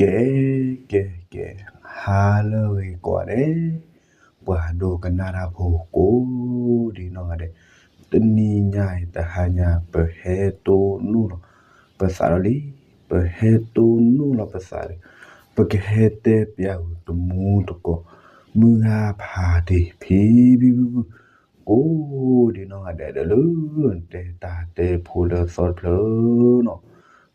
ကဲ ကဲ ကဲ, ဟါလၢအဂ့ၤကိးဂၤဒဲး, ပှၤဒိကနၣ်တၢ်ဖိကိးဒံနီၢ်ဂၤဒဲး, တနံၤညါအံၤတဟါညါ ပဟဲတိၢ်နီၣ်လီၤပသးဒီးလံ, ပဟဲတိၢ်နီၣ်လီၤပသးဒီး, ပကဟဲတဲပျးဂုာ်တမူတကိး, မုၢ်ဂၤဖးတ့ၢ်ဖံဖံဖုဖု ကိးဒံနီၢ်ဂၤဒဲးဒီး လၢနတဲတၢ်တဲဖိလၢသီတဖျၢၣ်နီၤ,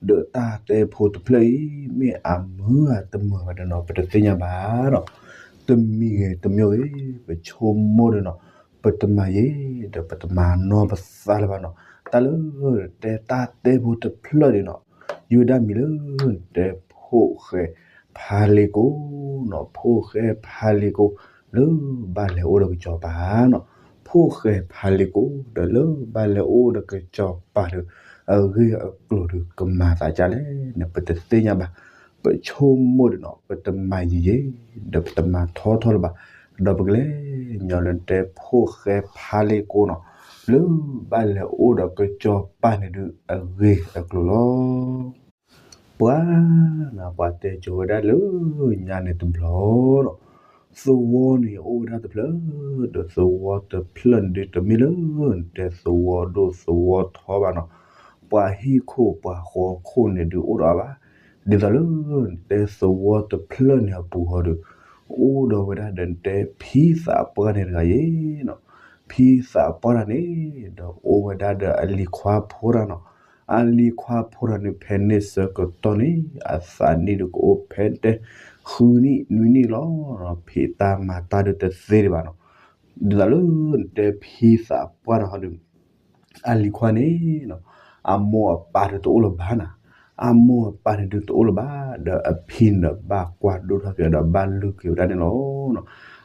ဒီးတၢ်တဲဖိတဖျၢၣ်အံၤ မ့ၢ်အမုာ်ဧါတမုာ်ဘၣ်ဒီးနီၤ ပတသ့ၣ်ညါဘၣ်နီၤ, တမံၤဂ့ၤတမံၤဂ့ၤ ပဆိကမိၣ်ဒီးနီၤ, ပတမၤယံၤ ဒီးပတမၤနီၢ်ပသးလၢၤဘၣ်နီၤ, တၢ်လၢနတဲတၢ်တဲဖိတဖျၢၣ်န့ၣ်နီၤ, ယိၤဒၣ်မံၤလၢနတဲဖိၣ်ဃဲဖးလ့ကိနီၤ, ဖိၣ်ဃဲဖးလ့ကိ လၢဘၣ်လဲၤအိၣ်ဒီးကစီၤပၤနီၤ, ဖိၣ်ဃဲဖးလ့ကိ ဒီးလၢဘၣ်လဲၤအိၣ်ဒီးကစီၤပၤဒီး အဂ့ၢ်အကျိၤဒီးကမၤသးဒ်လဲၣ်န့ၣ် ပတသ့ၣ်ညါဘၣ်, ပဆိကမိၣ်ဒီးနီၤ ပတမၤယံၤယံၤ ဒီးပတမၤထီထီလၢၤဘၣ်, ဒီးပကလဲၤညီလၢနတဲဖိၣ်ဃဲဖးလ့ကိနီၤ, လၢဘၣ်လဲၤအိၣ်ဒီးကစီၤပၤန့ၣ်ဒုးအဂ့ၢ်အကျိၤလီၤ. ပှၤနၤ ပှၤတဲကၠိၤဝဲဒၣ်လၢညါန့ၣ်တဘျီဒီး, သဝီန့ၣ်အိၣ်ဝဲဒၣ်တဖျၢၣ်, ဒီးသဝီတဖျၢၣ်န့ၣ်ဒုးတမ့ၢ်လၢနတဲသဝီဒိၣ်သဝီထီဘၣ်နီၤ, ပှၤဟံၣ်ခိၣ်ပှၤဃီခိၣ်န့ၣ်ဒုးအိၣ်ဒီးအီၤဘၣ်, ဒ်သိးလၢနတဲသဝီတဖျၢၣ်န့ၣ်အပူၤဃီဒီး, အိၣ်ဒီးဝဲဒၣ်ဒီးနတဲဖံသးပှၢ်န့ၣ်တဂၤယ့ၤနီၤ, ဖံသးပှၢ်တဂၤန့ၣ် ဒီးအိၣ်ဝဲဒၣ်ဒီးအလံၤခွါဖိတဂၤနီၤ, အလံၤခွါဖိတဂၤန့ၣ် ဖဲန့ၣ်ဆၢကတီၢ်န့ၣ် အသးနံၣ်ဒီးကအိၣ်ဖဲတဲ ဃုနံၣ်နွံနံၣ်လီၤ, ဖံးတၢ်မၤတၢ်ဒုးတသ့ဒံးဘၣ်နီၤ, ဒ်သိးလၢနတဲဖံသးပှၢ်တဂၤဒီး အလံၤခွါန့ၣ် အမိၢ်အပၢ်ဒုးတအိၣ်လၢၤဘၣ်နၤ, အမိၢ်အပၢ်န့ၣ်ဒုးတအိၣ်လၢၤဘၣ်, ဒီးအဖံန့ၣ်ဒီးဘၣ်ကွၢ်ဒိၣ်ထီၣ်က့ၤဒီးဘၣ်လုၢ်က့ၤဝဲဒၣ်န့ၣ်လီၤ.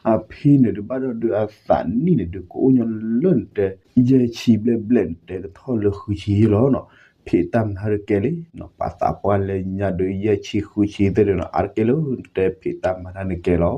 အဖံန့ၣ်ဒုးဘၣ်ဒီးဒုးအသးနံၣ်န့ၣ်ဒုးကအိၣ်ညီလၢနတဲ ယဲၢ်ဆံဘျဲၣ်ဘျဲၣ်န့ၣ် တဲကထီၣ်လၢဃုဆံယဲၢ်လီၤနီၤ, ဖံးတၢ်မၤတၢ်ဒုးကဲလံ, ပှၤသးပှၢ်လၢညါဒုးယဲၢ်ဆံဃုဆံသ့ၣ်ဒုးနီၤ အါတက့ၢ်လၢနတဲဖံးတၢ်မၤတၢ်န့ၣ်ကဲလီၤ.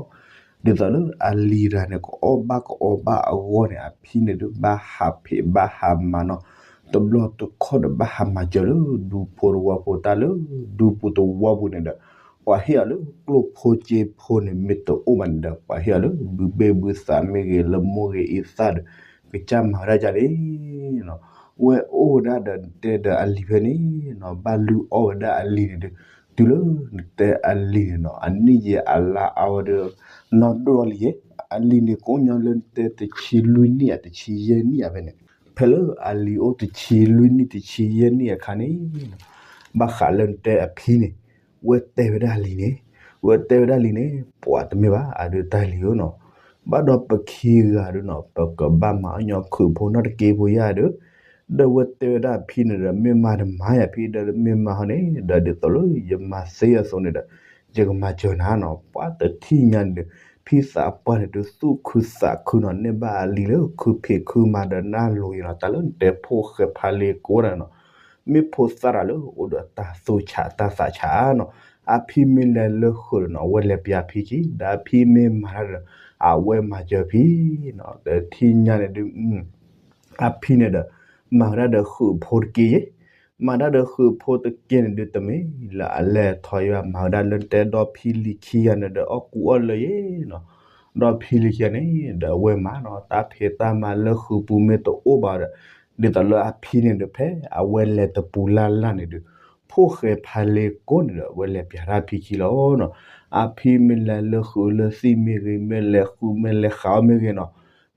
ဒ်သိးလၢအလံၤတဂၤန့ၣ် ကအီၣ်ဘၣ်ကအီဘၣ်အဂီၢ်န့ၣ် အဖံန့ၣ်ဒုးဘၣ်ဟးဖံးဘၣ်ဟးမၤနီၤ, တဘျီတခီၣ်ဒီးဘၣ်ဟးမၤစၢၤလၢဒူဖိတဝီဖိတၢ်လၢ ဒူပူၤတဝီပူၤန့ၣ်ဒီး ပှၤဟ့ၣ်အီၤလၢကျိၣ်ဖိစ့ဖိန့ၣ် မ့ၢ်တအိၣ်ဘၣ်န့ၣ်ဒီး ပှၤဟ့ၣ်အီၤလၢဘုဘ့ၣ်ဘုသးမ့ၢ်ဂ့ၤ လၢမိၢ်ဂ့ၤအံသၣ်ဒီး ကစၢ်မၤဝဲဒၣ်ဒ်န့ၣ်နီၤ, ဝဲအိၣ်ဝဲဒၣ်ဒီးနတဲဒီးအလံၤဖဲန့ၣ်နီၤ, ဘၣ်လုၢ်အီၣ်ဝဲဒၣ်အလံၤန့ၣ်ဒီး တုၤလၢနတဲအလံၤန့ၣ်နီၤ အနံၣ်ယံာ်အလါအါဝဲဒီး နီၢ်ဒိၣ်ထီၣ်လံယဲ, အလံၤန့ၣ်ကအိၣ်ညီလၢနတဲတဆံလွံၢ်နံၣ်ဧါ တဆံယဲၢ်နံၣ်ဧါဖဲန့ၣ်, ဖဲလၢအလံၤအိၣ်တဆံလွံၢ်နံၣ်တဆံယဲၢ်နံၣ်အခါန့ၣ် ဘၣ်ဃးလၢနတဲအဖံန့ၣ် ဝဲတဲဝဲဒၣ်အလံၤန့ၣ်, ဝဲတဲဝဲဒၣ်လံန့ၣ် ပှၤတမ့ၢ်ဘၣ် အဒုးတၢ်လံၤဧၢနီၤ, ဘၣ်ဒီးပခံဂၤဒုးနီၤ ပကဘၣ်မၤအီၣ်ညီခုးဖိနီၢ်တက့ၢ်ဖိယါဒီး, ဒီးဝဲတဲဝဲဒၣ်အဖံန့ၣ်ဒီး မ့ၢ်မၤတမၤယၤဖံဒီး မ့ၢ်မၤဟီန့ၣ်ဒီး ဒ်သိးလၢယမၤသ့အသိးန့ၣ်ဒီး ယကမၤစၢၤနၤနီၤ, ပှၤတထံၣ်ညါန့ၣ်ဒီး ဖံသးပှၢ်န့ၣ်ဒုးသူၣ်ခုသးခုနီၤ, န့ၢ်ဘၣ်အလံၤလၢခုဖံးခုမၤဒီးနၢ်လိၤယံၤနီၤ, တၢ်လၢနတဲဖိၣ်ဃဲဖးလ့ကိးဒၣ်နီၤ မ့ၢ်ဖိသၣ်တဂၤလၢအိၣ်ဒီးတၢ်သူၣ်ဆးတၢ်သးဆးနီၤ, အဖံမ့ၢ်လဲၤလၢဃုာ်ဒီးနီၤ အဝဲလဲၤပျးဖံခံ, ဒီးအဖံမ့ၢ်မၤတၢ်ဒီး အဝဲမၤစၢၤဖံနီၤ, ဒီးထံၣ်ညါန့ၣ်ဒုး အဖံန့ၣ်ဒီး မၤဝဲဒၣ်ဒီးဃုာ်ဖိတက့ၢ်ယဲ, မၤဒၣ်ဒီးဃုာ်ဖိတက့ၢ်န့ၣ်ဒုး တမ့ၢ်လၢအလဲၤထီၣ်ယွၤ မၤဝဲဒၣ်လၢတဲဒီဖံလံၤခံဂၤန့ၣ်ဒီး အီၣ်ကူအီၣ်လၢယဲနီၤ, ဒီဖံလံၤခံဂၤန့ၣ် ဒီးအဝဲမၤနီၤ တၢ်ဖံးတၢ်မၤလၢဃုာ်ပူၤမ့ၢ်တအိၣ်ဘၣ်ဒီး ဒ်သိးလၢအဖံန့ၣ်ဒီး ဖဲအဝဲလဲၤတပူၤလၢ်လၢ်န့ၣ်ဒီး ဖိၣ်ဃဲဖးလ့ကိးန့ၣ်ဒီး အဝဲလဲၤပျးတၢ်ဖံခံလီၤနီၤ, အဖံမ့ၢ်လဲၤလၢဃုာ်လၢသံၣ်မ့ၢ်ဂ့ၤ မ့ၢ်လဲၤဃုာ်မ့ၢ်လဲၤဃးအီၣ်မ့ၢ်ဂ့ၤနီၤ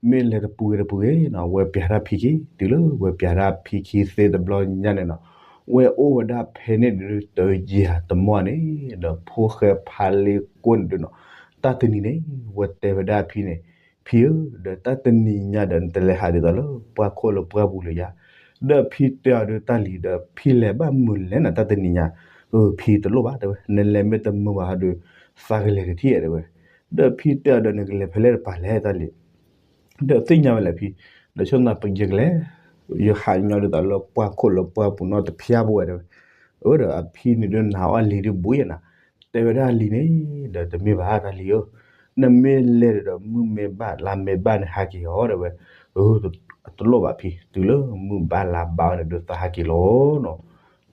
မ့ၢ်လဲၤတပူၤဂ့ၤတပူၤဂ့ၤနီၤ ဝဲပျးတၢ်ဖံခံ, တုၤလၢဝဲပျးတၢ်ဖံခံသ့တဘျီညါန့ၣ်နီၤ, ဝဲအိၣ်ဝဲဒၣ်ဖဲန့ၣ်ဒုး တယံာ်တမီၢ်န့ၣ် ဒီးဖိၣ်ဃဲဖးလ့ကိးန့ၣ်ဒုးနီၤ, တၢ်တနံၤန့ၣ် ဝဲတဲဝဲဒၣ်အဖံန့ၣ်, ဖံဧၢ, ဒီးတၢ်တနံၤညါဒီး နတလဲၤဟးဒ်သိးလၢပှၢ်ခိၣ်လၢပှၢ်ပူၤလၢၤယါ, ဒီးဖံတဲအီၤဒုးတၢ်လံၤဒီး ဖံလဲၤဘၣ်မုာ်လဲၣ်နၤ တၢ်တနံၤညါ, အဖံတလိၣ်ဘၣ်တဲဝဲ, နလဲၤမ့ၢ်တမုာ်ဘၣ်ဟီဒီး သးကလဲၤတထံၣ်ဧါတဲဝဲ, ဒီးဖံတဲအီၤဒီး နကလဲၤဖဲလဲၣ်တပၤလဲၣ်တၢ်လံၤ ဒီးသ့ၣ်ညါဝဲလဲၣ်ဖံ, ဒီးဆိသးပယကလဲၤ, ယဟးညီဒ်သိးလၢပှၢ်ခိၣ်လၢပှၢ်ပူၤနီတဖျၢၣ်ဘၣ်ဝဲတဲဝဲ, အၢ ဒီးအဖံန့ၣ်ဒုးနၤအီၣ်လံၤဒုးဘူးယဲနၤ, တဲဝဲဒၣ်လံၤန့ၣ်, ဒီးတမ့ၢ်ဘၣ်တၢ်လံၤဧၢ, နမ့ၢ်လဲၤဒီးမုၢ်မ့ၢ်ဘၣ်လါမ့ၢ်ဘၣ်န့ၣ်ဟးက့ၤအီၤတဲဝဲ, အၢ တလိၣ်ဘၣ်ဖံ, တုၤလၢမုၢ်ဘၣ်လါဘၣ်ဝဲန့ၣ်ဒုးသးဟးက့ၤလီၤနီၤ,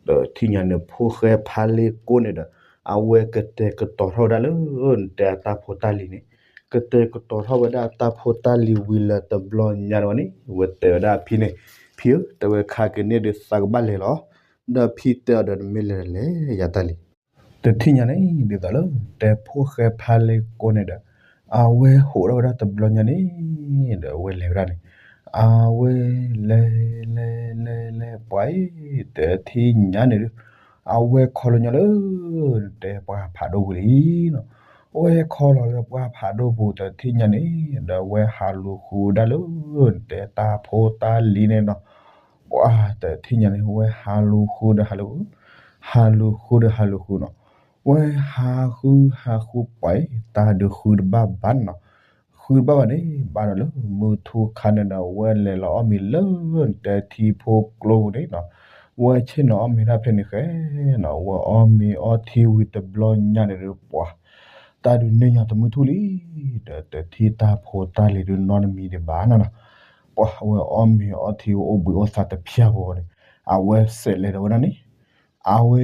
ဒီးထံၣ်ညါန့ၣ်ဖိၣ်ဃဲဖးလ့ကိးန့ၣ်ဒီး အဝဲကတဲာ်ကတီၤထီၣ်ဝဲဒၣ်လၢ နတဲအတၢ်ဖိတၢ်လံၤန့ၣ်, ကတဲာ်ကတီၤထီၣ်ဝဲဒၣ်အတၢ်ဖိတၢ်လံၤဝံၤလၢတဘျီညါန့ၣ်ဝဲန့ၣ် ဝဲတဲဝဲဒၣ်အဖံန့ၣ်, ဖံဧၢ, တဲဝဲခါက့ၤန့ၣ်ဒုးသးကဘၣ်လဲၤလီၤ, ဒီးဖံတဲအီၤဒီး နမ့ၢ်လဲၤလဲၤယၤတၢ်လံ. တထံၣ်ညါန့ၣ် ဒ်သိးလၢ တဲဖိၣ်ဃဲဖါလ့ကိန့ၣ်ဒီး အဝဲဟိးထီၣ်ဝဲဒၣ်တဘျီညါန့ၣ် ဒီးအဝဲလဲၤဝဲဒၣ်န့ၣ်, အဝဲလဲၤ လဲၤ လဲၤ လဲၤ ပှၤအံၤ တထံၣ်ညါန့ၣ်ဒုး အဝဲခီလီၤညီလၢ နတဲပှၢ်ဖးဒိၣ်ပူၤလံနီၤ, အဝဲခီလီၤလၢပှၢ်ဖးဒိၣ်ပူၤတထံၣ်ညါန့ၣ် ဒီးအဝဲဟးလူၤဃုဒၣ်လၢ နတဲတၢ်ဖိတၢ်လံၤန့ၣ်နီၤ, ပှၤတထံၣ်ညါန့ၣ် အဝဲဟးလူၤဃုဒီးဟးလူၤဃု, ဟးလူၤဃုဒီးဟးလူၤဃုနီၤ, အဝဲဟးဃုဟးဃုပှၤအံၤ တၢ်ဒုးဃုတဘၣ်ဘၣ်န့ၣ်နီၤ, ဃုတဘၣ်ဘၣ်န့ၣ် ဘၣ်ဒီးလၢမုၢ်ထူၣ်ခါန့ၣ်ဒီး အဝဲလဲၤလီၤအီၣ်မ့ၤလၢ နတဲထံဖိကျိပူၤန့ၣ်နီၤ, အဝဲဆ့ၣ်နီၤအီၣ်မ့ၤတၢ်ဖဲန့ၣ်ဃဲနီၤ, အဝဲအီၣ်မ့ၤအီထံဝံၤတဘျီညါန့ၣ်ဒီး ပှၤ တၢ်ဒုးန့ၢ်ညီတမုၢ်ထူၣ်လံ, ဒီးတထံၣ်တၢ်ဖိတၢ်လံၤဒုးနီတမံၤဒံးဘၣ်နီၤနီၤ, ပှၤအဝဲအီၣ်မ့ၤအီထံ အိၣ်ဘှံးအိၣ်သါတဖၠၣ်ဖိန့ၣ်, အဝဲစဲးလဲၤဒီးဝဲဒၣ်န့ၣ်, အဝဲ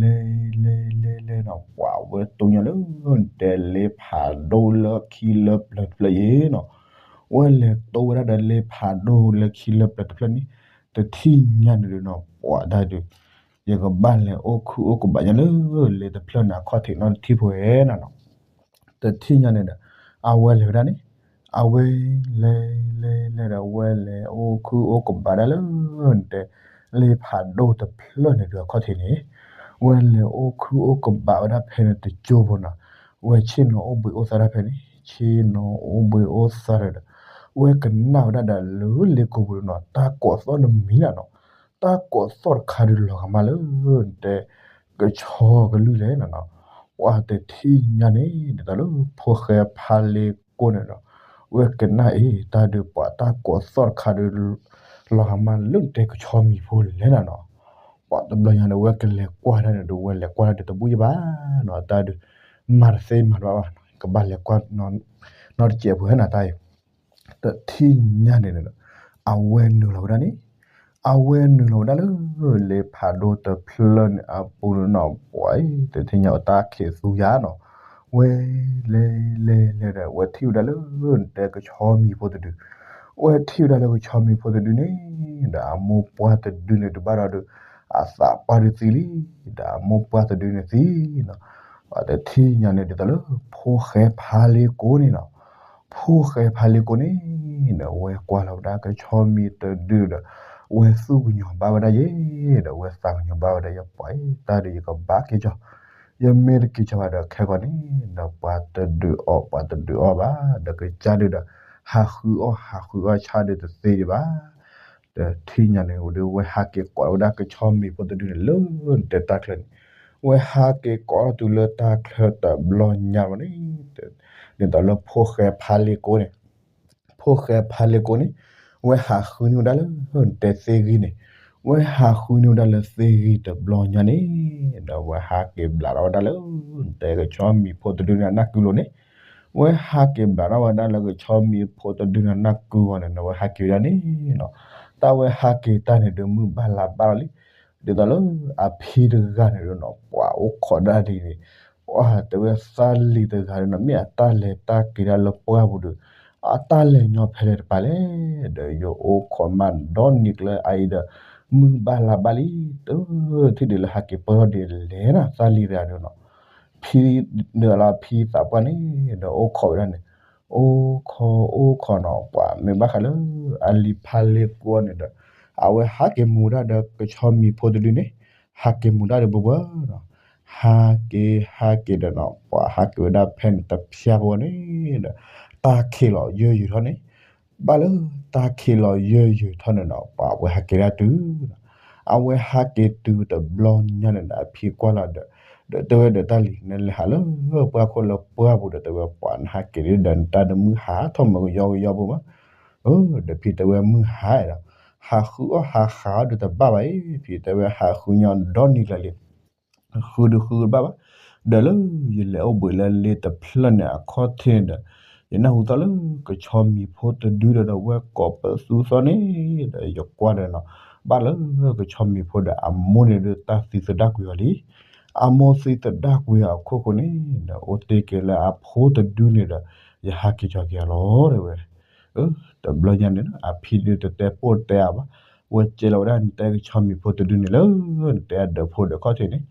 လဲၤ လဲၤ လဲၤ လဲၤနီၤ, ပှၤအဝဲတိၢ်ညီလၢ နတဲလ့ဖးဒိၣ်လၢခံလၢပျၢၤတဖျၢၣ်အံၤနီၤ, အဝဲလဲၤတိၢ်ဝဲဒၣ်ဒီးလ့ဖးဒိၣ်လၢခံလၢပျၢၤတဖျၢၣ်န့ၣ်, တထံၣ်ညါန့ၣ်ဒုးနီၤ ပှၤတၢ်ဒုး ယကဘၣ်လဲၤအိၣ်ခုအိၣ်ကဘးညါလၢ လ့တဖျၢၣ်န့ၣ်အခီၣ်ထံးနီတထံၣ်ဖိနီၤနီၤ, တထံၣ်ညါန့ၣ်ဒီး အဝဲလဲၤဝဲဒၣ်န့ၣ်, အဝဲလဲၤ လဲၤ လဲၤ လဲၤဒီး အဝဲလဲၤအိၣ်ခုအိၣ်ကဘးဒၣ်လၢ နတဲ လ့ဖးဒိၣ်တဖျၢၣ်န့ၣ်ဒုးအခီၣ်ထံးန့ၣ်, အဝဲလဲၤအိၣ်ခုအိၣ်ကဘးဝဲဒၣ်ဖဲန့ၣ်တကၠိဖိနီၤ, အဝဲဆ့ၣ်နီၤအိၣ်ဘှံးအိၣ်သါဒၣ်ဖဲန့ၣ်, ဆ့ၣ်နီၤအိၣ်ဘှံးအိၣ်သါဒီး အဝဲကနၣ်ဝဲဒၣ်ဒီးလၢလ့ကိာ်ပူၤနီၤ တၢ်ကိးသီၣ်တမံၤနီၤနီၤ, တၢ်ကိးသီၣ်တခါဒုးလီၤဂာ်မးလၢ နတဲ ကဆီကလုၢ်လဲၣ်နီၤနီၤ, ပှၤတထံၣ်ညါန့ၣ် ဒ်သိးလၢဖိၣ်ဃဲဖါလ့ကိန့ၣ်ဒီး အဝဲကနၣ်အ့ၣ် တၢ်ဒုးပှၤတၢ်ကိးသီၣ်တခါဒုး လီၤဂာ်မးလၢနတဲကဆီမံၤဖိလဲၣ်နီၤနီၤ, ပှၤတဘျီညါန့ၣ် အဝဲကလဲၤကွၢ်တၢ်န့ၣ်ဒီး အဝဲလဲၤကွၢ်တၢ်ဒုးတဘူၣ်ယဘၣ်နီၤ, တၢ်ဒုး မၤတသ့မၤတဘၣ်ဘၣ်နီၤ, ကဘၣ်လဲၤကွၢ် နီတစဲးဖိဟဲနၤတၢ်အံၤ တထံၣ်ညါန့ၣ်ဒီး အဝဲနုာ်လီၤဝဲဒၣ်န့ၣ်, အဝဲနုာ်လီၤဝဲဒၣ်လၢ လ့ဖးဒိၣ်တဖျၢၣ်န့ၣ်အပူၤန့ၣ်နီၤ, ပှၤအံၤ တထံၣ်ညါအတၢ်ခံးသူယၤနီၤ, ဝဲလဲၤ လဲၤ လဲၤဒီး အဝဲထံၣ်ဝဲဒၣ်လၢ နတဲကဆီမံၤဖိတဒု, အဝဲထံၣ်ဝဲဒၣ်လၢကဆီမံၤဖိတဒုန့ၣ် ဒီးအမိၢ်ပှၢ်တဒုန့ၣ်ဒုးဘၣ်ဒီးဒုး အသးပှၢ်ဒုးသံလံ, ဒီးအမိၢ်ပှၢ်တဒုန့ၣ်သံနီၤ, ပှၤတထံၣ်ညါန့ၣ်ဒ်သိးလၢ ဖိၣ်ဃဲဖါလ့ကိန့ၣ်နီၤ ဖိၣ်ဃဲဖါလ့ကိန့ၣ်ဒီး အဝဲကွၢ်လီၤဝဲဒၣ်ကဆီမံၤတဒုဒီး အဝဲသူၣ်ကညီၤဘၣ်ဝဲဒၣ်ယဲ, ဒီးအဝဲသးကညီၤဘၣ်ဝဲဒၣ်ယဲ, ပှၤအံၤ တၢ်ဒုးယကဘၣ်က့ၤကီ, ယမ့ၢ်တက့ၤကီဘၣ်ဒီးခဲကီန့ၣ် ဒီးပှၤတဒုးအီၣ် ပှၤတဒုးအီၣ်ဘၣ်, ဒီးကစၢ်ဒုးဒီး ဟးဃုအီၣ် ဟးဃုအီၣ်ဆၣ်ဒုးတသ့ဒံးဘၣ်, ဒီးထံၣ်ညါန့ၣ် ဝဲဒုးဝဲဟးက့ၤကိးဝဲဒၣ်ကဆီမံၤဖိတဒုန့ၣ်လၢ နတဲတၢ်ချၢန့ၣ်, ဝဲဟးက့ၤကိးထီၣ်တုၤလၢတၢ်ချၢတဘျီညါဘၣ်န့ၣ် ဒ်သိးလၢဖိၣ်ဃဲဖါလ့ကိန့ၣ်, ဖိၣ်ဃဲဖါလ့ကိန့ၣ် ဝဲဟးဃုန့ၢ်ဝဲဒၣ်လၢ နတဲသ့ၣ်ဂံၢ်န့ၣ်, ဝဲဟးဃုန့ၢ်ဝဲဒၣ်လၢသ့ၣ်ဂံၢ်တဘျီညါန့ၣ်, ဒီးဝဲဟးက့ၤဘျးထီၣ်ဝဲဒၣ်လၢ နတဲကဆီမံၤဖိတဒုန့ၣ်အနၢ်ကုလိၤန့ၣ်, ဝဲဟးက့ၤဘျးထီၣ်ဝဲဒၣ်လၢကဆီမံၤဖိတဒုန့ၣ်အနၢ်ကုဂီၢ်န့ၣ် ဝဲဟးက့ၤဝဲဒၣ်န့ၣ်နီၤ, တၢ်ဝဲဟးက့ၤတၢ်န့ၣ်ဒီး မုၢ်ဘၣ်လါဘၣ်လီၤလံ, ဒ်သိးလၢအဖံတဂၤန့ၣ်ဒီးနီၤ ပှၤအိၣ်ခိးဒၣ်ဒ်န့ၣ်, ပှၤတဲဝဲသးလံၤတဂၤဒီးနီၤ မ့ၢ်အတၢ်လဲၤတၢ်က့ၤဒၣ်လၢပှၢ်ပူၤဒီး အတၢ်လဲၤညီဖဲလဲၣ်တပၤလဲၣ်, ဒီးယအိၣ်ခိးမးဒီနံၤကျၢၤအအံၤဒီး မုၢ်ဘၣ်လါဘၣ်လံ, တထံၣ်ဒုးလၢဟးက့ၤပၢၢ်ထီၣ်ဒ်လဲၣ်နီၤ သးလံၤတဂၤဒီးနီၤ, ဖံဒုးလၢဖံသးပှၢ်န့ၣ်ဒီးအိၣ်ခိးဝဲဒၣ်န့ၣ်, အိၣ်ခိးအိၣ်ခိးနီၤ ပှၤမ့ၢ်ဘၣ်ဃးလၢ အလံၤဖါလ့ကိန့ၣ်ဒီး အဝဲဟးက့ၤမူၤဒၣ်ဒီးကဆီမံၤဖိတဒုန့ၣ်, ဟးက့ၤမူၤဒၣ်ဒီးဘှီဘှီနီၤ, ဟးက့ၤဟးက့ၤဒီးနီၤ ပှၤဟးက့ၤဝဲဒၣ်ဖဲန့ၣ်တဖျၢၣ်ဖိန့ၣ်ဒီး တၢ်ခံးလီၤယၢၢ်ယုာ်ထီၣ်န့ၣ်, ဘၣ်လၢတၢ်ခံးလီၤယၢၢ်ယုာ်ထီၣ်န့ၣ်ဒီး ပှၤအဝဲဟးက့ၤဒၣ်တုၤ အဝဲဟးက့ၤတုၤတဘျီညါန့ၣ်ဒီး အဖံကွၢ်လီၤဒီး ဒီးတဲဝဲဒီးတၢ်လံၤ နလဲၤဟးလၢပှၢ်ခိၣ်လၢပှၢ်ပူၤဒီး တဲဝဲပှၤနဟးက့ၤဒ်ဒီး နတၢ်ဒီးမုၢ်ဟါထီၣ်မၢကယီကယီဖိမး, ဒီးဖံတဲဝဲမုၢ်ဟါဒီး ဟးဃုအီၣ်ဟးဃုအီၣ်ဆၣ်ဒီးတဘၣ်ဘၣ်အံၤ ဖံတဲဝဲဟးဃုညီဒီနံၤကျၢၤလံ ဃုဒုးဃုတဘၣ်ဘၣ်, ဒီးလၢယလဲၤအိၣ်ဘှံးလၢလ့တဖျၢၣ်န့ၣ်အခီၣ်ထံးန့ၣ်ဒီး ယနၢ်ဟူသီၣ်လၢကဆီမံၤဖိတဒုဒီး ဒီးဝဲကိးပသူသီၣ်န့ၣ်ဒီး ယကွၢ်ဒီးနီၤ ဘၣ်လၢကဆီမံၤဖိဒီးအမိၢ်န့ၣ်ဒီးတၢ်သံသဒၣ်ကွံာ်အီၤလံ, အမိၢ်သံသဒၣ်ကွံာ်အီၤအခိၣ်ဃိန့ၣ်ဒီး အိၣ်တ့ၢ်က့ၤလၢအဖိတဒုန့ၣ်ဒီး ယဟးက့ၤကီၤက့ၤအီၤလီၤ တဲဝဲ. တဘျီညါန့ၣ် အဖံဒုးတတဲပိၢ်တဲအါဘၣ်, ဝဲကဲလီၤဝဲဒၣ်နတဲကဆီမံၤဖိတဒုန့ၣ်လၢ နတဲအဒၢးဖိဒၢးခီၣ်ထံးန့ၣ်,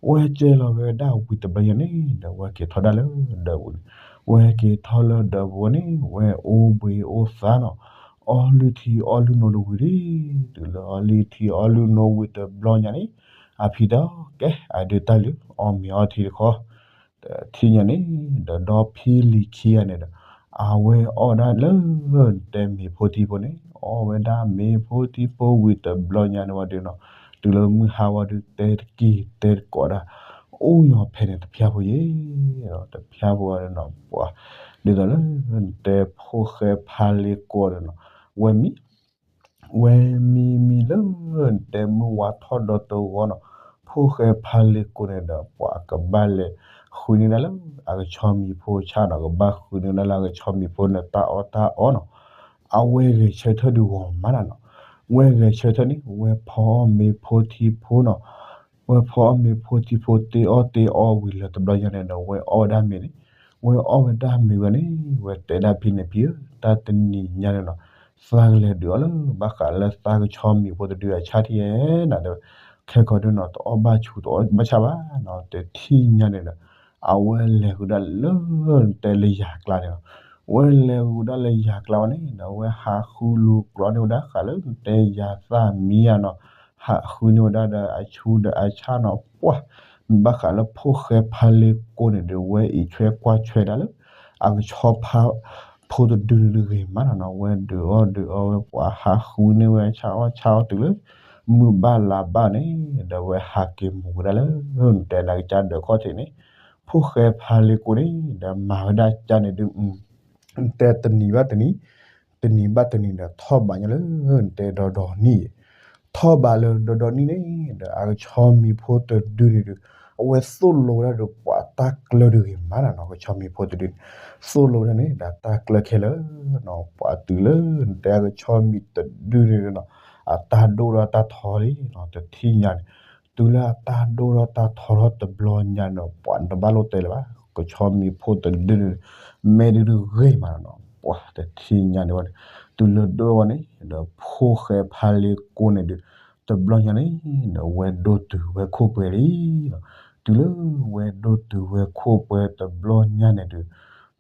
ဝဲကဲလီၤဝဲဒၣ်ဝံၤတဘျီညါန့ၣ်ဒီး ဝဲက့ၤထီၣ်ဒၣ်လၢဒၢးပူၤန့ၣ်, ဝဲက့ၤထီၣ်လၢဒၢးပူၤန့ၣ် ဝဲအိၣ်ဘှံးအိၣ်သါနီၤ, အီလုၢ်ထံအီလုၢ်နိတဝံၤလံ. တုၤလၢအီလုၢ်ထံအီလုၢ်နိဝံၤတဘျီညါန့ၣ်, အဖံတဲ, ကဲ အဒုးတၢ်လုၢ် အီၣ်မ့ၤအီထံတခီ တထံၣ်ညါန့ၣ်ဒီး ဒီဖံလံၤခံဂၤန့ၣ်ဒီး အဝဲအီၣ်ဒၣ်လၢ တဲမ့ၤဖိထံဖိန့ၣ်, အီၣ်ဝဲဒၣ်မ့ၤဖိထံဖိဝံၤတဘျီညါန့ၣ်ဝံၤဒီးနီၤ, တုၤလၢမုၢ်ဟါဝံၤဒီး တဲတကံၢ်တဲတကိးဒၣ်, အိၣ်ညီဖဲန့ၣ်တဖၠၣ်ဖိယဲ, တဖၠၣ်ဖိဝံၤဒီးနီၤ ပှၤ ဒ်သိးလၢ တဲဖိၣ်ဃဲဖါလ့ကိဒီးနီၤ, ဝဲမံ ဝဲမံမံလၢ တဲမုၢ်ဝါထီၣ်ဒီတဂီၤနီၤ, ဖိၣ်ဃဲဖါလ့ကိန့ၣ်ဒီး ပှၤကဘၣ်လဲၤဃုန့ၢ်ဒၣ်လၢ အကဆီမံၤဖိဆၣ်နီၤ, ကဘၣ်ဃုန့ၢ်ဒၣ်လၢအကဆီမံၤဖိန့ၣ် တၢ်အီၣ်တၢ်အီနီၤ, အဝဲဂဲၤဆၢထၢၣ်ဒုးဂီၤမးနီၤ, ဝဲဂဲၤဆၢထၢၣ်န့ၣ် ဝဲဖီအီၣ်မ့ၤဖိထံဖိနီၤ, ဝဲဖီအီၣ်မ့ၤဖိထံဖိတ့အီၣ်တ့အီဝံၤလၢတဘျီညါန့ၣ်ဒီး ဝဲအီၣ်ဝဲဒၣ်မ့ၤန့ၣ်, ဝဲအီၣ်ဝဲဒၣ်မ့ၤဝဲန့ၣ် ဝဲတဲဒၣ်ဖံန့ၣ် ဖံဧၢ, တၢ်တနံၤညါန့ၣ်နီၤ, သးကလဲၤဒုးအီၣ်လၢ ဘၣ်ဃးလၢသးကဆီမံၤဖိတဒုအဆၣ်ထံၣ်ဧဲနီၤ, ဒီး ခဲကီးဒုးနီၤ တအီၣ်ဘၣ်ဆူးတအီၣ်ဘၣ်ဆၣ်ဘၣ်နီၤ, တထံၣ်ညါန့ၣ်ဒီး အဝဲလဲၤဃုာ်ဒၣ်လၢ တဲလၢယၤကျါန့ၣ်လီၤ. ဝဲလဲၤဃုာ်ဒၣ်လၢယၤကျါဝဲန့ၣ်ဒီး ဝဲဟးဃုလိာ်ကျီန့ၢ်ဝဲဒၣ်ဃးလၢတဲယၤသၣ်မံယၤနီၤ, ဟးဃုန့ၢ်ဝဲဒၣ်ဒီးအဆူးဒီးအဆၣ်နီၤ, ပှၢ် မ့ၢ်ဘၣ်ဃးလၢဖိၣ်ဃဲဖါလ့ကိန့ၣ်ဒီး ဝဲအံးဆွဲကွၢ်ဆွဲဒၣ်လၢ အကဆီဖါဖိတဒုန့ၣ်တဂ့ၤမးနီၤနီၤ, ဝဲဒုးအီၣ်ဒုးအီဝဲ ပှၤဟးဃုန့ၢ်ဝဲဆၣ်အီၣ်ဆၣ်အီတုၤလၢ မုၢ်ဘၣ်လါဘၣ်န့ၣ်ဒီး ဝဲဟးက့ၤမူၤကဒါလၢ တဲနကစၢ်ဒၢးခီၣ်ထံးန့ၣ်, ဖိၣ်ဃဲဖါလ့ကိန့ၣ်ဒီး မၤဝဲဒၣ်ကၢ်န့ၣ်ဒုး တဲတနံၤဘၣ်တနံၤ, တနံၤဘၣ်တနံၤဒီး ထီၣ်ဘးညါလၢ နတဲဒီဒီနံၣ်, ထီၣ်ဘးလၢဒီဒီနံၣ်န့ၣ်ဒီး အကဆီမံၤဖိတဒုန့ၣ်ဒီး အဝဲသိၣ်လိဝဲဒၣ်ဒီး ပှၤတၢ်ကျၢတဂ့ၤမးနီၤနီၤ, ကဆီမံၤဖိတဒုန့ၣ် သိၣ်လိဝဲဒၣ်န့ၣ်ဒီး တၢ်ကျၢခဲလၢာ်နီၤ, ပှၤတုၤလၢနတဲကဆီမံၤတဒုန့ၣ်နီၤ, အတၢ်ဒိၣ်ထီၣ်တၢ်ထီလံနီၤ, တထံၣ်ညါန့ၣ် တုၤလၢအတၢ်ဒိၣ်ထီၣ်တၢ်ထီထီၣ်တဘျီညါန့ၣ်ဒီး ပှၤနတဘၣ်လိၣ်တဲလၢၤဘၣ်, ကဆီမံၤဖိတဒုန့ၣ် မဲာ်ဒုးတဂ့ၤမးနီၤနီၤ, ပှၤတထံၣ်ညါန့ၣ်ဝဲန့ၣ်, တုၤလၢဒိၣ်ဝဲန့ၣ်ဒီး ဖိၣ်ဃဲဖါလ့ကိန့ၣ်ဒီး တဘျီညါန့ၣ်ဒီး ဝဲဒိၣ်တုၤဝဲခိၣ်ပှဲၤလံနီၤ, တုၤလၢဝဲဒိၣ်တုၤဝဲခိၣ်ပှဲၤတဘျီညါန့ၣ်ဒီး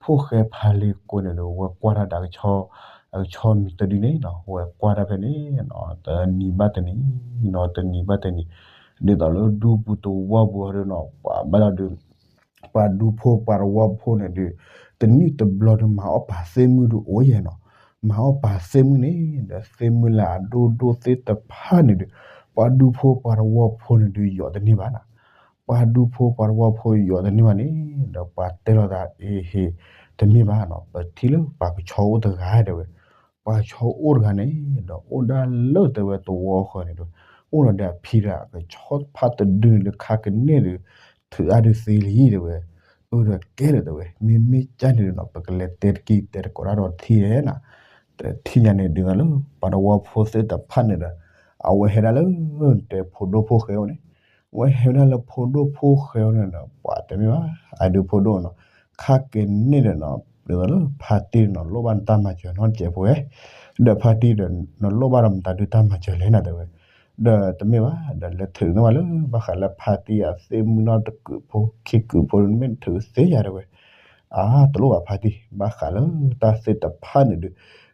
ဖိၣ်ဃဲဖါလ့ကိန့ၣ်ဒီး ဝဲကွၢ်တၢ်ဒီး အကဆီမံၤတဒုန့ၣ်နီၤ, ဝဲကွၢ်တၢ်ဖဲန့ၣ်နီၤ, တနံၤဘၣ်တနံၤနီၤ, တနံၤဘၣ်တနံၤ, ဒ်သိးလၢဒူပူၤတဝီပူၤအီၤဒီးနီၤ, ပှၤဘၣ်ဒီးဒုး ပှၤဒူဖိပှၤတဝီဖိန့ၣ်ဒီး တနံၣ်တဘျီဒီး မၤအီၣ်ပာ်သ့ၣ်မုၣ်ဒီးအိၣ်ယဲၢ်နီၤ, မၤအီၣ်ပာ်သ့ၣ်မုၣ်န့ၣ်ဒီး သ့ၣ်မုၣ်လၢအဒိၣ်ဒိၣ်သ့ၣ်တဖၣ်န့ၣ်ဒီး ပှၤဒူဖိပှၤတဝီဖိန့ၣ်ဒီး ယီၤတန့ၢ်ဘၣ်နီၤ, ပှၤဒူဖိပှၤတဝီဖိယီၤတန့ၢ်ဘၣ်န့ၣ်ဒီး ပှၤတဲလီၤသး အ့ဟ့ၣ် တမ့ၢ်ဘၣ်နီၤ, ပထံၣ်လၢပှၤကဆီအိၣ်တဂၤတဲဝဲ, ပှၤကဆီအိၣ်တဂၤန့ၣ်ဒီး အိၣ်ဒၣ်လၢတဲဝဲသဝီဃၢၤန့ၣ်ဒီး အိၣ်ဒီးအဖံဒီး အကဆီတဖၣ်တဒုန့ၣ်ဒီး ခါကန့ၣ်ဒီး ထုးအါဒုးသ့လံတဲဝဲ, အၢဒီးကဲဒီးတဲဝဲ မ့မ့ၢ်ကၢ်န့ၣ်ဒီးနီၤ ပကလဲၤတဲတကံၢ်တဲတကိးတၢ်ဒီးထံၣ်နီၤ, တထံၣ်ညါန့ၣ်ဒုးလၢ ပှၤတဝီဖိသ့ၣ်တဖၣ်န့ၣ်ဒီး အဝဲဟဲဒၣ်လၢ တဲဖိဒိၣ်ဖိၣ်ဃဲအအိၣ်န့ၣ်, အဝဲဟဲဒၣ်လၢဖိဒိၣ်ဖိၣ်ဃဲအအိၣ်န့ၣ်ဒီး ပှၤတမ့ၢ်ဘၣ် အဒုးဖိဒိၣ်နီၤ, ခါကန့ၣ်ဒီးနီၤ ဒ်သိးလၢဖါတံၢ်နီၤ လိၣ်ဘၣ်နတၢ်မၤစၢၤနီတစဲးဖိဝဲ, ဒီးဖါတံၢ်ဒီး နလိၣ်ဘၣ်ဒီးမတၤဒုးတၢ်မၤစၢၤလဲၣ်နီၤတဲဝဲ, ဒီးတမ့ၢ်ဘၣ် ဒီးလဲၤထုးန့ၢ်ဝဲလၢ ဘၣ်ဃးလၢဖါတံၢ်အသ့ၣ်မုၣ်နီတကုာ်ဖိခံကုာ်ဖိ မ့ၢ်နထုးသ့ယၤတဲဝဲ, အါ တလိၣ်ဘၣ်ဖါတံၢ် ဘၣ်ဃးလၢတၢ်သ့ၣ်တဖၣ်န့ၣ်ဒီး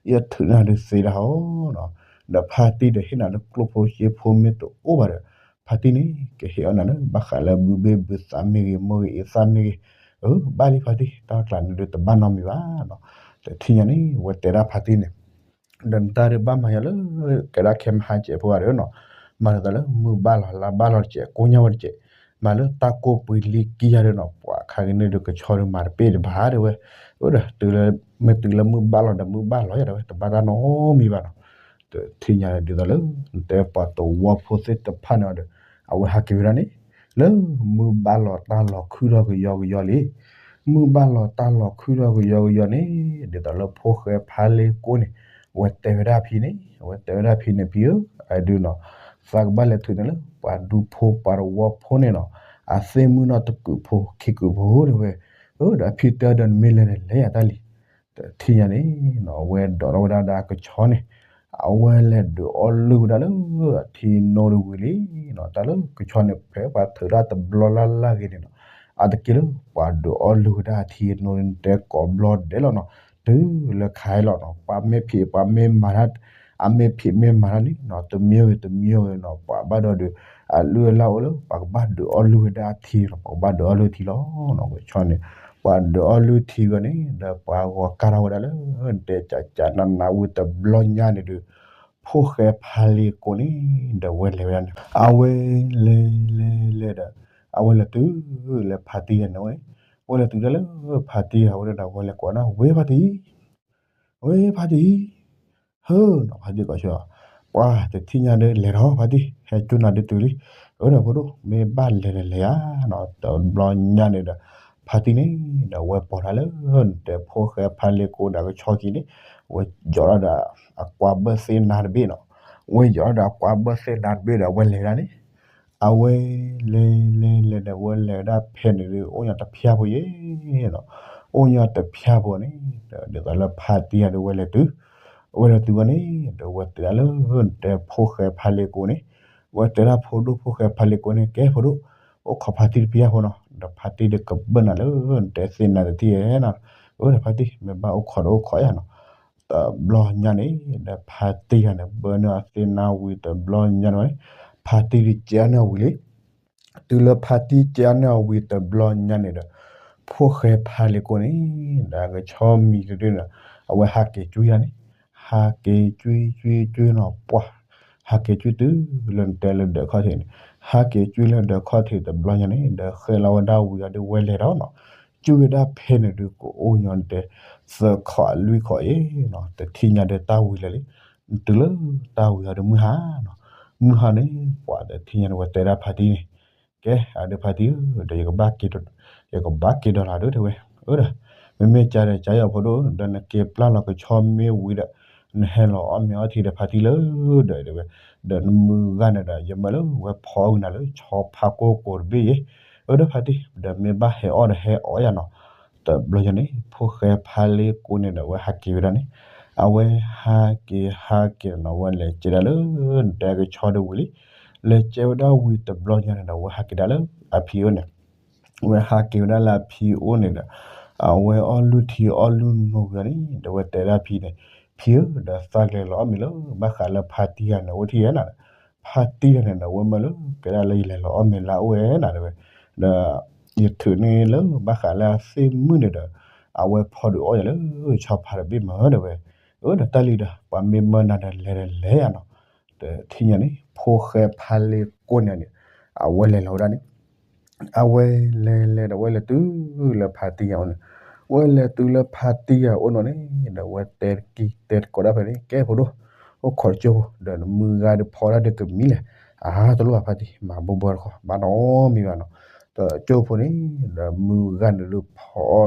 ယထုးန့ၢ်ဒုးသ့ဒၣ်အီၤနီၤ, ဒီးဖါတံၢ်ဒီးဟ့ၣ်နၤလၢကျိၣ်ဖိစ့ဖိမ့ၢ်တအိၣ်ဘၣ်ဒီး ဖါတံၢ်န့ၣ် ကဟ့ၣ်အီၣ်နၤလၢ ဘၣ်ဃးလၢဘုဘ့ၣ်ဘုသးမ့ၢ်ဂ့ၤ မိၢ်ဂ့ၤအ့သၣ်မ့ၢ်ဂ့ၤ, အၢ ဘၣ်လံဖါတံၢ် တၢ်ကျးန့ၣ်ဒုးတဘၣ်နီတမံၤဘၣ်နီၤ, တထံၣ်ညါန့ၣ် ဝဲတဲဒၣ်ဖါတံၢ်န့ၣ် ဒီးနတၢ်ဒုးဘၣ်မၤယၤလၢ ကဲဒၣ်ခဲမဟါစဲးဖိဂၤဒီးနီၤ, မၤဒ်သိးလၢမုၢ်ဘၣ်လီၤလါဘၣ်လီၤတစဲး ကိညါဝဲတစဲး, မၤလၢတၢ်ကိၢ်ပှ့ၤလံကံယၤဒီးနီၤ ပှၤခါကန့ၣ်ဒီးကဆီဒီးမၤတပ့ၢ်တဘၣ်တဲဝဲ, အၢ ဒီးတုၤလၢ မ့ၢ်တုၤလၢမုၢ်ဘၣ်လီၤဒီးမုၢ်ဘၣ်လီၤယၤတဲဝဲ တဘၣ်တၢ်နီတမံၤဘၣ်နီၤ, တထံၣ်ညါန့ၣ်ဒ်သိးလၢ နတဲပှၤတဝီဖိသ့ၣ်တဖၣ်န့ၣ်ဒီး အဝဲဟးက့ၤဝဲဒၣ်န့ၣ် လၢမုၢ်ဘၣ်လီၤတၢ်လီၤခုၣ်ထီၣ်ကယီကယီလံ မုၢ်ဘၣ်လီၤတၢ်လီၤခုၣ်ထီၣ်ကယီကယီန့ၣ် ဒ်သိးလၢဖိၣ်ဃဲဖါလ့ကိန့ၣ် အဝဲတဲဝဲဒၣ်ဖံန့ၣ် အဝဲတဲဝဲဒၣ်ဖံန့ၣ် ဖံဧၢ အဒုးနီၤ သးကဘၣ်လဲၤထုးန့ၢ်လၢ ပှၤဒူဖိပှၤတဝီဖိန့ၣ်နီၤ, အသ့ၣ်မုၣ်နီၢ်တကုးဖိခံကုးဖိတဲဝဲ, အၢ ဒီးအဖံတဲဒီး နမ့ၢ်လဲၤဒီးလဲၤယၤတၢ်လံ. တထံၣ်ညါန့ၣ်နီၤ အဝဲဒိးထီၣ်ဝဲဒၣ်ဒီးအကဆီန့ၣ်, အဝဲလဲၤဒုးအီၣ်လုၢ်ဝဲဒၣ်လၢအထံနိတဝံၤလံနီၤ. တၢ်လၢကဆီန့ၣ် ဖဲပှၤထုးတၢ်တဘျီလၢ်လၢ်ဂ့ၤန့ၣ်နီၤ, အါတက့ၢ်လၢပှၤဒုးအီၣ်လုၢ်ဝဲဒၣ်အထံနိန့ၣ် တဲကိးဘျီဒဲးလီၤနီၤ, တုၤလၢခါအံၤလီၤနီၤ. ပှၤမ့ၢ်ဖံး ပှၤမ့ၢ်မၤတၢ် အမ့ၢ်ဖံးမ့ၢ်မၤတၢ်န့ၣ်နီၤ တမံၤဂ့ၤတမံၤဂ့ၤနီၤ ပှၤဘၣ်ဒီးဒုး အလုၢ်အလၢ်အိၣ်လၢ ပှၤကဘၣ်ဒုးအီၣ်လုၢ်ဝဲဒၣ်အထံလီၤ, ပှၤကဘၣ်ဒုးအီၣ်လုၢ်ထံလီၤနီၤ. ကဆီန့ၣ် ပှၤဒုးအီၣ်လုၢ်ထံဝံၤန့ၣ် ဒီးပှၤဂီၤကၢ်ထီၣ်ဝဲဒၣ်လၢ တဲကးကးနးနးဝံၤတဘျီညါန့ၣ်ဒုး ဖိၣ်ဃဲဖါလ့ကိန့ၣ် ဒီးဝဲလဲၤဝဲဒၣ်န့ၣ် အဝဲလဲၤလဲၤလဲၤဒီး အဝဲလဲၤတုၤလၢဖါတံၢ်ဂၤန့ၣ်ဝဲ, အဝဲလဲၤတုၤဒၣ်လၢဖါတံၢ်ဂၤဝဲဒၣ်ဒီး အဝဲလဲၤကိးဒၣ် ဝဲဖါတံၢ် ဝဲဖါတံၢ်, ဟၢနီၤ ဖါတံၢ်ကိးဆၢ, ပှၤတထံၣ်ညါဒီး လဲၤထီၣ်ဖါတံၢ် ဟဲကၠိနၤဒုးတုၤလံ, အၢ ဒီးဖိဒိၣ် မ့ၢ်ဘၣ်လဲၤဒီးလဲၤဧါနီၤ. တဘျီညါန့ၣ်ဒီး ဖါတံၢ်န့ၣ်ဒီး ဝဲပိာ်တၢ်လၢ တဲဖိၣ်ဃဲဖါလ့ကိဒီးကဆီခံန့ၣ်, ဝဲယီၤထီၣ်ဒီးအကွၢ်ဘၢၣ်သ့ၣ်နါတဘ့ၣ်နီၤ, ဝဲယီၤထီၣ်ဒီးအကွၢ်ဘၢၣ်သ့ၣ်နါတဘ့ၣ်ဒီး အဝဲလဲၤဒၣ်န့ၣ် အဝဲလဲၤလဲၤလဲၤဒီး အဝဲလဲၤဝဲဒၣ်ဖဲန့ၣ်ဒီး အိၣ်ညီတဖၠၣ်ဖိယဲနီၤ, အိၣ်ညီတဖၠၣ်ဖိန့ၣ်ဒီး ဒ်သိးလၢဖါတံၢ်ဂၤဒီး ဝဲလဲၤတုၤ, ဝဲလဲၤတုၤဝဲန့ၣ်ဒီး ဝဲတဲဒၣ်လၢ တဲဖိၣ်ဃဲဖါလ့ကိန့ၣ်, ဝဲတဲဒၣ်ဖိဒိၣ်ဖိၣ်ဃဲဖါလ့ကိန့ၣ် ကဲဖိဒိၣ်, အိၣ်ခိးဖါတံၢ်တဖၠၣ်ဖိနီၤ, ဒီးဖါတံၢ်ဒီးကဘၢၣ်နၤလၢ တဲသ့ၣ်နါတထံၣ်ဧါနီၤ, အၢ ဒီးဖါတံၢ် မ့ၢ်ဘၣ်အိၣ်ခိးဒီးအိၣ်ခိးယၤနီၤ. တဘျီညါန့ၣ်ဒီး ဖါတံၢ်ဂၤန့ၣ် ဘၢန့ၢ်အီၤသ့ၣ်နါဝံၤတဘျီညါန့ၣ်ဝဲ, ဖါတံၢ်ဒုးကဲအီၤန့ၢ်အီၤဝံၤလံ. တုၤလၢဖါတံၢ်ကဲအီၤန့ၢ်အီၤဝံၤတဘျီညါန့ၣ်ဒီး ဖိၣ်ဃဲဖါလ့ကိန့ၣ်ဒီး ကဆီမံၤတဒုန့ၣ် အဝဲဟးက့ၤကွံယၤန့ၣ်, ဟးက့ၤကွံကွံကွံနီၤ ပှၤ ဟးက့ၤကွံတုၤလၢနတဲလၢဒၢးခီၣ်ထံးန့ၣ်, ဟးက့ၤကွံလၢဒၢးခီၣ်ထံးတဘျီညါန့ၣ်ဒီး ဃဲလီၤဝဲဒၣ်ဝံၤအီၤဒီး ဝဲလဲၤဒီးနီၤ, ကွံဝဲဒၣ်ဖဲန့ၣ်ဒုး ကအိၣ်ညီနတဲ သၢခီၣ်လွံၢ်ခီၣ်အံၤနီၤ, တထံၣ်ညါဒီးတၢ်ဝံၤလၢာ်လံ. တုၤလၢတၢ်ဝံၤအီၤဒီး မုၢ်ဟါနီၤ, မုၢ်ဟါန့ၣ် ပှၤတထံၣ်ညါန့ၣ် ဝဲတဲဒၣ်ဖါတံၢ်န့ၣ်, ကဲ အဒုးဖါတံၢ်ဧၢ ဒီးယကဘၣ်က့ၤ ယကဘၣ်က့ၤဒီးလီၤဒုး တဲဝဲ, အၢ ဒီး မ့မ့ၢ်ကါဒီးကါယီၤဖိဒိၣ် ဒီးနက့ၤပျၢ်လီၤကဆီမ့ၢ်ဝံၤဒီး နဟဲလီၤအီၣ်မ့ၤအီထံဒီးဖါတံၢ်လၢ ဒီးတဲဝဲ, ဒီးနမုၢ်ဂၤန့ၣ်ဒီး ယမၢလၢဝဲဖီအီၣ်ဝံၤနၤလၢ ဆီဖါကိၢ်ကိးတဘ့ၣ်ယဲ, အၢ ဒီးဖါတံၢ် ဒီးမ့ၢ်ဘၣ်ဟဲအီၣ်ဒီးဟဲအီၣ်ယၤနီၤ. တဘျီညါန့ၣ် ဖိၣ်ဃဲဖါလ့ကိန့ၣ်ဒီး အဝဲဟးက့ၤဝဲဒၣ်န့ၣ်, အဝဲဟးက့ၤဟးက့ၤဒီးနီၤ ဝဲလဲၤကဲဒၣ်လၢ နတဲကဆီဒီးဝံၤလံ. လဲၤကဲဝဲဒၣ်ဝံၤတဘျီညါန့ၣ်ဒီး အဝဲဟးက့ၤဒၣ်လၢအဖံအိၣ်န့ၣ်, ဝဲဟးက့ၤဝဲဒၣ်လၢအဖံအိၣ်န့ၣ်ဒီး အဝဲအီၣ်လုၢ်ထံအီၣ်လုၢ်နိဝံၤန့ၣ် ဒီးဝဲတဲဒၣ်ဖံန့ၣ်, ဖံဧၢ ဒီးသးကလဲၤလီၤအီၣ်မ့ၤလၢ ဘၣ်ဃးလၢဖါတံၢ်ဂၤန့ၣ် အိၣ်ထံၣ်ဧါနၤ, ဖါတံၢ်ဂၤန့ၣ်ဒီး ဝဲမၢလၢ ကဲဒၣ်လၢယလဲၤလီၤအီၣ်မ့ၤလၢအအိၣ်ဧါနၤ တဲဝဲ, ဒီး ယထုးန့ၢ်လၢဘၣ်ဃးလၢအသ့ၣ်မုၣ်န့ၣ်ဒီး အဝဲဖီဒုးအီၣ်ယၤလၢ ဆီဖါတဘ့ၣ်မၢ တဲဝဲ, အၢ ဒီးတၢ်လံဒီး ပှၤမ့ၢ်မၢနၤဒီးလဲၤဒီးလဲၤယၤနီၤ. တထံၣ်ညါန့ၣ် ဖိၣ်ဃဲဖါလ့ကိန့ၣ်န့ၣ် အဝဲလဲၤလီၤဝဲဒၣ်န့ၣ် အဝဲလဲၤလဲၤဒီး ဝဲလဲၤတုၤလၢဖါတံၢ်ဂၤအိၣ်န့ၣ်, ဝဲလဲၤတုၤလၢဖါတံၢ်ဂၤအိၣ်နီၤန့ၣ် ဒီးဝဲတဲတကံၢ်တဲတကိးဒၣ်ဖဲန့ၣ် ကဲဖိဒိၣ်, အိၣ်ခိးတကၠိဖိ ဒီးနမုၢ်ဂၤဒီးဖီဒၣ်ဒီးကမံၤလဲၣ်, အါ တလိၣ်ဘၣ်ဖါတံၢ် မၤဘိဘၢတခီ ဘၣ်နီတမံၤဘၣ်နီၤ. တကၠိဖိန့ၣ် ဒီးမုၢ်ဂၤန့ၣ်ဒီးဖီ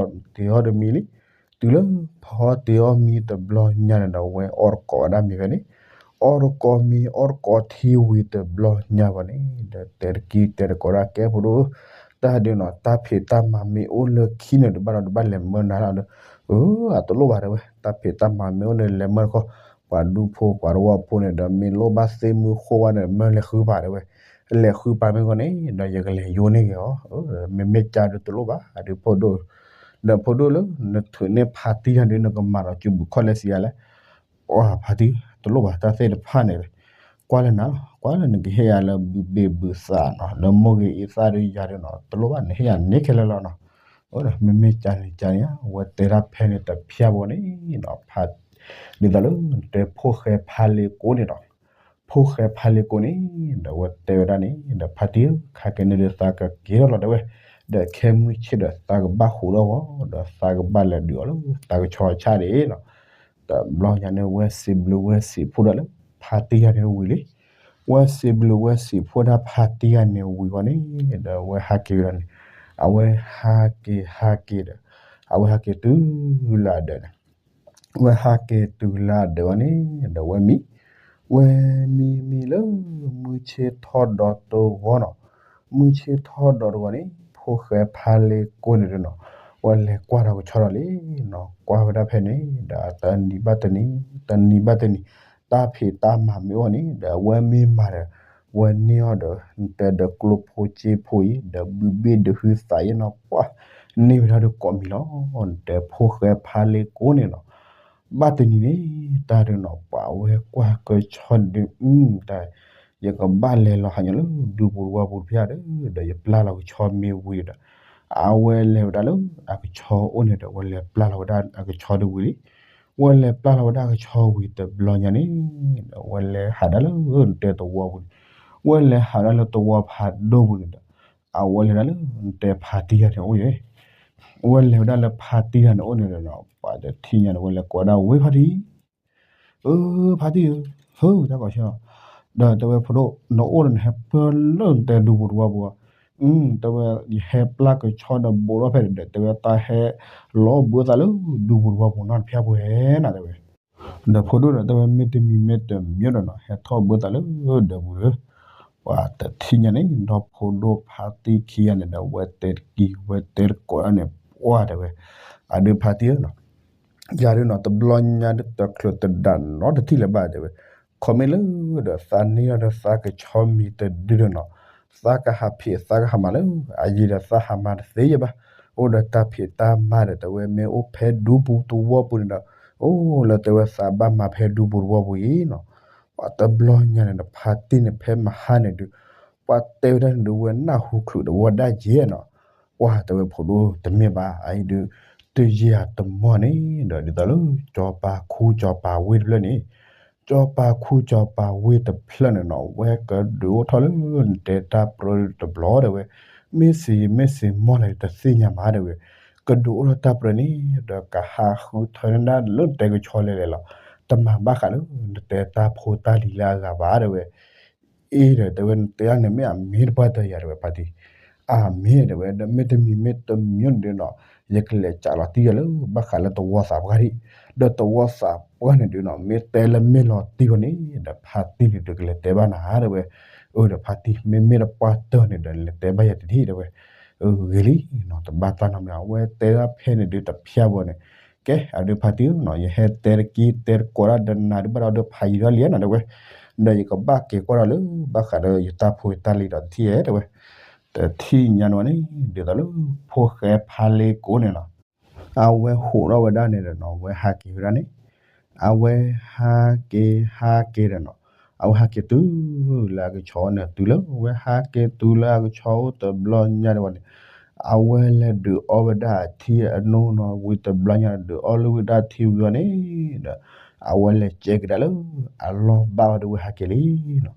အီၣ်တ့ၤအီၣ်တမံၤလံ, တုၤလၢဖီအီၣ်တ့ၤအီၣ်မံၤတဘျီညါန့ၣ်ဒီး ဝဲအီၣ်တကိးဝဲဒၣ်မ့ၤဖဲန့ၣ်, အီၣ်တကိးမံၤ အီၣ်တကိးထံဝံၤတဘျီညါဘၣ်န့ၣ် ဒီးတဲတကံၢ်တဲတကိးဒၣ် ကဲဖိဒိၣ်ဧၢ, တၢ်ဒုးနီၤ တၢ်ဖံးတၢ်မၤမ့ၢ်အိၣ်လၢခံန့ၣ်ဒီး ဘၣ်ဒီးတဘၣ်လဲၤမၢနၤလီၤဒီး, အၢ အတလိၣ်ဘၣ်တဲဝဲ, တၢ်ဖံးတၢ်မၤမ့ၢ်အိၣ်န့ၣ် လဲၤမၢတခီ, ပှၤဒူဖိပှၤတဝီဖိန့ၣ်ဒီး မ့ၢ်လိၣ်ဘၣ်သ့ၣ်မုၢ်ဃိဝါန့ၣ် မၢလဲၤဃုပာ်တဲဝဲ, လဲၤဃုပာ်မ့ၢ်ဂီၢ်န့ၣ်ဒီး ယကလဲၤယိန့ၢ်ဂ့ၤအီၤ, မ့မ့ၢ်ကါဒီးတလိၣ်ဘၣ် အဒုးဖိဒိၣ်, ဒီးဖိဒိၣ်လၢ နထုးန့ၢ်ဖါတံၢ်ဂၤဒီး နကမၤဒီးစုဘူးခီၣ်လဲစံးယၤလဲၣ် အဖါတံၢ် တလိၣ်ဘၣ်တၢ်သ့ၣ်တဖၣ်န့ၣ်, ကွၢ်လၢနၤလီၤ, ကွၢ်လၢနကဟ့ၣ်ယၤလၢဘုးဘ့ၣ်ဘုးသးနီၤ လၢမိၢ်ဂ့ၤအံသၣ်ဒီးယၤဒီးနီၤ တလိၣ်ဘၣ် နဟ့ၣ်ယၤန့ၣ်ခဲလၢာ်လီၤနီၤ. အၢ ဒီးမ့မ့ၢ်ကါန့ၣ်ကါန့ၣ် ဝဲတဲဒၣ်ဖဲန့ၣ်တဖၠၣ်ဘၣ်န့ၣ်နီၤ ဖါ ဒ်သိးလၢတဲဖိၣ်ဃဲဖါလ့ကိန့ၣ်နီၤ, ဖိၣ်ဃဲဖါလ့ကိန့ၣ် ဒီးဝဲတဲဝဲဒၣ်န့ၣ် ဒီးဖါတံၢ်ဧၢ ခါက့ၤန့ၣ်ဒီးသးကက့ၤထီၣ်လီၤတဲဝဲ, ဒီးခဲမုၢ်ဆ့ၣ်ဒီးသးကဘၣ်ဟူးထီၣ်ဂီၤ ဒီးသးကဘၣ်လဲၤဒုးအီၤလၢသးကဆီဆၣ်န့ၣ်နီၤ. တဘျီညါန့ၣ် ဝဲစံးဘျုးဝဲစံးဖှိၣ်ဒၣ်လၢ ဖါတံၢ်ဂၤန့ၣ်ဝံၤလံ, ဝဲစံးဘျုးဝဲစံးဖှိၣ်ဒၣ်ဖါတံၢ်ဂၤန့ၣ်ဝံၤဂီၢ်န့ၣ် ဒီးဝဲဟးက့ၤဝဲဒၣ်န့ၣ်, အဝဲဟးက့ၤဟးက့ၤဒီး အဝဲဟးက့ၤတုၤလၢအဒၢးန့ၣ် ဝဲဟးက့ၤတုၤလၢအဒၢးဝဲန့ၣ် ဒီးဝဲမံ, ဝဲမံမံလၢမုၢ်ဆ့ၣ်ထီၣ်ဒီးတဂီၢ်နီၤ, မုၢ်ဆ့ၣ်ထီၣ်ဒီးတဂီၤန့ၣ် ဖိၣ်ဃဲဖါလ့ကိန့ၣ်ဒုးနီၤ, ဝဲလဲၤကွၢ်ထီၣ်ကဆီဒီးလံနီၤ, ကွၢ်ဝဲဒၣ်ဖဲန့ၣ်ဒီး တနံၤဘၣ်တနံၤ, တနံၤဘၣ်တနံၤ, တၢ်ဖံးတၢ်မၤမ့ၢ်အိၣ်န့ၣ်ဒီး အဝဲမ့ၢ်မၤဒီး ဝဲန့ၢ်အီၤဒီး နတဲဒီးကျိဖိစ့ဖိအံၤ ဒီးဘုဘ့ၣ်ဒီးဟုသးအံၤနီၤ, ပှၤန့ၢ်ဝဲဒၣ်ဒီးကိးမံၤလီၤ. နတဲဖိၣ်ဃဲဖါလ့ကိန့ၣ်နီၤ, ဘၣ်တနံၤန့ၣ် တၢ်ဒုးနီၤ ပှၤဝဲကွၢ်ကဆီဒုး တၢ် ယကဘၣ်လဲၤလီၤဟးညီလၢဒူပူၤတဝီပူၤတဖၣ်ဒီး ဒီးယပျၢ်လီၤကဆီမ့ၢ်ဝံၤဒီး အဝဲလဲၤဝဲဒၣ်လၢအကဆီအိၣ်န့ၣ်ဒီး ဝဲလဲၤပျၢ်လီၤဝဲဒၣ်အကဆီဒုးဝံၤလံ. ဝဲလဲၤပျၢ်လီၤဝဲဒၣ်အကဆီဝံၤတဘျီညါန့ၣ်ဒီး ဝဲလဲၤဟးဒၣ်လၢနတဲသဝီပူၤန့ၣ်, ဝဲလဲၤဟးဒၣ်လၢသဝီဖးဒိၣ်ပူၤန့ၣ်ဒီး အဝဲလဲၤဒၣ်လၢနတဲဖါတံၢ်ယၤန့ၣ်အိၣ်ယဲ ဝဲလဲၤဝဲဒၣ်လၢဖါတံၢ်ယၤန့ၣ်အိၣ်န့ၣ်ဒီး ပှၤတထံၣ်ညါန့ၣ် ဝဲလဲၤကိးဒၣ်ဝဲဖါတံၢ် အၢ ဖါတံၢ်ဧၢ, ဟၢ တၢ်ကိးဆၢ, ဒီးတဲဝဲဖိဒိၣ် နအိၣ်ဒီးနဟဲပၢၢ်လၢနတဲဒူပူၤတဝီပူၤဧါ, တဲဝဲ ယဟဲပျၢ်ကဆီဒီးဘိးထီၣ်ဖဲန့ၣ်ဒီး တဲဝဲတၢ်ဟဲလီၤဘၢသးလၢဒူပူၤတဝီပူၤနီတဖၣ်ပှဲၤနီၤ တဲဝဲ ဒီးဖိဒိၣ်ဒီး တဲဝဲမ့တမံၤမ့တမံၤဒီးနီၤ ဟဲထီၣ်ဘၢသးလၢဒူပူၤဒီး ပှၤတထံၣ်ညါန့ၣ် ဒီဖိဒိၣ်ဖါတံၢ်ခံဂၤန့ၣ်ဒီး ဝဲတဲတကံ ဝဲတဲတကိးဒၣ်န့ၣ် ပှၤတဲဝဲ အဒုးဖါတံၢ်ဧၢနီၤ ယၤဒုးနီၤ တဘျီညါဒုးတချုးတဒၣ်နီတထံၣ်လၢၤဘၣ်တဲဝဲ, ခီမ့ၢ်လၢဒီးသးန့ၢ်ဒီးသးကဆီမံၤတဒုဒီးနီၤ, သးကဟးဖံးသးကဟးမၤလၢအယံၤဒီးသးဟးမၤတသ့ယဲဘၣ်, အိၣ်ဒီးတၢ်ဖံးတၢ်မၤဒီး တဲဝဲမ့ၢ်အိၣ်ဖဲဒူပူၤတဝီပူၤန့ၣ်ဒီး အိၣ်လၢတဲဝဲသးဘၣ်မၤဖဲဒူပူၤတဝီပူၤအံၤနီၤ, ပှၤတဘျီညါန့ၣ်ဒီး ဖါတံၢ်န့ၣ်ဖဲမဟါန့ၣ်ဒုး ပှၤတဲဝဲဒၣ်န့ၣ်ဒုး ဝဲနၢ်ဟူချုးဒီးဝဲဒၣ်ယဲနီၤ ပှၤတဲဝဲဖိဒိၣ်တမ့ၢ်ဘၣ် အအံၤဒုး တယံာ်တမီၢ်န့ၣ်ဒီး ဒ်သိးလၢ ကၠီၤပၤခူကၠီၤပၤဝ့ၢ်တဖျၢၣ်န့ၣ်, ကၠီၤပၤခူကၠီၤပၤဝ့ၢ်တဖျၢၣ်န့ၣ်နီၤ ဝဲကဒုးအိၣ်ထီၣ်လၢနတဲတၢ်ပြၢတဘျီတဲဝဲ, မ့ၢ်စ့မ့ၢ်စ့မီၢ်လဲၣ်တသ့ၣ်ညါမးတဲဝဲ, ကဒုးအိၣ်ထီၣ်တၢ်ပြၢန့ၣ်ဒီး ကဟးဃုထၢန့ၢ်ဒၣ်လၢနတဲကဆီလဲၤလဲၤလီၤ, တမၤဘၣ်ဃးလၢနတဲတၢ်ဖိတၢ်လံၤလၢအဂၤဘၣ်တဲဝဲ အ့ဒီးတဲဝဲ နတဲဒၣ်န့ၣ်မ့ၢ်အမ့ၢ်တပှၢ်တၢၢ်ယၤတဲဝဲ ဖါတံၢ်, အမ့ၢ်တဲဝဲ ဒီးမ့တမံၤမ့တမံၤန့ၣ်ဒုးနီၤ ယကလဲၤကးလီၤတံၢ်ယၤလၢ ဘၣ်ဃးလၢသဝီသးပှၢ်ဒံး, ဒီးသဝီသးပှၢ်န့ၣ်ဒုးနီၤ မ့ၢ်တဲလၢမ့ၢ်လီၤတံၢ်ဝဲန့ၣ်ဒီး ဖါတံၢ်န့ၣ်ဒုးကလဲၤတဲဘၣ်နၤတဲဝဲ, အၢဒီးဖါတံၢ် မ့မ့ၢ်တပှၢ်တၢၢ်န့ၣ်ဒီး လဲၤတဲဘၣ်ယၤတထံၣ်တဲဝဲ, အၢဂ့ၤလံနီၤ တဘၣ်တၢ်နီတမံၤ အဝဲတဲဒၣ်ဖဲန့ၣ်ဒုးတဖျါဘၣ်န့ၣ်, ကဲ အဒုးဖါတံၢ်နီၤ ယဟဲတဲတက့ၢ်တဲတကိးဒၣ်ဒီးနၤဒုး ဘၣ်ဒီးဒုးဖးယံၤထီၣ်လံနီၤတဲဝဲ, ဒီးယကဘၣ်က့ၤကွၢ်ဒီးလၢ ဘၣ်ဃးဒီးယတၢ်ဖိယတၢ်လံၤဒီးတထံၣ်ဧဲတဲဝဲ, တထံၣ်ညါန့ၣ်ဝဲန့ၣ် ဒ်သိးလၢ ဖိၣ်ဃဲဖါလ့ကိန့ၣ်နီၤ အဝဲဟးထီၣ်ဝဲဒၣ်န့ၣ်ဒီးနီၤ အဝဲဟးက့ၤဝဲဒၣ်န့ၣ်, အဝဲဟးက့ၤဟးက့ၤဒီးနီၤ, အဝဲဟးက့ၤတုၤလၢအကဆီန့ၣ် တုၤလၢဝဲဟးက့ၤတုၤလၢအကဆီအိၣ်တဘျီညါဒံးဝဲန့ၣ်, အဝဲလဲၤဒုးအီဝဲဒၣ်အထံအနိနီၤ ဝံၤတဘျီညါဒုးအီလၢဝံၤဒၣ်ထံဝံၤအီၤန့ၣ်ဒီး အဝဲလဲၤကဲကဒါလၢ အလီၢ်ဘၣ်ဝဲဒီးဝဲဟးက့ၤလံနီၤ,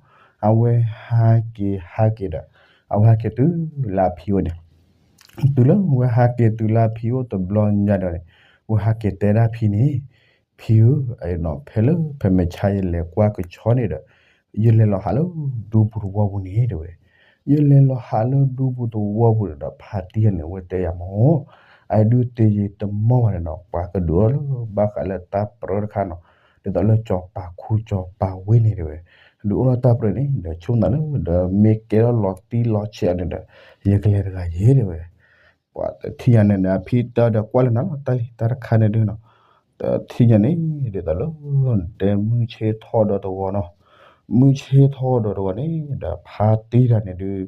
အဝဲဟးက့ၤဟးက့ၤဒီး အဝဲဟးက့ၤတုၤလၢအဖံအိၣ်န့ၣ် တုၤလၢဝဲဟးက့ၤတုၤလၢအဖံအိၣ်တဘျီညါဒီးန့ၣ်, ဝဲဟးက့ၤတဲဒၣ်ဖံန့ၣ်, ဖံဧၢ, ဖဲမဲာ်ဆါယလဲၤကွၢ်ကဆီန့ၣ်ဒီး, ယလဲၤလီၤဟးလၢဒူပူၤတဝီပူၤန့ၣ်တဲဝဲ, ယလဲၤလီၤဟးလၢဒူပူၤတဝီပူၤန့ၣ်ဒီး ဖါတံၢ်ယၤန့ၣ် ဝဲတဲယၤမၢ်, အဒုးတယံာ်တမီၢ်ဘၣ်န့ၣ်နီၤ ပှၤကဒုးအိၣ်ထီၣ်လၢဘၣ်ဃးလၢတၢ်ပြၢတခါနီၤ, ဒ်သိးလၢကၠီၤပၤခူကၠီၤပၤဝ့ၢ်န့ၣ်တဲဝဲ, ဒုးအိၣ်ထီၣ်တၢ်ပြၢန့ၣ်ဒီး ဆိကမိၣ်လၢ ဒီးမ့ၢ်ကဲထီၣ်လီၤတံၢ်လီၤဆဲးအီၤန့ၣ်ဒီး ယကလဲၤတဂၤယဲတဲဝဲ ပှၤတထံၣ်ညါန့ၣ်ဒီး အဖံတဲဒီးကွၢ်လၢနၤလီၤ တၢ်လံၤတၢ်တခါန့ၣ်ဒုးနီၤ, တထံၣ်ညါန့ၣ် ဒ်သိးလၢ နတဲမုၢ်ဆ့ၣ်ထီၣ်ဒီးတဝီနီၤ, မုၢ်ဆ့ၣ်ထီၣ်ဒီးတဝီန့ၣ်ဒီး ဖါတံၢ်တဂၤန့ၣ်ဒုး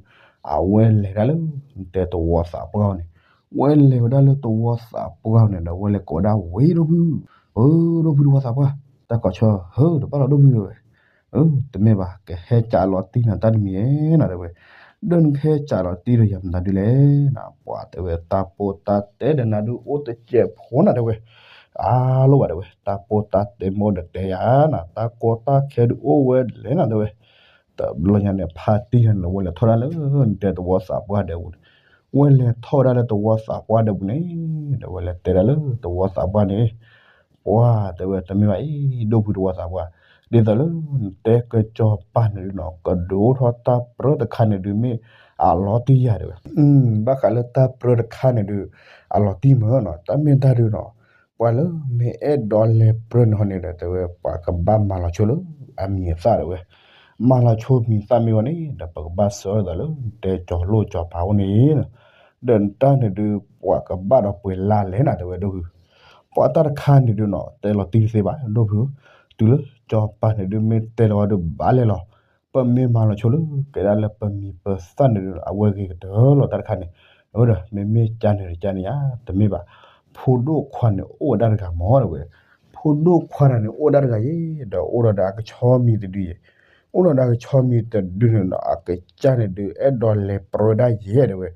အဝဲလဲၤဒၣ်လၢ နတဲသဝီသးပှၢ်န့ၣ်, ဝဲလဲၤဝဲဒၣ်လၢသဝီသးပှၢ်န့ၣ်ဒီး ဝဲလဲၤကိးဒၣ်ဝဲဒိၣ်ဖုၣ်, အၢ ဒိၣ်ဖုၣ်သဝီသးပှၢ်, တၢ်ကိးဆၢ ဟၢတဘၣ်လီၤဒိၣ်ဖုၣ်တဲဝဲ အၢ တမ့ၢ်ဘၣ် ကဟဲကးလီၤတံၢ်နၤတၢ်တမံၤဧဲနီၤတဲဝဲ, ဒီးနကဟဲကးလီၤတံၢ်ဒီးယၤမနုၤဒုလဲၣ်နီၤ, ပှၤတဲဝဲတၢ်ပိၢ်တၢ်တဲဒီးနၤဒုးအိၣ်တစဲးဖိနီၤတဲဝဲ, အါလိၣ်ဘၣ်တဲဝဲ တၢ်ပိၢ်တၢ်တဲမ့ၢ်အိၣ်ဒီးတဲယၤနီၤ, တၢ်ကီတၢ်ခဲဒုးအိၣ်ဝဲလဲၣ်နီၤတဲဝဲ, တဘျီညါန့ၣ် ဖါတံၢ်န့ၣ် ဝဲလဲၤထီၣ်ဒၣ်လၢ နတဲသဝီသးပှၢ်ဒဲးပူၤန့ၣ်, ဝဲလဲၤထီၣ်ဝဲဒၣ်လၢသဝီသးပှၢ်ဒဲးပူၤန့ၣ်, ဒီးဝဲလဲၤတဲဒၣ်လၢသဝီသးပှၢ်န့ၣ် ပှၤတဲဝဲတမ့ၢ်ဘၣ်အံၤ ဒိၣ်ဖုၣ်သဝီသးပှၢ်, ဒ်သိးလၢနတဲကစီၤပၤန့ၣ်ဒုးနီၤ ကဒုးအိၣ်ထီၣ်တၢ်ပြၢတခါန့ၣ်ဒုးမ့ၢ်အလီၤတံၢ်ယၤတဲဝဲ, ဘၣ်ဃးလၢတၢ်ပြၢတခါန့ၣ်ဒုး အလီၤတံၢ်မၢနီၤ, တၢ်မ့ၢ်တၢ်ဒုးနီၤ, ပှၤလၢမ့ၢ်အဲၣ်ဒိးလဲၤပြၢန့ၣ်ဟီန့ၣ်ဒီး တဲဝဲပှၤကဘၣ်မၤလီၤဆိလၢအမံၤအသၣ်တဲဝဲ, မၤလီၤဆိမံၤသၣ်မ့ၢ်ဝဲန့ၣ် ဒီးပကဘၣ်စၢၤအီၤသးလၢ တဲကၠီၤလိၣ်ကၠီၤပၤအိၣ်န့ၣ်, ဒီးတၢ်န့ၣ်ဒုး ပှၤကဘၣ်ဒီးပှဲၤလါလဲၣ်နၤ တဲဝဲဒိၣ်ဖု, ပှၤတၢ်တခါန့ၣ်ဒုးနီၤ တဲလီၤတံၢ်တသ့ဘၣ် ဒိၣ်ဖု, တုၤလၢကၠီၤပၤန့ၣ်ဒုးမ့ၢ်တဲလီၤဝဲဒုးဘၣ်လဲၣ်လီၤ, ပမ့ၢ်မၤလီၤဆိလၢ ကဲဒၣ်လၢပမံၤပသၣ်န့ၣ်ဒုး အဝဲဂ့ၤကတၢၢ်လီၤတၢ်တခါန့ၣ်, အဝဲဒီး မ့မ့ၢ်ကန့ၣ်တကန့ၣ်ဧါ တမ့ၢ်ဘၣ်, ဖိဒိၣ်ခွါန့ၣ်အိၣ်ဝဲဒၣ်တဂၤမၢ် တဲဝဲ, ဖိဒိၣ်ခွါတဂၤန့ၣ်အိၣ်ဝဲဒၣ်တဂၤယဲ, ဒီးအိၣ်ဒီးဒီးအကဆီမံၤတဒုယဲ, အိၣ်ဒီးဒီးအကဆီမံၤတဒုန့ၣ်ဒီး အကစၢ်န့ၣ်ဒုး အဲၣ်ဒိးလဲၤပြၢဒၣ်ယဲ တဲဝဲ,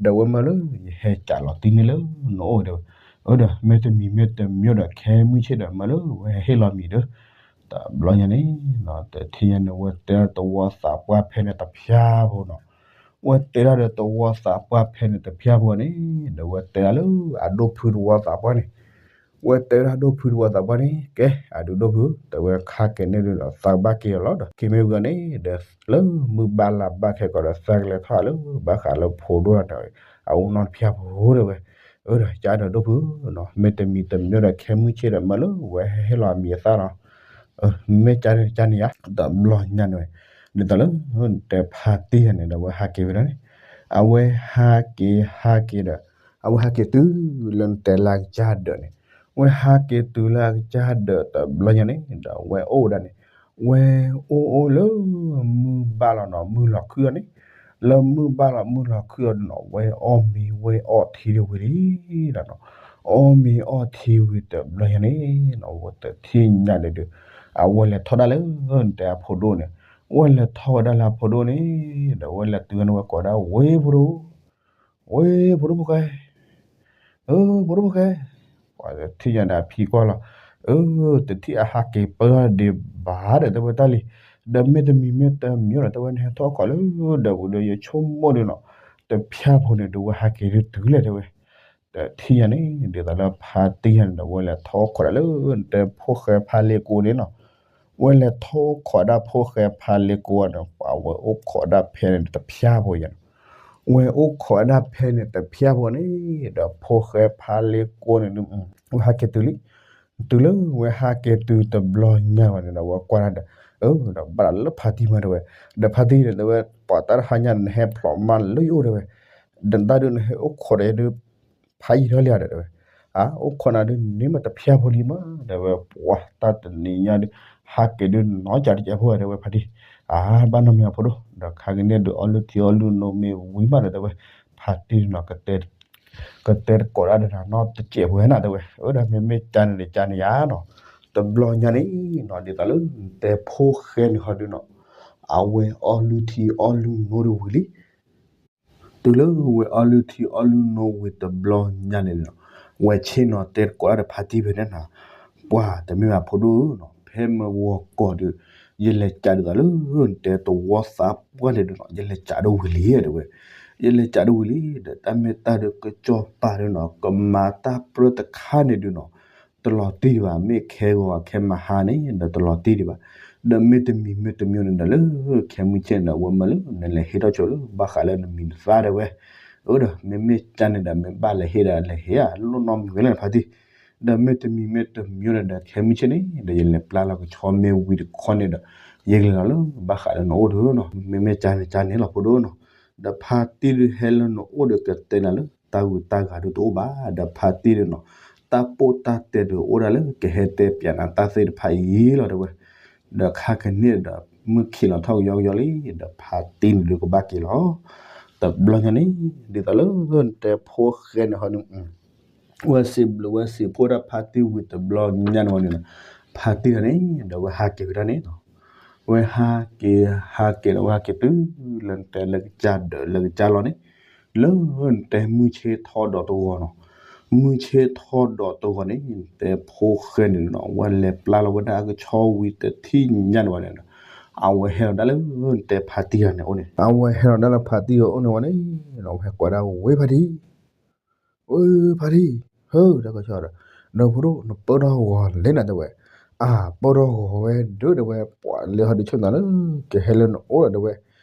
ဒီးဝဲမၢလၢ ယဟဲကးလီၤတံၢ်န့ၣ်လၢနအိၣ် တဲဝဲ, အဝဲဒီး မ့တမံၤမ့တမံၤဒီး ခဲမုၢ်ဆ့ၣ်ဒီးမၢလၢ ဝဲဟဲဟ့ၣ်လီၤမံၤဒီး, တဘျီညါန့ၣ် တထံၣ်ညါန့ၣ် ဝဲတဲတဝီသးပှၢ်ဖဲန့ၣ်တဖၠၣ်ဖိနီၤ, ဝဲတဲဒၣ်ဒီးတဝီသးပှၢ်ဖဲန့ၣ်တဖၠၣ်ဖိန့ၣ် ဒီးဝဲတဲဒၣ်လၢအဒိၣ်ဖုတဝီသးပှၢ်န့ၣ်, ဝဲတဲဒၣ်ဒိၣ်ဖုတဝီသးပှၢ်န့ၣ် ကဲ အဒုးဒိၣ်ဖု တဲဝဲ ခါက့ၤန့ၣ်ဒုးဒီး သးဘၣ်က့ၤအီၤလီၤဒီး က့ၤမ့ၢ်ဝံၤန့ၣ်ဒီး လၢမုၢ်ဘၣ်လါဘၣ်ခဲကိာ်ဒီး သးကလဲၤထီၣ်လၢ ဘၣ်ဃးလၢဖိဒိၣ်န့ၣ် အအိၣ်နီတဖၠၣ်ဖိ တဲဝဲ, အဝဲဒီး ကဒီးဒိၣ်ဖုနီၤ မ့တမံၤတမံၤဒီး ခဲမုၢ်ဆ့ၣ်ဒီးမၢလၢ ဝဲဟဲဟ့ၣ်လီၤမံၤအသၣ်နီၤ, မ့ၢ်ကန့ၣ်တကန့ၣ်ဧါ တဘျီညါန့ၣ်ဝဲ, ဒ်သိးလၢ တဲဖါတံၢ်ယၤန့ၣ်ဒီး ဝဲဟးက့ၤဝဲဒၣ်န့ၣ်, အဝဲဟးက့ၤဟးက့ၤဒီး အဝဲဟးက့ၤတုၤလၢနတဲလၢအကစၢ်ဒၢးန့ၣ်, ဝဲဟးက့ၤတုၤလၢအကစၢ်ဒၢးတဘျီညါန့ၣ်ဒီး ဝဲအိၣ်ဝဲဒၣ်န့ၣ်, ဝဲအိၣ်အိၣ်လၢ မုၢ်ဘၣ်လီၤနီၤ မုၢ်လီၤခုၣ်အီၤန့ၣ်, လၢမုၢ်ဘၣ်လီၤမုၢ်လီၤခုၣ်အီၤန့ၣ်နီၤ ဝဲအီၣ်မ့ၤဝဲအီထံဒၣ်ဝံၤလံနီၤ, အီၣ်မ့ၤအီထံဝံၤတဘျီညါန့ၣ်နီၤ ဝဲတထံၣ်ညါန့ၣ်ဒုး အဝဲလဲၤထီၣ်ဒၣ်လၢ တဲအဖိဒိၣ်န့ၣ်, ဝဲလဲၤထီၣ်ဝဲဒၣ်လၢအဖိဒိၣ်န့ၣ်, ဒီးဝဲလဲၤတုၤန့ၣ် ဝဲကိးဒၣ် ဝ့ၢ်ဖိဒိၣ် ဝ့ၢ်ဖိဒိၣ်ဖိၣ်ဃဲ, ဖိဒိၣ်ဖိၣ်ဃဲ, ပှၤတထံၣ်ညါဒီးအဖံကွၢ်လီၤ, တထံၣ်အဟးက့ၤပၢၢ်ဒံးဘၣ်ဒီး တဲဝဲတၢ်လံ, ဒီးမ့တမံၤမ့တမံၤဒီး တဲဝဲ နဟဲထီၣ်အိၣ်ခိးလၢ ဒီးဝံၤဒီး ယဆိကမိၣ်ဒုးနီၤ, တဖၠၣ်ဖိန့ၣ်ဒုး ဝဲဟးက့ၤဒုးတုၤလဲၣ် တဲဝဲ, တထံၣ်ညါန့ၣ် ဒ်သိးလၢဖါတံၢ်ယၤန့ၣ်ဒီး ဝဲလဲၤထီၣ်အိၣ်ခိးဒၣ်လၢ တဲဖိၣ်ဃဲဖါလ့ကိန့ၣ်နီၤ, ဝဲလဲၤထီၣ်အိၣ်ခိးဒၣ်ဖိၣ်ဃဲဖါလ့ကိန့ၣ် ပှၤဝဲအိၣ်ခိးဒၣ်ဖဲန့ၣ်တဖၠၣ်ဖိယၤနီၤ, ဝဲအိၣ်ခိးဒၣ်ဖဲန့ၣ်တဖၠၣ်ဖိန့ၣ်, ဒီးဖိၣ်ဃဲဖါလ့ကိန့ၣ်ဒုး ဝဲဟးက့ၤတုၤလံ, တုၤလၢဝဲဟးက့ၤတုၤတဘျီညါဝဲန့ၣ်ဒီး ဝဲကွၢ်ဒၣ်ဒီး, ဒီးဘၣ်ဒီးလၢဖါတံၢ်မး တဲဝဲ, ဒီးဖါတံၢ်န့ၣ် တဲဝဲ ပှၤတၢ်တဟါညါန့ၣ် နဟဲဖျိးမးလၢယအိၣ် တဲဝဲ, ဒီးတၢ်ဒုးနဟဲအိၣ်ခိးဒီးယၤဒုး ဖးယံာ်ထီၣ်လံဧါဒီး တဲဝဲ, အၢ အိၣ်ခိးနၤဒုး န့ၢ်မးတဖၠၣ်ဖိလံမး တဲဝဲ, ပှၤတၢ်တနံၤညါဒုး ဟးက့ၤဒုးနီၢ်ကၠးတကဲးဖိ တဲဝဲ ဖါတံၢ်, အၢ ဘၣ်နီတမံၤဖိဒိၣ်, ဒီးခါက့ၤန့ၣ်ဒုး အီၣ်လုၢ်ထံအီၣ်လုၢ်နိမ့ၢ်ဝံၤမးဒီး တဲဝဲ, ဖါတံၢ်နီၤ ကတဲတကိးဒၣ်ဒီးနၤနီတစဲးဖိနၤ တဲဝဲ, အၢ ဒီးမ့မ့ၢ်ကန့ၣ်ဒီးကန့ၣ်ယါနီၤ, တဘျီညါန့ၣ်နီၤ ဒ်သိးလၢ တဲဖိၣ်ဃဲန့ၣ်ဟီဒုးနီၤ, အဝဲအီၣ်လုၢ်ထံအီၣ်လုၢ်နိဒၣ်ဝံၤလံ တုၤလၢဝဲအီၣ်လုၢ်ထံအီၣ်လုၢ်နိဝံၤတဘျီညါန့ၣ်နီၤ, ဝဲဆ့ၣ်နီၤတဲတကိးဒၣ်ဒီးဖါတံၢ်ဖဲန့ၣ်နီၤ, ပှၤတမ့ၢ်ဘၣ်ဖိဒိၣ်နီၤ, ဖဲမ့ၢ်ဝီၤကီၢ်ဒီး ယလဲၤကးဒ်သိးလၢ တဲတဝီသးပှၢ်န့ၣ်ဒုးနီၤ ယလဲၤကးဒိၣ်ဝံၤလံ တဲဝဲ, ယလဲၤကးဒိၣ်ဝံၤလံ ဒီးတၢ်မ့ၢ်တၢ်ဒုးကစီၤပၤဒုးနီၤ ကမၤတၢ်ပြၢတခါန့ၣ်ဒုးနီၤ တလီၤတံၢ်ဒံးဘၣ်, မ့ၢ်ခဲဂီၤခဲမဟါန့ၣ်ဒီးတလီၤတံၢ်ဒံးဘၣ်, ဒီးမ့တမံၤမ့တမံၤန့ၣ်ဒီးလၢ ခဲမုၢ်ဆ့ၣ်န့ၣ်ဒီး ဝဲမၢလၢ နလဲၤဟ့ၣ်ထီၣ်ဆိလၢ ဘၣ်ဃးလၢနမံၤနသၣ် တဲဝဲ, အၢ ဒီးမ့မ့ၢ်ကန့ၣ်ဒီး မ့ၢ်ဘၣ်လဲၤဟ့ၣ်ဒီးလဲၤဟ့ၣ်ဧါ လိၣ်နီတမံၤဝဲလၢနဖါတံၢ်, ဒီးမ့တမံၤမ့တမံၤန့ၣ်ဒီး ခဲမုၢ်ဆ့ၣ်န့ၣ်ဒီး ယလဲၤပျၢ်လီၤကဆီမ့ၢ်ဝံၤတခီန့ၣ်ဒီး ယကလဲၤလီၤလၢ ဘၣ်ဃးလၢနအိၣ်ဒီးနီၤ, မ့မ့ၢ်ကန့ၣ်ကန့ၣ်လီၤဖိဒိၣ်နီၤ, ဒီးဖါတံၢ်ဒုးဟဲလၢနအိၣ်ဒီးကတဲနၤလၢ တၢ်ဂုၤတၢ်ဂၤဒုးတအိၣ်ဘၣ်, ဒီးဖါတံၢ်ဒုးနီၤ တၢ်ပိၢ်တၢ်တဲဒုးအိၣ်ဒၣ်လၢ ကဟဲတဲပၠးနၤတၢ်သ့ၣ်တဖၣ်အံၤလီၤ တဲဝဲ, ဒီးခါကန့ၣ်ဒီး မုၢ်ခံးလီၤထီၣ်ကယီကယီလံ, ဒီးဖါတံၢ်န့ၣ်ဒုးကဘၣ်က့ၤလီၤ, တဘျီညါန့ၣ် ဒ်သိးလၢ တဲဖိၣ်ဃဲန့ၣ်ဟီဒုး ဝဲစံးဘျုးဝဲစံးဖှိၣ်ဒၣ်ဖါတံၢ်ဝံၤတဘျီညါန့ၣ်ဝဲန့ၣ်, ဖါတံၢ်တဂၤန့ၣ်ဒီး ဝဲဟးက့ၤဝဲဒၣ်န့ၣ်နီၤ, ဝဲဟးက့ၤဟးက့ၤဒီး ဝဲဟဲက့ၤတုၤလၢတဲလၢကစၢ်ဒၢးလၢကစၢ်လီၢ်န့ၣ်, လၢတဲမုၢ်ဆ့ၣ်ထီၣ်ဒီးတဂီၤနီၤ, မုၢ်ဆ့ၣ်ထီၣ်ဒီးတဂီၤန့ၣ် တဲဖိၣ်ဃဲန့ၣ်နီၤ ဝဲလဲၤပျၢ်လီၤဝဲဒၣ်အကဆီဝံၤတထံၣ်ညါန့ၣ်ဝဲန့ၣ်နီၤ, အဝဲဟဲလီၤဒၣ်လၢ တဲဖါတံၢ်တဂၤန့ၣ်အိၣ်န့ၣ်, အဝဲဟဲလီၤဒၣ်လၢဖါတံၢ်အအိၣ်န့ၣ်ဝဲန့ၣ်, ဝဲဟဲကိးဒၣ်ဝဲဖါတံၢ် ဝ့ၢ်ဖါတံၢ်, ဟၢ တၢ်ကဆီဒီး, ဒီးဖိဒိၣ် နပၢၢ်ထီၣ်ဂီၤလဲၣ်နၤ တဲဝဲ, အၢ ပၢၢ်ထီၣ်ဂီၤဝဲဒၣ် တဲဝဲ, ပှၤလဲၤဟီဒုးဆိၣ်နၤလၢ ကဟဲလၢနအိၣ်ဒီး တဲဝဲ,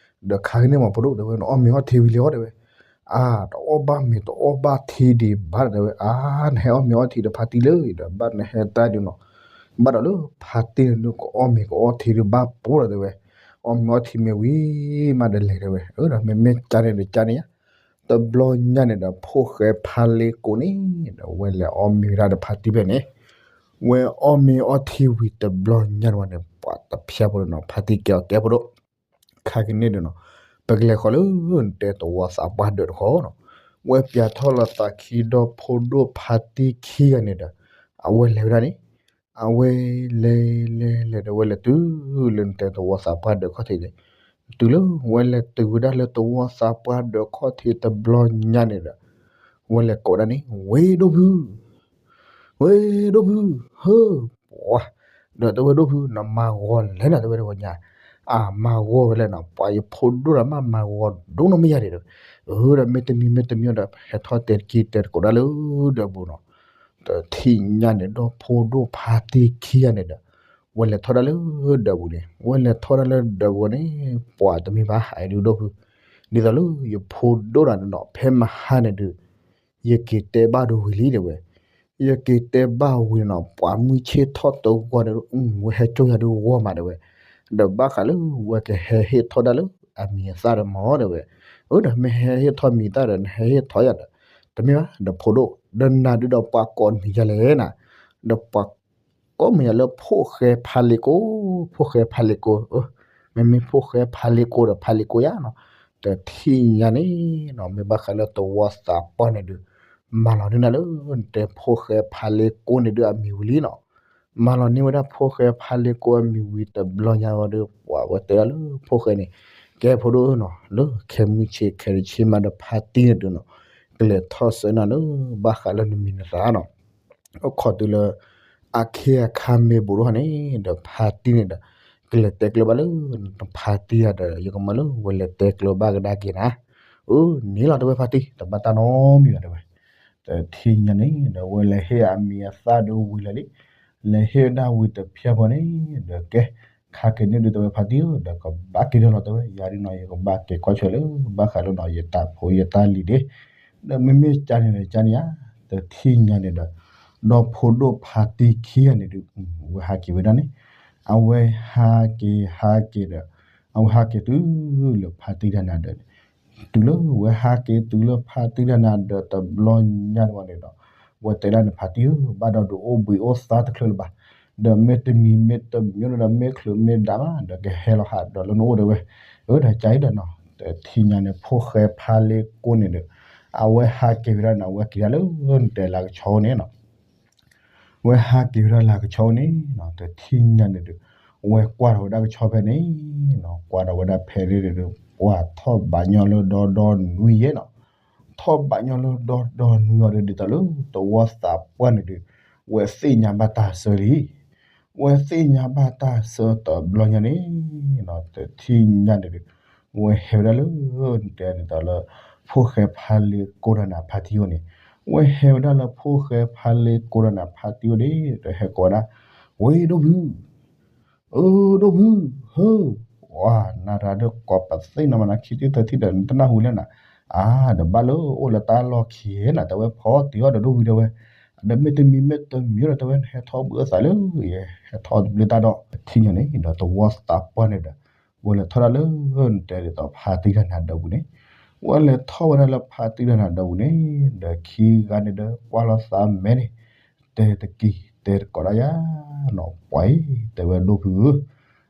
ဒီးခါကန့ၣ်မးဖိဒိၣ် တဲဝဲ နအီၣ်မ့ၤအီထံဝံၤလံအီၤ တဲဝဲ, အၢ တအီၣ်ဘၣ်မ့ၤတအီၣ်ဘၣ်ထံဒံးဘၣ်ဒီး တဲဝဲ, အၢ နဟဲအီၣ်မ့ၤအီထံဒီးဖါတံၢ်လၢဒီး ဘၣ်နဟဲတၢ်ဒုးနီၤ, ဘၣ်ဒီးလၢဖါတံၢ်န့ၣ်ဒုး ကအီၣ်မ့ၤကအီထံဒုးဘၣ်ပိဒီး တဲဝဲ, အီၣ်မ့ၤအီထံမ့ၤဝံၤမးဒီးလဲၤတဲဝဲ, အၢဒီး မ့မ့ၢ်ကန့ၣ်ဒီးကန့ၣ်ဧါ. တဘျီညါန့ၣ်ဒီး ဖိၣ်ဃဲဖါလ့ကိန့ၣ်ဒီး ဝဲလဲၤအီၣ်မ့ၤဝဲဒၣ်ဒီးဖါတံၢ်ဖဲန့ၣ်, ဝဲအီၣ်မ့ၤအီထံဝံၤတဘျီညါန့ၣ်ဝဲန့ၣ် ပှၤတဖၠါဖိဒီးနီၤ ဖါတံၢ်ကဲအီၤကဲဖိဒိၣ် ခါကန့ၣ်ဒီးနီၤ, ပကလဲၤဃီၤလၢ နတဲသဝီသးပှၢ်ဒၢးတခီနီၤ, ဝဲပၠးထီၣ်လီၤသးခံဒီးဖိဒိၣ်ဖါတံၢ်ခံဂၤန့ၣ်ဒီး အဝဲလဲၤဝဲဒၣ်န့ၣ်, အဝဲလဲၤလဲၤလဲၤဒီး ဝဲလဲၤတုၤလၢနတဲသဝီသးပှၢ်ဒၢးခီၣ်ထံးန့ၣ်, တုၤလၢဝဲလဲၤတုၤဝဲဒၣ်လၢသဝီသးပှၢ်ဒၢးခီၣ်ထံးတဘျီညါန့ၣ်ဒီး ဝဲလဲၤကိးဒၣ်န့ၣ် ဝ့ၢ်ဒိၣ်ဖု ဝ့ၢ်ဒိၣ်ဖု, ဟၢ, ပှၤ, ဒီးတဲဝဲဒိၣ်ဖု နမၤဂီၤလဲၣ်နၤ တဲဝဲတဂီၤညါ, အမၤဂီၤဝဲလဲၣ်နီၤ ပှၤယဖိဒိၣ်ဒီးမ့ၢ်မၤဂီၤဒိၣ်နီတမ့ၢ်ယၤဒံးဒီး, အၢဒီးမ့တမံၤမ့တမံၤဒီး ဟဲထီၣ်တဲတက့ၢ်တဲတကိးဒၣ်လၢဒၢးပူၤနီၤ, တထံၣ်ညါန့ၣ်ဒီးဖိဒိၣ်ဖါတံၢ်ခံဂၤန့ၣ်ဒီး, ဝဲလဲၤထီၣ်ဒၣ်လၢဒၢးပူၤန့ၣ် ဝဲလဲၤထီၣ်ဒၣ်လၢဒၢးပူၤန့ၣ်, ပှၤတမ့ၢ်ဘၣ် အဒုဒိၣ်ဖု, ဒ်သိးလၢယဖိဒိၣ်ဒီးန့ၣ်နီၤ ဖဲမဟါန့ၣ်ဒုး ယက့ၤတဲဘၣ်ဒိဝံၤလံတဲဝဲ, ယက့ၤတဲဘၣ်ဝံၤန့ၣ်နီၤ ပှၤမုၢ်ဆ့ၣ်ထီၣ်တဂီၤန့ၣ် ဝဲဟဲကၠီယၤဒုဂီၢ်မးတဲဝဲ, ဒီးဘၣ်ဃးလၢဝဲကဟဲဟ့ၣ်ထီၣ်ဒၣ်လၢအမံၤအသၣ်ဒီးမ့ၢ်တဲဝဲ, အၢဒီးမ့ၢ်ဟဲဟ့ၣ်ထီၣ်မံၤသၣ်ဒီး နဟဲဟ့ၣ်ထီၣ်ယၤဒီး, တမ့ၢ်ဘၣ် ဒီးဖိဒိၣ်, ဒီးနၤဒုးဒီးပှၤကိးမံၤယၤလဲၣ်နၤ, ဒီးပှၤ ကိးမံၤယၤလၢဖိၣ်ဃဲဖါလ့ကိ, ဖိၣ်ဃဲဖါလ့ကိ, မ့မ့ၢ်ဖိၣ်ဃဲဖါလ့ကိဒီးဖါလ့ကိယါနီၤ, တထံၣ်ညါန့ၣ်နီၤ မ့ၢ်ဘၣ်ဃးလၢသဝီသးပှၢ်န့ၣ်ဒုး, မၤလီၤန့ၢ်နၤလၢ နတဲဖိၣ်ဃဲဖါလ့ကိန့ၣ်ဒုးအမံၤဝံၤလံနီၤ, မၤလီၤန့ၢ်ဝဲဒၣ်ဖိၣ်ဃဲဖါလ့ကိအမံၤဝံၤတဘျီညါဝဲဒီး ပှၤဝဲတဲဒၣ်လၢဖိၣ်ဃဲန့ၣ် ကဲဖိဒိၣ်နီၤ လၢခဲမုၢ်ဆ့ၣ်ခဲတဆ့မးဒီးဖါတံၢ်န့ၣ်ဒုးနီၤ, ကလဲၤထီၣ်စၢနၤလၢဘၣ်ဃးလၢနမံၤနသၣ်နီၤ အိၣ်ခိးတုၤလၢ အခ့အခါမ့ၢ်ဘူးဒိၣ်ဟီန့ၣ် ဒီးဖါတံၢ်န့ၣ်ဒီး ကလဲၤတဲကျၢၤဘၣ်လၢ ဖါတံၢ်ယၤဒီး ယကမၢလၢဝဲလဲၤတဲကျၢၤဘၣ်ကဒါက့ၤနၤ, အၢ န့ၣ်လီၤတဲဝဲဖါတံၢ် တဘၣ်တၢ်နီတမံၤဘၣ်တဲဝဲ, တထံၣ်ညါန့ၣ်ဒီး ဝဲလဲၤဟ့ၣ်အမံၤအသၣ်ဒုးဝံၤလၢာ်လံ, လဲၤဟ့ၣ်ဝဲဒၣ်ဝံၤတဖျၢၣ်ဖိန့ၣ် ဒီးကဲ ခါက့ၤန့ၣ်ဒုးတဲဝဲဖါတံၢ်ဧၢ ဒီးကဘၣ်က့ၤဒီးလီၤတဲဝဲ ယၤဒ်နီၤ ယကဘၣ်က့ၤကွၢ်ဆၢလၢ ဘၣ်ဃးလၢနီၤ ယတၢ်ဖိယတၢ်လံၤဒ့, ဒီးမ့မ့ၢ်ကန့ၣ်ဒီးကန့ၣ်ဧါ, တထံၣ်ညါန့ၣ်ဒီး ဒီဖိဒိၣ်ဖါတံၢ်ခံဂၤန့ၣ်ဒုး ဝဲဟးက့ၤဝဲဒၣ်န့ၣ်, အဝဲဟးက့ၤဟးက့ၤဒီး အဝဲဟးက့ၤတုၤလၢဖါတံၢ်တၢ်နၤဒၢးန့ၣ်, တုၤလၢဝဲဟးက့ၤတုၤလၢဖါတံၢ်တၢ်နၤဒၢးတဘျီညါန့ၣ်ဝဲန့ၣ်ဒီး ဝဲတဲဒၣ်န့ၣ် ဖါတံၢ်ဧၢ ဘၣ်ဒီးဒုးအိၣ်ဘှံးအိၣ်သါတချုးလၢၤဘၣ်, ဒီးမ့တမံၤမ့တမံၤဒီး မ့ချုးမ့ဒၣ်မး ဒီးကဟဲလီၤဟးဒီးလၢနအိၣ်တဲဝဲ, အၢ ဒီးကါအံၤဒီးနီၤ တထံၣ်ညါန့ၣ် ဖိၣ်ဃဲဖါလ့ကိန့ၣ်ဒီး အဝဲဟးက့ၤဝဲဒၣ်န့ၣ် အဝဲက့ၤဒၣ်လၢနတဲလၢကဆီန့ၣ်နီၤ ဝဲဟးက့ၤဝဲဒၣ်လၢကဆီန့ၣ်နီၤ တထံၣ်ညါန့ၣ်ဒီး ဝဲကွၢ်ထီၣ်ဝဲဒၣ်ကဆီဖဲန့ၣ်နီၤ ကွၢ်ထီၣ်ဝဲဒၣ်ဖဲန့ၣ်ဒီး ပှၤထီၣ်ဘးညီလၢဒီဒီနွံယဲၢ်နီၤ, ထီၣ်ဘးညီလၢဒီဒီနွံအီၤဒီး ဒ်သိးလၢသဝီသးပှၢ်န့ၣ်ဒီး ဝဲသ့ၣ်ညါဘၣ်တၢ်ဆၢလံ ဝဲသ့ၣ်ညါဘၣ်တၢ်ဆၢတဘျီညါန့ၣ်နီၤ တထံၣ်ညါန့ၣ်ဒီး ဝဲဟဲဝဲဒၣ်လၢ နတဲဒ်သိးလၢ ဖိၣ်ဃဲဖါလ့ကိတၢ်နၤဖါတံၢ်အိၣ်န့ၣ်, ဝဲဟဲဝဲဒၣ်လၢဖိၣ်ဃဲဖါလ့ကိတၢ်နၤဖါတံၢ်အိၣ်န့ၣ် ဒီးဟဲကိးဝဲဒၣ်, ဝ့ၢ်ဒိၣ်ဖု အၢ ဒိၣ်ဖု ဟၢ, ပှၤနၤတဂၤဒီးကိးပသ့ၣ်နီၣ်မးနၤ ခံထံၣ်သၢထံၣ်ဒီး နတနၢ်ဟူလဲၣ်နၤ, အါ ဒီးဘၣ်လၢအိၣ်လၢတၢ်လီၢ်ခံနီၤ တဲဝဲဖီတံၢ်အီၤဒီးဒိၣ်ဖုတဲဝဲ, ဒီးမ့တမံၤမ့တမံၤဒီးတဲဝဲ ဟဲထီၣ်ဘှံးအိၣ်သးလၢယဲ ဟဲထီၣ်တဘျုးတၢ်ဒီး တထံၣ်ညါန့ၣ်ဒီးသဝီသးပှၢ်န့ၣ်ဒီး ဝဲလဲၤထီၣ်ဒၣ်လၢ နတဲဒ်သိးဖါတံၢ်တၢ်နၤဒၢးပူၤန့ၣ်, ဝဲလဲၤထီၣ်ဝဲဒၣ်လၢဖါတံၢ်တၢ်နၤဒၢးပူၤန့ၣ်, ဒီးခံဂၤန့ၣ်ဒီးကွၢ်လိာ်သးမဲန့ၣ်, တဲတက့ၢ်တဲတကိးဒၣ်ယၤနီၤ ပှၤအံၤ တဲဝဲဒိၣ်ဖုဧၢ,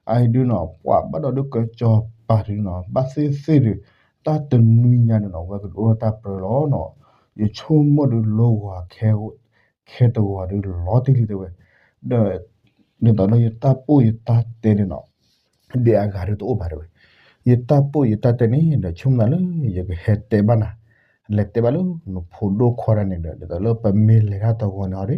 အအံၤဒုးနီၤ ပှၤဘၣ်ဒီးဒုးကစီၤပၤဒုးနီၤ ဘၣ်သ့ၣ်သ့ၣ်ဒီး တၢ်တနွံညါန့ၣ်နီၤ ဝဲကဒုးအိၣ်ထီၣ်တၢ်ပြၢလီၤနီၤ, ယဆိကမိၣ်ဒုးလိဂီၤ ခဲတဂီၤဒုးလီၤတံၢ်လံတဲဝဲ, ဒီး ဒ်သိးလၢယတၢ်ပိၢ်ယတၢ်တဲန့ၣ်နီၤ ဒ်အဂၤဒုးတအိၣ်ဘၣ်တဲဝဲ, ယတၢ်ပိၢ်ယတၢ်တဲန့ၣ်ဒီး ဆိကမိၣ်လၢ ယကဟဲတဲဘၣ်နၤ, လဲၤတဲဘၣ်လၢနဖိဒိၣ်ခွါတၢ်န့ၣ်ဒီး ဒ်သိးလၢပမ့ၢ်လဲၤတၢ်တဂီၤန့ၣ်ဟီ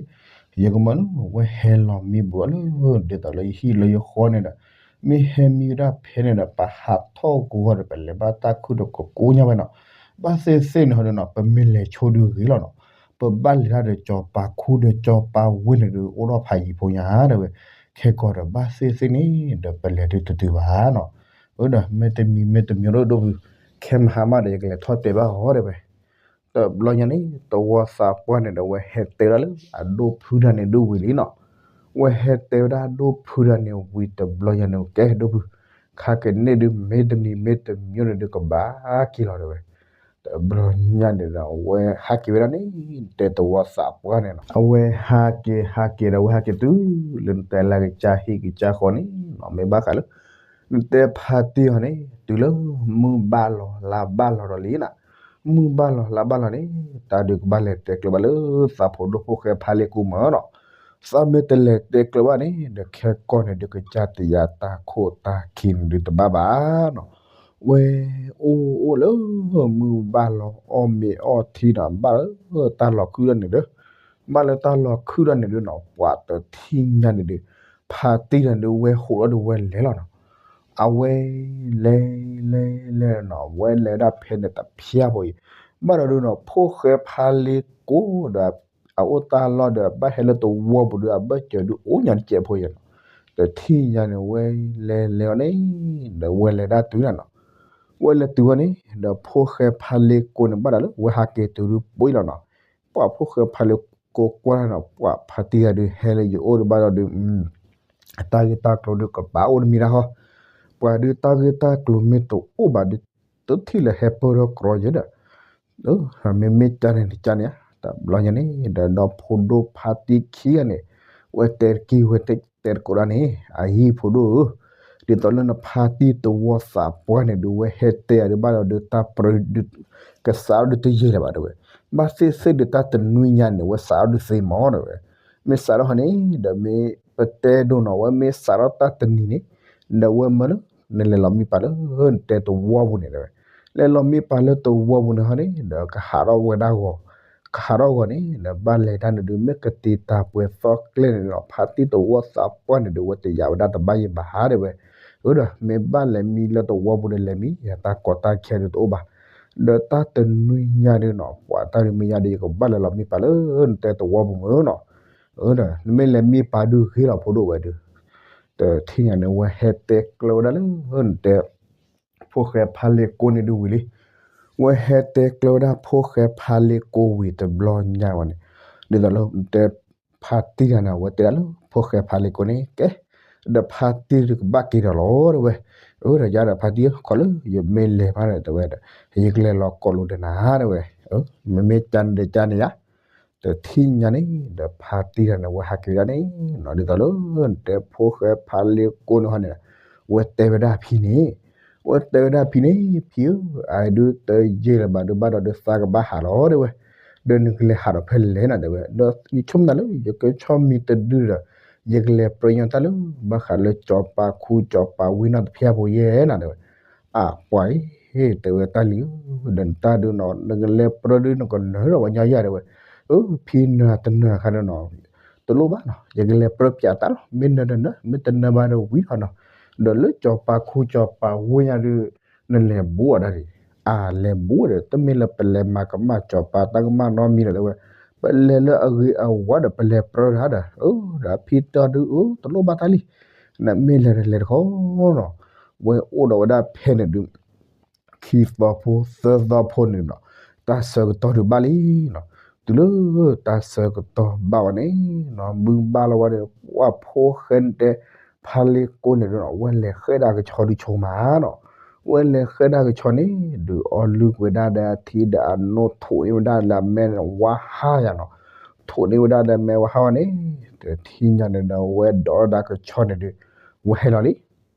ဒီး ယကမၢလၢ ဝဲဟဲလီၤမံဘူးဒီးလၢ ဒ်သိးလၢယဟံၣ်လၢယဃီန့ၣ်ဒီး မ့ၢ်ဟဲမံဝဲဒၣ်ဖဲန့ၣ်ဒီး ပဟးထီၣ်ကဝီၤဒီး ပလဲၤဘၣ်တၢ်ခုၣ်ဒီးကကိညါဝဲနီၤ, ဘၣ်သ့ၣ်သ့ၣ်န့ၣ်ဟီဒီးနီၤ ပမ့ၢ်လဲၤဆိဒုးဂ့ၤလီၤနီၤ, ပဘၣ်လဲၤတၢ်ဒီးစီၤပၤခူဒီးစီၤပၤဝ့ၢ်န့ၣ်ဒီး အိၣ်ဒီးဖးယံၤဖိညါတဲဝဲ, ခဲကီးဒီးဘၣ်သ့ၣ်သ့ၣ်န့ၣ်ဒီး ပလဲၤဒုးတတုၤဘၣ်နီၤ, အၢဒီးမ့တမံၤမ့တမံၤဒီးဒိၣ်ဖု ခဲမဟါမးဒီး ယကလဲၤထီၣ်တဲဘၣ်အီၤတဲဝဲ တဘျီညါန့ၣ် သဝီသးပှၢ်န့ၣ်ဒီး ဝဲဟဲတဲဝဲဒၣ်လၢအဒိၣ်ဖုတၢ်န့ၣ်ဒုးဝံၤလံနီၤ, ဝဲဟဲတဲဝဲဒၣ်ဒိၣ်ဖုတၢ်န့ၣ်ဝံၤတဘျီညါန့ၣ် ကဲဒိၣ်ဖု, ခါကန့ၣ်ဒုး မ့ၢ်တမံၤမ့ၢ်တမံၤန့ၣ်ဒုး ကဘၣ်က့ၤလီၤတဲဝဲ. တဘျီညါန့ၣ်ဒီး အဝဲဟးက့ၤဝဲဒၣ်န့ၣ် တဲသဝီသးပှၢ်န့ၣ်နီၤ, အဝဲဟးက့ၤဟးက့ၤဒီး အဝဲဟးက့ၤတုၤလၢနတဲလၢကစၢ်ဟံၣ်ကစၢ်ဃီန့ၣ်နီၤ, မ့ၢ်ဘၣ်ဃးလၢ နတဲဖါတံၢ်အီၤန့ၣ် တုၤလၢမုၢ်ဘၣ်လီၤလါဘၣ်လီၤဒီးလံနီၤ, မုၢ်ဘၣ်လီၤလါဘၣ်လီၤန့ၣ် တၢ်ဒုးကဘၣ်လဲၤတဲကျၢၤဘၣ်လၢသးဖိဒိၣ်ဖိၣ်ဃဲဖါလ့ကိမၢ်နီၤ, သးမ့ၢ်တလဲၤတဲကျၢၤဘၣ်န့ၣ် ဒီးခဲကီၢ်န့ၣ်ဒုး ကစၢ်တယၤတၢ်ခိၣ်တၢ်ခံန့ၣ်ဒုးတဘၣ်ဘၣ်နီၤ, ဝဲအိၣ်အိၣ်လၢမုၢ်ဘၣ်လီၤအီၣ်မ့ၤအီၣ်ထံနီၤ, ဘၣ်လၢတၢ်လီၤခုၣ်ဒီးန့ၣ်ဒီး ဘၣ်လၢတၢ်လီၤခုၣ်ဒီးန့ၣ်ဒုးနီၤ, ပှၤတထံၣ်ညါန့ၣ်ဒုး ဖါတံၢ်ဒီးဒုးဝဲဟိးထီၣ်ဒီးဝဲလဲၤလီၤနီၤ, အဝဲလဲၤလဲၤလဲၤနီၤ, ဝဲလဲၤဝဲဒၣ်ဖဲန့ၣ်တဖျၢၣ်ဖိအံၤ, ဘၣ်ဒီးဒုးနီၤ ဖိၣ်ဃဲဖါလ့ကိဒီး အအိၣ်တၢ်လီၢ်ဒီး ဘၣ်ဟဲလၢသဝီပူၤဒီး အဘၢၣ်စၢၤဒုးအိၣ်ညါတစဲးဖိအံၤနီၤ, တထံၣ်ညါန့ၣ် ဝဲလဲၤလဲၤအီၤန့ၣ် ဒီးဝဲလဲၤဒၣ်တုၤနၤနီၤ, ဝဲလဲၤတုၤဝဲန့ၣ် ဒီးဖိၣ်ဃဲဖါလ့ကိန့ၣ် ဘၣ်ဒီးလၢဝဲဟးက့ၤတုၤဒုးပှ့ၤလီၤနီၤ, ပှၤဖိၣ်ဃဲဖါလ့ကိကွၢ်နီၤ, ပှၤဖါတံၢ်တဂၤဒုးဟဲလၢယအိၣ်ဒုးဘၣ်ဒီးဒုး တၢ်ဂ့ၢ်တၢ်ကျိၤဒုးကဘၣ်အိၣ်တမံၤဒၣ်ဟီ, ပှၤဒုးတၢ်ဂ့ၢ်တၢ်ကျိၤမ့ၢ်တအိၣ်ဘၣ်ဒုး တထံၣ်လၢဟဲပၢၢ်ထီၣ်ကြီယဲဒီး မ့မ့ၢ်ကန့ၣ်တကန့ၣ်ဧါ, တဘျီညါန့ၣ် ဒီးဒီဖိဒိၣ်ဖါတံၢ်ခံဂၤန့ၣ် ဝဲတဲတက့ၢ်ဝဲတဲတကိးဒၣ်န့ၣ် အဟံၣ်ဖိဒိၣ်ဧၢ, ဒ်သိးလၢနဖါတံၢ်သဝီသးပှၢ်န့ၣ်ဒုး ဝဲဟဲတဲအီၤဒုးဘၣ်ဒီးဒုးတၢ်ပြၢဒုး ကစးထီၣ်ဒုးတယံာ်လၢၤဘၣ်တဲဝဲ, ဘၣ်သ့ၣ်သ့ၣ်ဒုးတၢ်တနွံညါန့ၣ် ဝဲစးထီၣ်ဒုးသ့မးတဲဝဲ, မ့ၢ်စးထီၣ်ဟီန့ၣ် ဒီးမ့ၢ်ပတဲဒိၣ်နီၤ ဝဲမ့ၢ်စးထီၣ်တၢ်တနံၤန့ၣ် ဒီးဝဲမၢလၢ နလဲၤလီၤမံပာ်လၢ နတဲသဝီပူၤန့ၣ်တဲဝဲ, လဲၤလီၤမံပာ်လၢသဝီပူၤန့ၣ်ဟီန့ၣ် ဒီးကဟးထီၣ်ဝဲဒၣ်ဂီၤ, ကဟးထီၣ်ဂီၤန့ၣ် ဒီးဘၣ်လဲၤတၢ်န့ၣ်ဒုး မ့ၢ်ကတံာ်တာ်ပှဲၤသီကျဲန့ၣ်ဒီး ဖါတံၢ်သဝီသးပှၢ်န့ၣ်ဒုး ဝဲတယာ်ဝဲဒၣ်တဘၣ်ယံၤဘၣ်ဧါတဲဝဲ, အဒီး မ့ၢ်ဘၣ်လဲၤမံလၢသဝီပူၤဒီးလဲၤမံ ယတၢ်ကီတၢ်ခဲဒုးတအိၣ်ဘၣ်, ဒီးတၢ်တနွံညါဒုးနီၤ ပှၤတၢ်ဒုးမ့ၢ်ညါဒီး ယကဘၣ်လဲၤလီၤမံပာ်လၢ နတဲသဝီပူၤမၢနီၤ, အဒီး နမ့ၢ်လဲၤမံပာ်ဒုးဂ့ၤလီၤဖိဒိၣ်ဝဲဒုး, တထံၣ်ညါန့ၣ် ဝဲဟဲတဲကျၢၤဝဲဒၣ်လၢ နတဲ ဖိၣ်ဃဲဖါလ့ကိန့ၣ်ဒုးဝံၤလံ, ဝဲဟဲတဲကျၢၤဝဲဒၣ်ဖိၣ်ဃဲဖါလ့ကိဝံၤတဘျီညါဝဲန့ၣ်, ဒ်သိးလၢ နတဲ ဖါတံၢ်တဂၤန့ၣ် အဝဲတဲဒၣ်လၢ ဖိၣ်ဃဲဖါလ့ကိန့ၣ် ကဲ ဒီးဖါတံၢ်တကဘၣ်က့ၤဒီးလီၤတဲဝဲ, အဒီးယၤဒီးဖါတံၢ်ဧၢ ခီလၢယမ့ၢ်လဲၤမးဒီးတဲဝဲဒီး ယကလဲၤလီၤကိးလိာ်ဒီးနၤတဲဝဲ, မ့မ့ၢ်ကန့ၣ်ဒီးကန့ၣ်ယါ တထံၣ်ညါန့ၣ် ဒီးဖါတံၢ်တဂၤန့ၣ် ဝဲဟးက့ၤဝဲဒၣ်န့ၣ်နီၤ, ဒ်သိးလၢ နတဲဖိၣ်ဃဲဖါလ့ကိန့ၣ်ဟီန့ၣ်, ဝဲတဲဝဲဒၣ်ဖံန့ၣ်, ဝဲတဲဝဲဒၣ်ဖံန့ၣ် ဖံဧၢ, အဒုးတယံာ်လၢၤဘၣ်ဒုးဘၣ်ဒီးဒုးသးကဘၣ်ဟးလီၤတဲဝဲ, ဒီးနကလဲၤဟးဒီးဖဲလဲၣ်နီၤတဲဝဲ, ဒီးယဆိကမိၣ်သးလၢ ယကဆီၣ်မံၤတဒုဒီး ယကလဲၤပြၢညါတၢ်လၢ ဘၣ်ဃးလၢစီၤပၤခူစီၤပၤဝ့ၢ်နီၢ်တဖၣ်ဖိယဲနီၤတဲဝဲ, အပှၤအံၤ တဲဝဲတၢ်လံၤဧၢ, ဒီးနတၢ်ဒုးနီၤ နကလဲၤပြၢဒုးနကနၢၤဒီးပှၤညီယၤတဲဝဲ, အၢ ဖံနၢၤတနၢၤခါဒီးနီၤ တလိၣ်ဘၣ်နီၤ ယကလဲၤပြၢပၠးတၢ်လီၤ မ့ၢ်နၢၤတနၢၤ မ့ၢ်တနၢၤဘၣ်ဒီးဝံၤထီၣ်နီၤ, ဒီးလၢစီၤပၤခူစီၤပၤဝ့ၢ်ညါဒုး နလဲၤဘူးအီၤဒၣ်န့ၣ်, အလဲၤဘူးဒီး တမ့ၢ်လၢပလဲၤမၤကမၣ်စီၤပၤတၢ်ကမၣ်နီတမံၤလီၤတဲဝဲ, ပလဲၤလၢအဂ့ၤအဝါဒီးပလဲၤပြၢတၢ်ဒီး အၢ ဒီးဖံတၢ်ဒုးအၢ တလိၣ်ဘၣ်တၢ်လံ, နမ့ၢ်လဲၤဒီးလဲၤတခီနီၤ, ဝဲအိၣ်ဒီးဝဲဒၣ်ဖဲန့ၣ်ဒုး ခံသီဖိသၢသီဖိန့ၣ်နီၤ, တၢ်ဆၢကတီၢ်ဒုးဘၣ်လံနီၤ, တုၤလၢတၢ်ဆၢကတီၢ်ဘၣ်ဝဲန့ၣ်နီၤ မုၢ်ဘၣ်လီၤဝဲန့ၣ် ပှၤဖိၣ်ဃဲန့ၣ်တဲ ဖါလ့ကိန့ၣ်ဒုးနီၤ ဝဲလဲၤဃဲၣ်ဒၣ်ကဆီဒုးဆိမးနီၤ, ဝဲလဲၤဃဲၣ်ဒၣ်ကဆီန့ၣ် ဒုးအီလုၢ်ကွံာ်ဝဲဒၣ်ဒီးအထံဒီးအနိထိးန့ၢ်ဝဲဒၣ်လၢအမဲဝါဟါယၤနီၤ, ထိးန့ၢ်ဝဲဒၣ်ဒီးအမဲဝါဟါဝဲန့ၣ်, တထံၣ်ညါန့ၣ်ဒီး ဝဲဒိးထီၣ်ဒၣ်ကဆီန့ၣ်ဒုး ဝဲဟဲလီၤလံ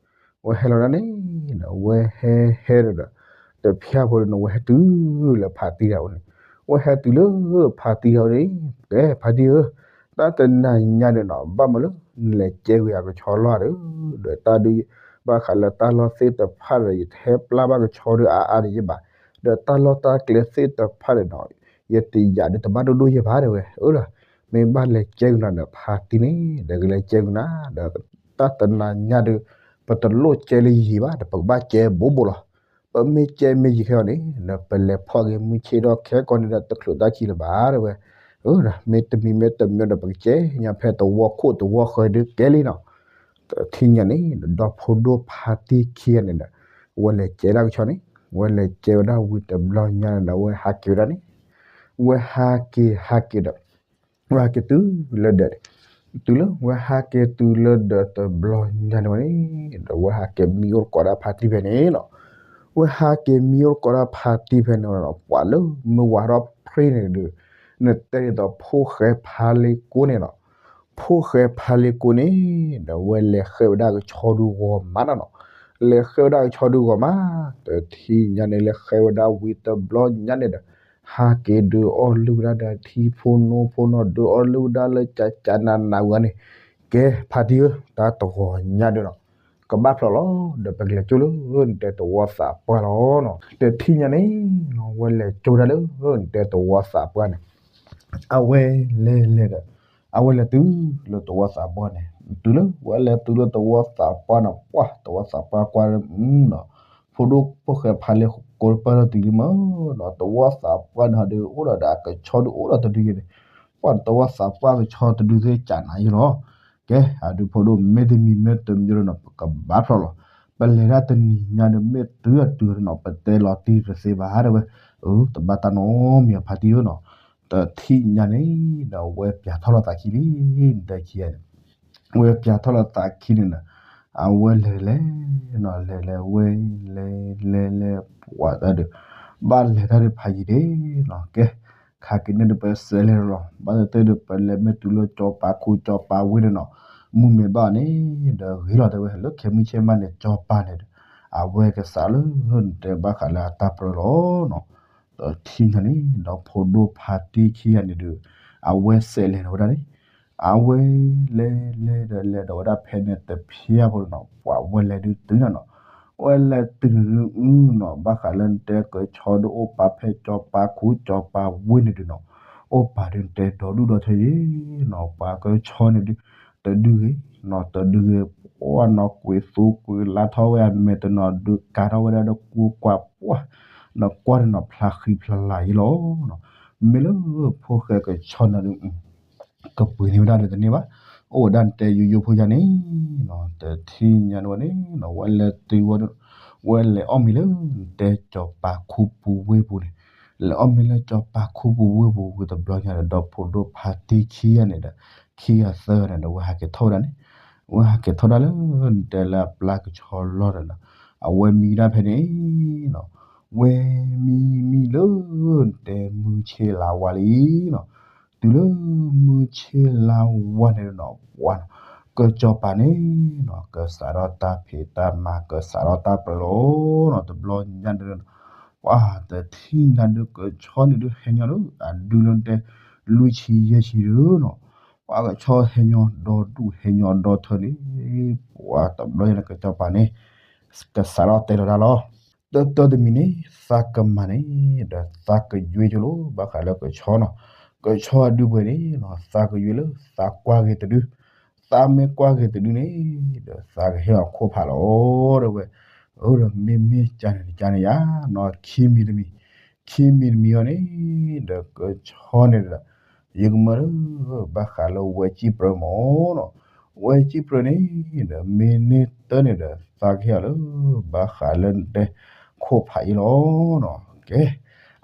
ဝဲဟဲလီၤဒၣ်န့ၣ်ဒီး ဝဲဟဲဟဲဒီး တဖၣ်ဖိန့ၣ် ဝဲဟဲတုၤလၢဖါတံၢ်တဂၤအအိၣ်န့ၣ်, ဝဲဟဲတုၤလၢဖါတံၢ်တဂၤအအိၣ်န့ၣ် ကဲဖါတံၢ်ဧၢ, တၢ်တနၤညါဒီးနီၤ ဘၣ်မနုၤလၢ နလဲၤကဲကွံာ်ယၤကဆီလီၤဒီး, ဒီးတၢ်ဒုး ဘၣ်ဃးလၢတၢ်လီၢ်သ့ၣ်တဖၣ်ဒီး ယတဟဲပျၢ်ဘၣ်ကဆီဒုးအါအါဒံးယဲဘၣ်, ဒီးတၢ်လီၢ်တၢ်ကျဲသ့ၣ်တဖၣ်ဒီးနီၤ ယတယာ်ဒုးတဘၣ်ဒိၣ်ဒိၣ်ယဲဘၣ်တဲဝဲ, အၢဒီး မ့ၢ်ဘၣ်လဲၤကဲကွံာ်နၤဒီးဖါတံၢ်န့ၣ် ဒီးကလဲၤကဲကွံာ်နၤ ဒီးတၢ်တနၤညါဒီး ပတလိၣ်ကဲလၢယံာ်ဘၣ်ဒီး ပကဘၣ်ကဲဘိးဘိးလီၤ. ပမ့ၢ်ကဲမ့ၢ်ယံာ်ခဲအံၤန့ၣ် ဒီးပလဲၤဖီၣ်က့ၤမုၢ်ဆ့ၣ်ထီၣ်ခဲကီၢ်န့ၣ်ဒီး တချုးတၢ်ခံလၢၤဘၣ်တဲဝဲ, အၢဒီး မ့တမံၤမ့တမံၤဒီး ပကကဲညါဖဲသဝီခိၣ်သဝီဃၢၤဒုးကဲလံနီၤ. တထံၣ်ညါန့ၣ် ဒီဖိဒိၣ်ဖါတံၢ်ခံဂၤန့ၣ်ဒီး ဝဲလဲၤကဲဒၣ်ကဆီန့ၣ် ဝဲလဲၤကဲဝဲဒၣ်ဝံၤတဘျီညါန့ၣ်ဒီး ဝဲဟးက့ၤဝဲဒၣ်န့ၣ် ဝဲဟးက့ၤဟးက့ၤဒီး ဝဲဟဲက့ၤတုၤလၢဒၢးန့ၣ်, တုၤလၢဝဲဟးက့ၤတုၤလၢဒီးတဘျီညါန့ၣ်ဝဲန့ၣ်, ဒီးဝဲဟးက့ၤမံအိၣ်တကိးဒၣ်ဖါတံၢ်ဖဲန့ၣ်လီၤ. ဝဲဟးက့ၤမံအိၣ်တကိးဒၣ်ဖါတံၢ်ဖဲန့ၣ်လီၤ. ပှၤလၢမုၢ်ဝါထီၣ်ဖဲန့ၣ်ဒီး နတဲဒ်သိးဖိၣ်ဃဲဖါလ့ကိန့ၣ်လီၤ. ဖိၣ်ဃဲဖါလ့ကိန့ၣ် ဒီးဝဲလဲၤဃဲဝဲဒၣ်ကဆီဒုးဂီၤမးနီၤနီၤ. လဲၤဃဲဝဲဒၣ်ကဆီဒုးဂီၤမး, တထံၣ်ညါန့ၣ် လဲၤဃဲဝဲဒၣ်ဝံၤတဘျီညါန့ၣ်ဒီး ဟးက့ၤဒုးအီၣ်လုၢ်ဝဲဒၣ်ဒီးထံဖိနီဖိနီၤ, ဒုးအီၣ်လုၢ်ဝဲဒၣ်လၢကကနးနးဝဲန့ၣ်, ကဲဖါတံၢ်ဧၢ, တၢ်တဂီၤညါဒီးနီၤ ကဘၣ်ဖျိးလီၤ, ဒီးပကလဲၤကၠိလၢနတဲသဝီသးပှၢ်လီၤနီၤ. တထံၣ်ညါန့ၣ် ဝဲလဲၤကၠိဒၣ်လၢနတဲသဝီသးပှၢ်န့ၣ်, အဝဲလဲၤလဲၤဒီး အဝဲလဲၤတုၤလၢသဝီသးပှၢ်န့ၣ်, တုၤလၢဝဲလဲၤတုၤလၢသဝီသးပှၢ်န့ၣ် ပှၢ်သဝီသးပှၢ်ကွၢ်မးနီၤ, ဖိဒိၣ်ဖိၣ်ဃဲဖါလ့ကိပၢၢ်ထီၣ်တုၤလံမးနီၤ, သဝီသးပှၢ်န့ၣ်ဟီဒီး အိၣ်ဒီးဒီးအကဆီဒုးအိၣ်ဒီးတဒုယဲန့ၣ်, ပှၢ်သဝီသးပှၢ်ကဆီတဒုသ့ၣ်ကနၤယဲလီၤ. ကဲ အဒုးဖိဒိၣ်မ့ၢ်တမံၤမ့ၢ်တမံၤဒီးနီၤ ပကဘၣ်ဖျိးလီၤ. ပလဲၤဒၣ်တနံၤညါဒီး မ့ၢ်တုၤအတုၤဒီးနီၤ ပတဲလီၤတံၢ်တသ့ဘၣ်ဒီးဝဲ, တဘၣ်တၢ်နီတမံၤအဖါတံၢ်ဧၢနီၤ. တထံၣ်ညါန့ၣ်ဒီး ဝဲပၠးထီၣ်လီၤသးခံလံ, နတဲခံဂၤန့ၣ်, ဝဲပၠးထီၣ်လီၤသးခံန့ၣ်နီၤ, အဝဲလဲၤလဲၤနီၤ လဲၤလဲၤဝဲ လဲၤလဲၤလဲၤပှၤတၢ်ဒီး ဘၣ်လဲၤတၢ်ဒီးဖးယံၤဒ့နီၤ. ကဲ ခါက့ၤန့ၣ်ဒီးပစဲးလဲၤလီၤ, ဘၣ်သ့ၣ်သ့ၣ်ဒီး ပလဲၤမ့ၢ်တုၤလၢကၠီၤပၤခူကၠီၤပၤဝ့ၢ်န့ၣ်နီၤ, မုၢ်မဲာ်ဘၣ်န့ၣ်ဒီးဂ့ၤလီၤတဲဝဲ, လၢခဲမုၢ်ဆ့ၣ်မးန့ၣ် ကၠီၤပၤန့ၣ်ဒီး အဝဲကစးလၢနတဲဘၣ်ဃးလၢအတၢ်ပြၢလီၤနီၤ. တထံၣ်ညါန့ၣ်ဒီး ဖိဒိၣ်ဖါတံၢ်ခံဂၤန့ၣ်ဒီး အဝဲစဲးလဲၤဒီးဝဲဒၣ်န့ၣ်, အဝဲလဲၤလဲၤဒီးလဲၤဒီးဝဲဒၣ်ဖဲန့ၣ်တဖျၢၣ်ဖိနီၤ, ပှၤဝဲလဲၤဒုးတုၤနီၤနီၤ, ဝဲလဲၤတုၤန့ၣ်ဒုးနီၤ ဘၣ်ဃးလၢနတဲကဆီဒုးအိၣ်ပာ်ဖဲကၠီၤပၤခူကၠီၤပၤဝ့ၢ်န့ၣ်ဒုးနီၤ, အိၣ်ပာ်ဒုးနတဲဒီဒူၣ်ဒီထၢအံၤနီၤ, ပှၤကဆီန့ၣ်ဒုး တဒုဂ့ၤနီၤ တဒုဂ့ၤ, ပှၤနီၤကွံာ်သူကွံာ်လါထီၣ်ဝဲအမဲာ်တနီၤဒုးကၤထီၣ်ဝဲဒၣ်ဒီးကူကွၢ်ပှၢ်, နကွၢ်န့ၣ်နီၤဖျါဃံဖျါလၤယဲလီၤနီၤ. မ့ၢ်လၢဖိၣ်ဃဲကဆီန့ၣ်ဒုး ကပှ့ၤန့ၢ်ဝဲဒၣ်ဒီးတန့ၢ်ဘၣ်, အိၣ်ဝဲဒၣ်နတဲယိယိဖိယါန့ၣ်နီၤ. တထံၣ်ညါန့ၣ်ဝဲန့ၣ်နီၤ ဝဲလဲၤတုၤဝဲ, ဝဲလဲၤအီၣ်မ့ၤလၢနတဲကၠီၤပၤခူပူၤဝ့ၢ်ပူၤန့ၣ်, လဲၤအီၣ်မ့ၤလၢကၠီၤပၤခူပူၤဝ့ၢ်ပူၤဝံၤတဘျီညါဒီး ဒီဖိဒိၣ်ဖါတံၢ်ခံဂၤန့ၣ်ဒီး ခံဂၤသၢဂၤန့ၣ်ဒီး ဝဲဟးက့ၤထီၣ်ဝဲဒၣ်န့ၣ်, ဝဲဟးက့ၤထီၣ်ဒၣ်လၢနတဲလၢအပျၢ်ကဆီလီၢ်ဒီးနီၤ, အဝဲမံဒၣ်ဖဲန့ၣ်နီၤ, ဝဲမံမံလၢနတဲမုၢ်ဆ့ၣ်လါဝါလံနီၤ. တုၤလၢမုၢ်ဆ့ၣ်လါဝါန့ၣ်နီၤ ပှၤနီၤ ကဆီပၤန့ၣ်နီၤ ကစးထီၣ်တၢ်ဖံးတၢ်မၤ ကစးထီၣ်တၢ်ပြၢလီၤနီၤ. တဘျီညါန့ၣ် ပှၤတထံၣ်ညါဒုး ကဆီန့ၣ်ဒုးဟဲညီလၢအဒုလၢတဲ လွံၢ်ဆံယဲၢ်ဆံဒုးနီၤ, ပှၤကဆီဟဲညီဒီဒူၣ်ဟဲညီဒီထၢန့ၣ်, ပှၤတဘျီညါန့ၣ် ကဆီပၤန့ၣ် ကစးထီၣ်တဲလီၤတၢ်လီၤ. တၢတၢတမံၤန့ၣ် သးကမၤန့ၣ် ဒီးသးကယွ့ကၠိလီၤ ဘၣ်ဃးလၢကဆီနီၤ. ကဆီအဒုပှဲၤန့ၣ်နီၤ သးကယွ့လၢသးကွၢ်ဂ့ၤတဒု, သးမ့ၢ်ကွၢ်ဂ့ၤတဒုန့ၣ် ဒီးသးကဟ့ၣ်အီၤခိၣ်ဖးလီၤ တဲဝဲ. အၢ ဒီးမ့မ့ၢ်ကန့ၣ်တကန့ၣ်ယါနီၤ ခံမံၤတမံၤ, ခံမံၤတမံၤအံၤန့ၣ် ဒီးကဆီန့ၣ်ဒီး ယကမၢလၢ ဘၣ်ဃးလၢဝဲကံၣ်ပြၢမၢ်နီၤ, ဝဲကံၣ်ပြၢန့ၣ်ဒီး မ့ၢ်န့ၢ်တၢ်န့ၣ်ဒီး သးကဟ့ၣ်အီၤလၢ ဘၣ်ဃးလၢနတဲခိၣ်ဖးအံၤလီၤနီၤ. ကဲ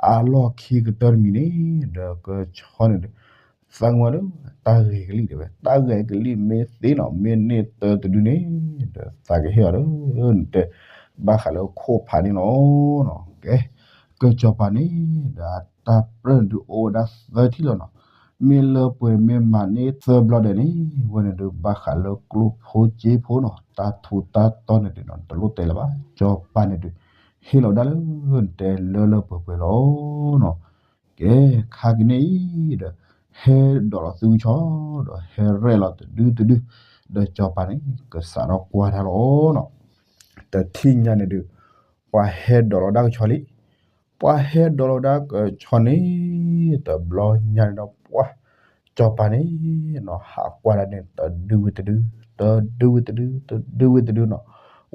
အလီၢ်ခံကတၢၢ်တမံၤန့ၣ် ဒီးကဆီန့ၣ်ဒီး သးကမၢလၢ တၢ်ဂဲၤကလံၣ်တဲဝဲ, တၢ်ဂဲၤကလံၣ်မ့ၢ်သ့နီၤ မ့ၢ်န့ၢ်တၢ်တဒုန့ၣ် ဒီးသးကဟ့ၣ်အီၤလၢ နတဲ ဘၣ်ဃးလၢခိၣ်ဖးန့ၣ်လီၤနီၤ. ကဲ ကဆီပၤန့ၣ်ဒီး အတၢ်ပြၢန့ၣ်ဒုးအိၣ်ဝဲဒၣ်သၢထံၣ်လီၤနီၤ. မ့ၢ်လၢပှဲၤမ့ၢ်မၤန့ၢ်သၢဘျီဒဲးန့ၣ် ဝဲန့ၣ်ဒုးဘၣ်ဃးလၢကျိၣ်ဖိစ့ဖိနီၤ တၢ်ထူးတၢ်တီၤန့ၣ်ဒုးနီၤ တလိၣ်တဲလၢၤဘၣ်. ကဆီပၤန့ၣ်ဒုး ဟ့ၣ်လီၤဒၣ်လၢနတဲလၢလၢပှဲၤပှဲၤလီၤနီၤ. ကဲ ခါကန့ၣ်အံၤဒီး ဟဲဒိးလီၤသုဆီ ဒီးဟဲရဲၣ်လီၤတဒုတဒု ဒီးကဆီပၤန့ၣ် ကစးထီၣ်ကွၢ်တၢ်လီၤနီၤ. တထံၣ်ညါန့ၣ်ဒုး ပှၤဟဲဒိးလီၤဒၣ်ကဆီလံ. ပှၤဟဲဒိးလီၤဒၣ်ကဆီန့ၣ် တဘျီညါန့ၣ်ဒီး ပှၤ ကဆီပၤန့ၣ်နီၤ ဟးကွၢ်ဒၣ်န့ၣ် တဒုဝံၤတဒု, တဒုဝံၤတဒု, တဒုဝံၤတဒုနီၤ.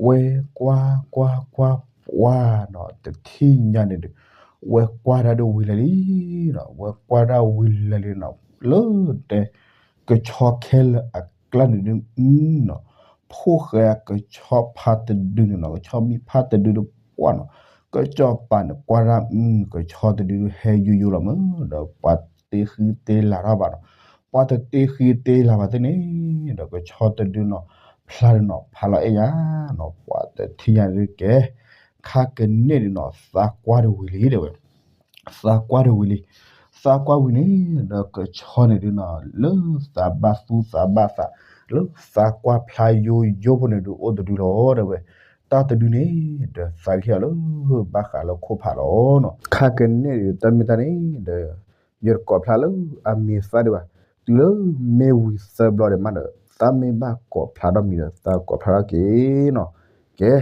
ဝဲကွၢ်ကွၢ်ကွၢ်ပှၤနီၤ တထံၣ်ညါန့ၣ်ဒုး ဝဲကွၢ်တၢ်ဒုးဝံၤလၢာ်လံနီၤ, ဝဲကွၢ်တၢ်ဝံၤလၢာ်လံနီၤ, လၢတဲ ကဆီခဲလၢာ်အကျါန့ၣ်ဒုး အုနီၤ, ဖိၣ်ဃဲကဆီဖါတဒုန့ၣ်နီၤ, ကဆီမံဖါတဒုဒီးပှၤနီၤ, ကဆီပၤန့ၣ်ကွၢ်တၢ် အု ကဆီတဒုဒုးဟဲယိယိလီၤမး, ဒီးပှၤတ့ဃံတ့လၤထီၣ်ဘၣ်နီၤ, ပှၤတတ့ဃံတ့လၤဘၣ်သ့ၣ်န့ၣ် ဒီးကဆီတဒုနီၤ ဖျါဒုနီၤ ဖးလီၤအဲၣ်ယၤနီၤ ပှၤတထံၣ်ညါဒုကဲ ခါကန့ၢ်ဒုနီၤ သးကွၢ်တဝံၤလံ တဲဝဲ သးကွၢ်တဝံၤလံ, သးကွၢ်ဝံၤန့ၣ် ဒီးကဆီန့ၣ်ဒုနီၤ လၢသးဘၣ်သူၣ်သးဘၣ်သး လၢသးကွၢ်ဖျါယိယိဖိန့ၣ်ဒု အိၣ်တဒုလီၤ တဲဝဲ, တၢ်တဒုန့ၣ် ဒီးသးကဟ့ၣ်အီၤလၢ ဘၣ်ဃးလၢခိၣ်ဖးလီၤနီၤ, ခါကန့ၢ်ဒု တၢ်မ့ၢ်တၢ်န့ၣ် ဒီး ယတကိးဖျါလၢအမံၤသၣ်ဒံးဘၣ်, တုၤလၢမ့ၢ်ဝံၤသၢဘျီဒံးမးဒီး သးမ့ၢ်ဘၣ်ကိးဖျါထီၣ်မံၤဒီး သးကိးဖျါထီၣ်က့ၤနီၤ, ကဲ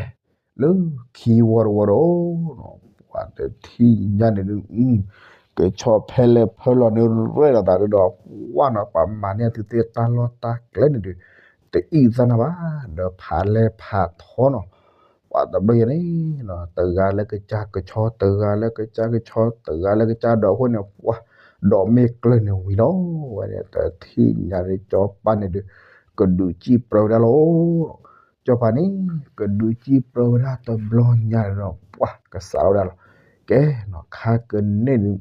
လၢခံဝီတဝီဒီး ပှၤတထံၣ်ညါန့ၣ်ဒု ကဆီဖဲလဲၣ်ဖဲလဲၣ်န့ၣ် ရဲၣ်လီၤသးဒုဒီး ပှၤနီၤ ပှၤမၤန့ၢ်သုသ့ၣ်တၢ်လီၢ်တၢ်ကျဲန့ၣ်ဒု တအံၣ်သၣ်နၤဘၣ်, ဒီးဖးလဲၢ်ဖးထီနီၤ, ပှၤတဘျီယၤန့ၣ် တဂၤလၢကစၢ်ကဆီ တဂၤလၢကစၢ်ကဆီ တဂၤလၢကစၢ်ဒီးအဃိန့ၣ် ပှၤ ဒီးမ့ၢ်ကျၢၢ်န့ၣ်ဝံၤလီၤ, ဝဲန့ၣ် တထံၣ်ညါန့ၣ် ကၠီၤပၤန့ၣ်ဒု ကဒုးစံၣ်ပြၢဝဲဒၣ်လီၤ. ကၠီၤပၤန့ၣ် ကဒုးစံၣ်ပြၢဝဲဒၣ်တဘျီညါန့ၣ်ဒီး ပှၤကစးထီၣ်ဝဲဒၣ်လီၤ. ကဲနီၤ ခါကန့ၢ်ဒု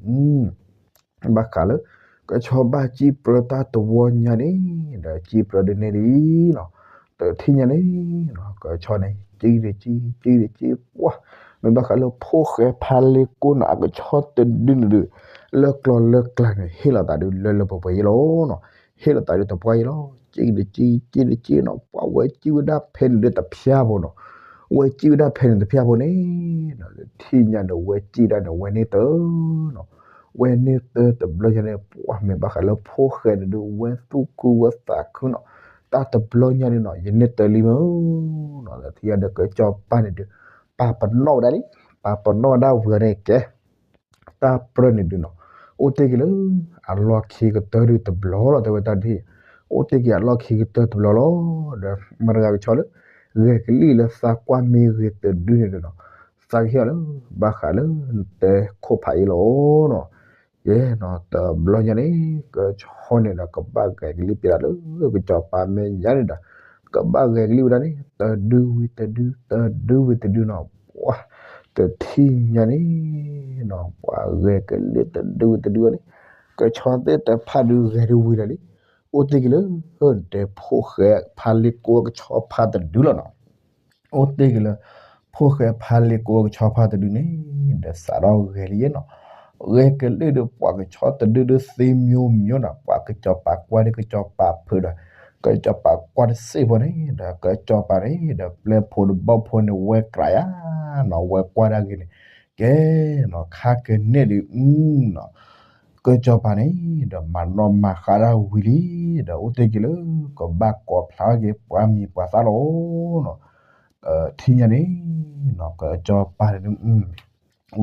ဘၣ်ဃးလၢ ကဆီဘၣ်စံၣ်ပြၢတၢ်တဝီညါန့ၣ် ဒီးစံၣ်ပြၢဒုန့ၢ်လံနီၤ, တထံၣ်ညါန့ၣ် ကဆီန့ၣ် စံၣ်တစံၣ် စံၣ်တစံၣ် ပှၤ မ့ၢ်ဘၣ်ဃးလၢဖိၣ်ဃဲဖါလ့ကိနီၤ အကဆီတဒုန့ၣ်ဒု လၢကျီလၢကျါန့ၣ် ဟ့ၣ်လီၤသးဒုလၢလၢပှဲၤပှဲၤယဲလီၤနီၤ, ဟ့ၣ်လီၤသးဒုတပှၢ်ယဲလီၤ, စံၣ်တစံၣ် စံၣ်တစံၣ်နီၤ, ပှၤဝဲစံၣ်ဝဲဒၣ်ဖဲန့ၣ်ဒုတဖျါဖိနီၤ, ဝဲစံၣ်ဝဲဒၣ်ဖဲန့ၣ်တဖျါဖိန့ၣ် တထံၣ်ညါန့ၣ် ဝဲစံၣ်ဒၣ်န့ၣ် ဝဲန့ၢ်တၢ်နီၤ, ဝဲန့ၢ်တၢ်တဘျီညါန့ၣ် ပှၤမ့ၢ်ဘၣ်ဃးလၢဖိၣ်ဃဲန့ၣ်ဒု ဝဲသူၣ်ခုဝဲသးခုနီၤ, တၢ်တဘျီညါန့ၣ်နီၤ ယန့ၢ်တၢ်လံမ့ၢ်နီၤ, တထံၣ်ညါဒီးကဆီပၤန့ၣ်ဒု ပာ်ပနီၣ်ဝဲဒၣ်လံ, ပာ်ပနီၣ်ဝဲဒၣ်ဝံၤန့ၣ်ကဲ တၢ်ပြၢန့ၣ်ဒုနီၤ, အိၣ်တ့ၢ်က့ၤလၢ အလီၢ်ခံကတၢၢ်ဒုတဘျီလီၤ တဲဝဲတၢ်တထံၣ်, အိၣ်တ့ၢ်က့ၤအလီၢ်ခံကတၢၢ်တဘျီလီၤ, ဒီးမတၤတဂၤကဆီလၢ ဂဲၤကလံၣ်လၢသးကွၢ်မ့ၢ်ဂ့ၤတဒုန့ၣ်ဒုနီၤ, သးကဟ့ၣ်အီၤလၢ ဘၣ်ဃးလၢနတဲခိၣ်ဖးအံၤလီၤနီၤ, ယဲနီၤ တဘျီညါန့ၣ် ကဆီန့ၣ်ဒီး ကဘၣ်ဂဲၤကလံၣ်ပၠးဒၣ်လၢ ကဆီပၤမဲာ်ညါန့ၣ်ဒီး ကဘၣ်ဂဲၤကလံၣ်ဝဲဒၣ်န့ၣ် တဒုဝံၤတဒု တဒုဝံၤတဒုနီၤ, ပှၤ တထံၣ်ညါန့ၣ်နီၤ ပှၤဂဲၤကလံၣ်တဒုဝံၤတဒုန့ၣ် ကဆီသ့ၣ်တဖၣ်ဒုဂဲၤဒုဝံၤလီၤလံ, အိၣ်တ့ၢ်က့ၤလၢ တဲဖိၣ်ဃဲဖါလ့ကိကဆီဖါတဒုလီၤနီၤ, အိၣ်တ့ၢ်က့ၤလၢ ဖိၣ်ဃဲဖါလ့ကိကဆီဖါတဒုန့ၣ် ဒီးစးထီၣ်ဂဲၤလံယဲနီၤ, ဂဲၤကလံၣ်ဒီးပှၤကဆီတဒုဒုသ့မျိုးမျိုးနီၤ, ပှၤကဆီပၤကွၢ်ဒီးကဆီပၤဖုးဒီး ကဆီပၤကွၢ်တစ့ၢ်ဖိန့ၣ် ဒီးကဆီပၤန့ၣ် ဒီးပျဲၢ်ဖိဒီးဘီၣ်ဖိန့ၣ် ဝဲကြးယါနီၤ, ဝဲကွၢ်ဒၣ်ဂ့ၤန့ၣ် ကဲနီၤ ခါကန့ၢ်ဒုနီၤ ကဆီပၤန့ၣ် ဒီးမၤနီၣ်မၤဃါဒၣ်ဝံၤလံ, ဒီးအိၣ်တ့ၢ်က့ၤလၢ ကဘၣ်ကိးဖျါထီၣ်က့ၤပှၤမံၤပှၤသၣ်လီၤနီၤ, တထံၣ်ညါန့ၣ်နီၤ ကဆီပၤန့ၣ်ဒု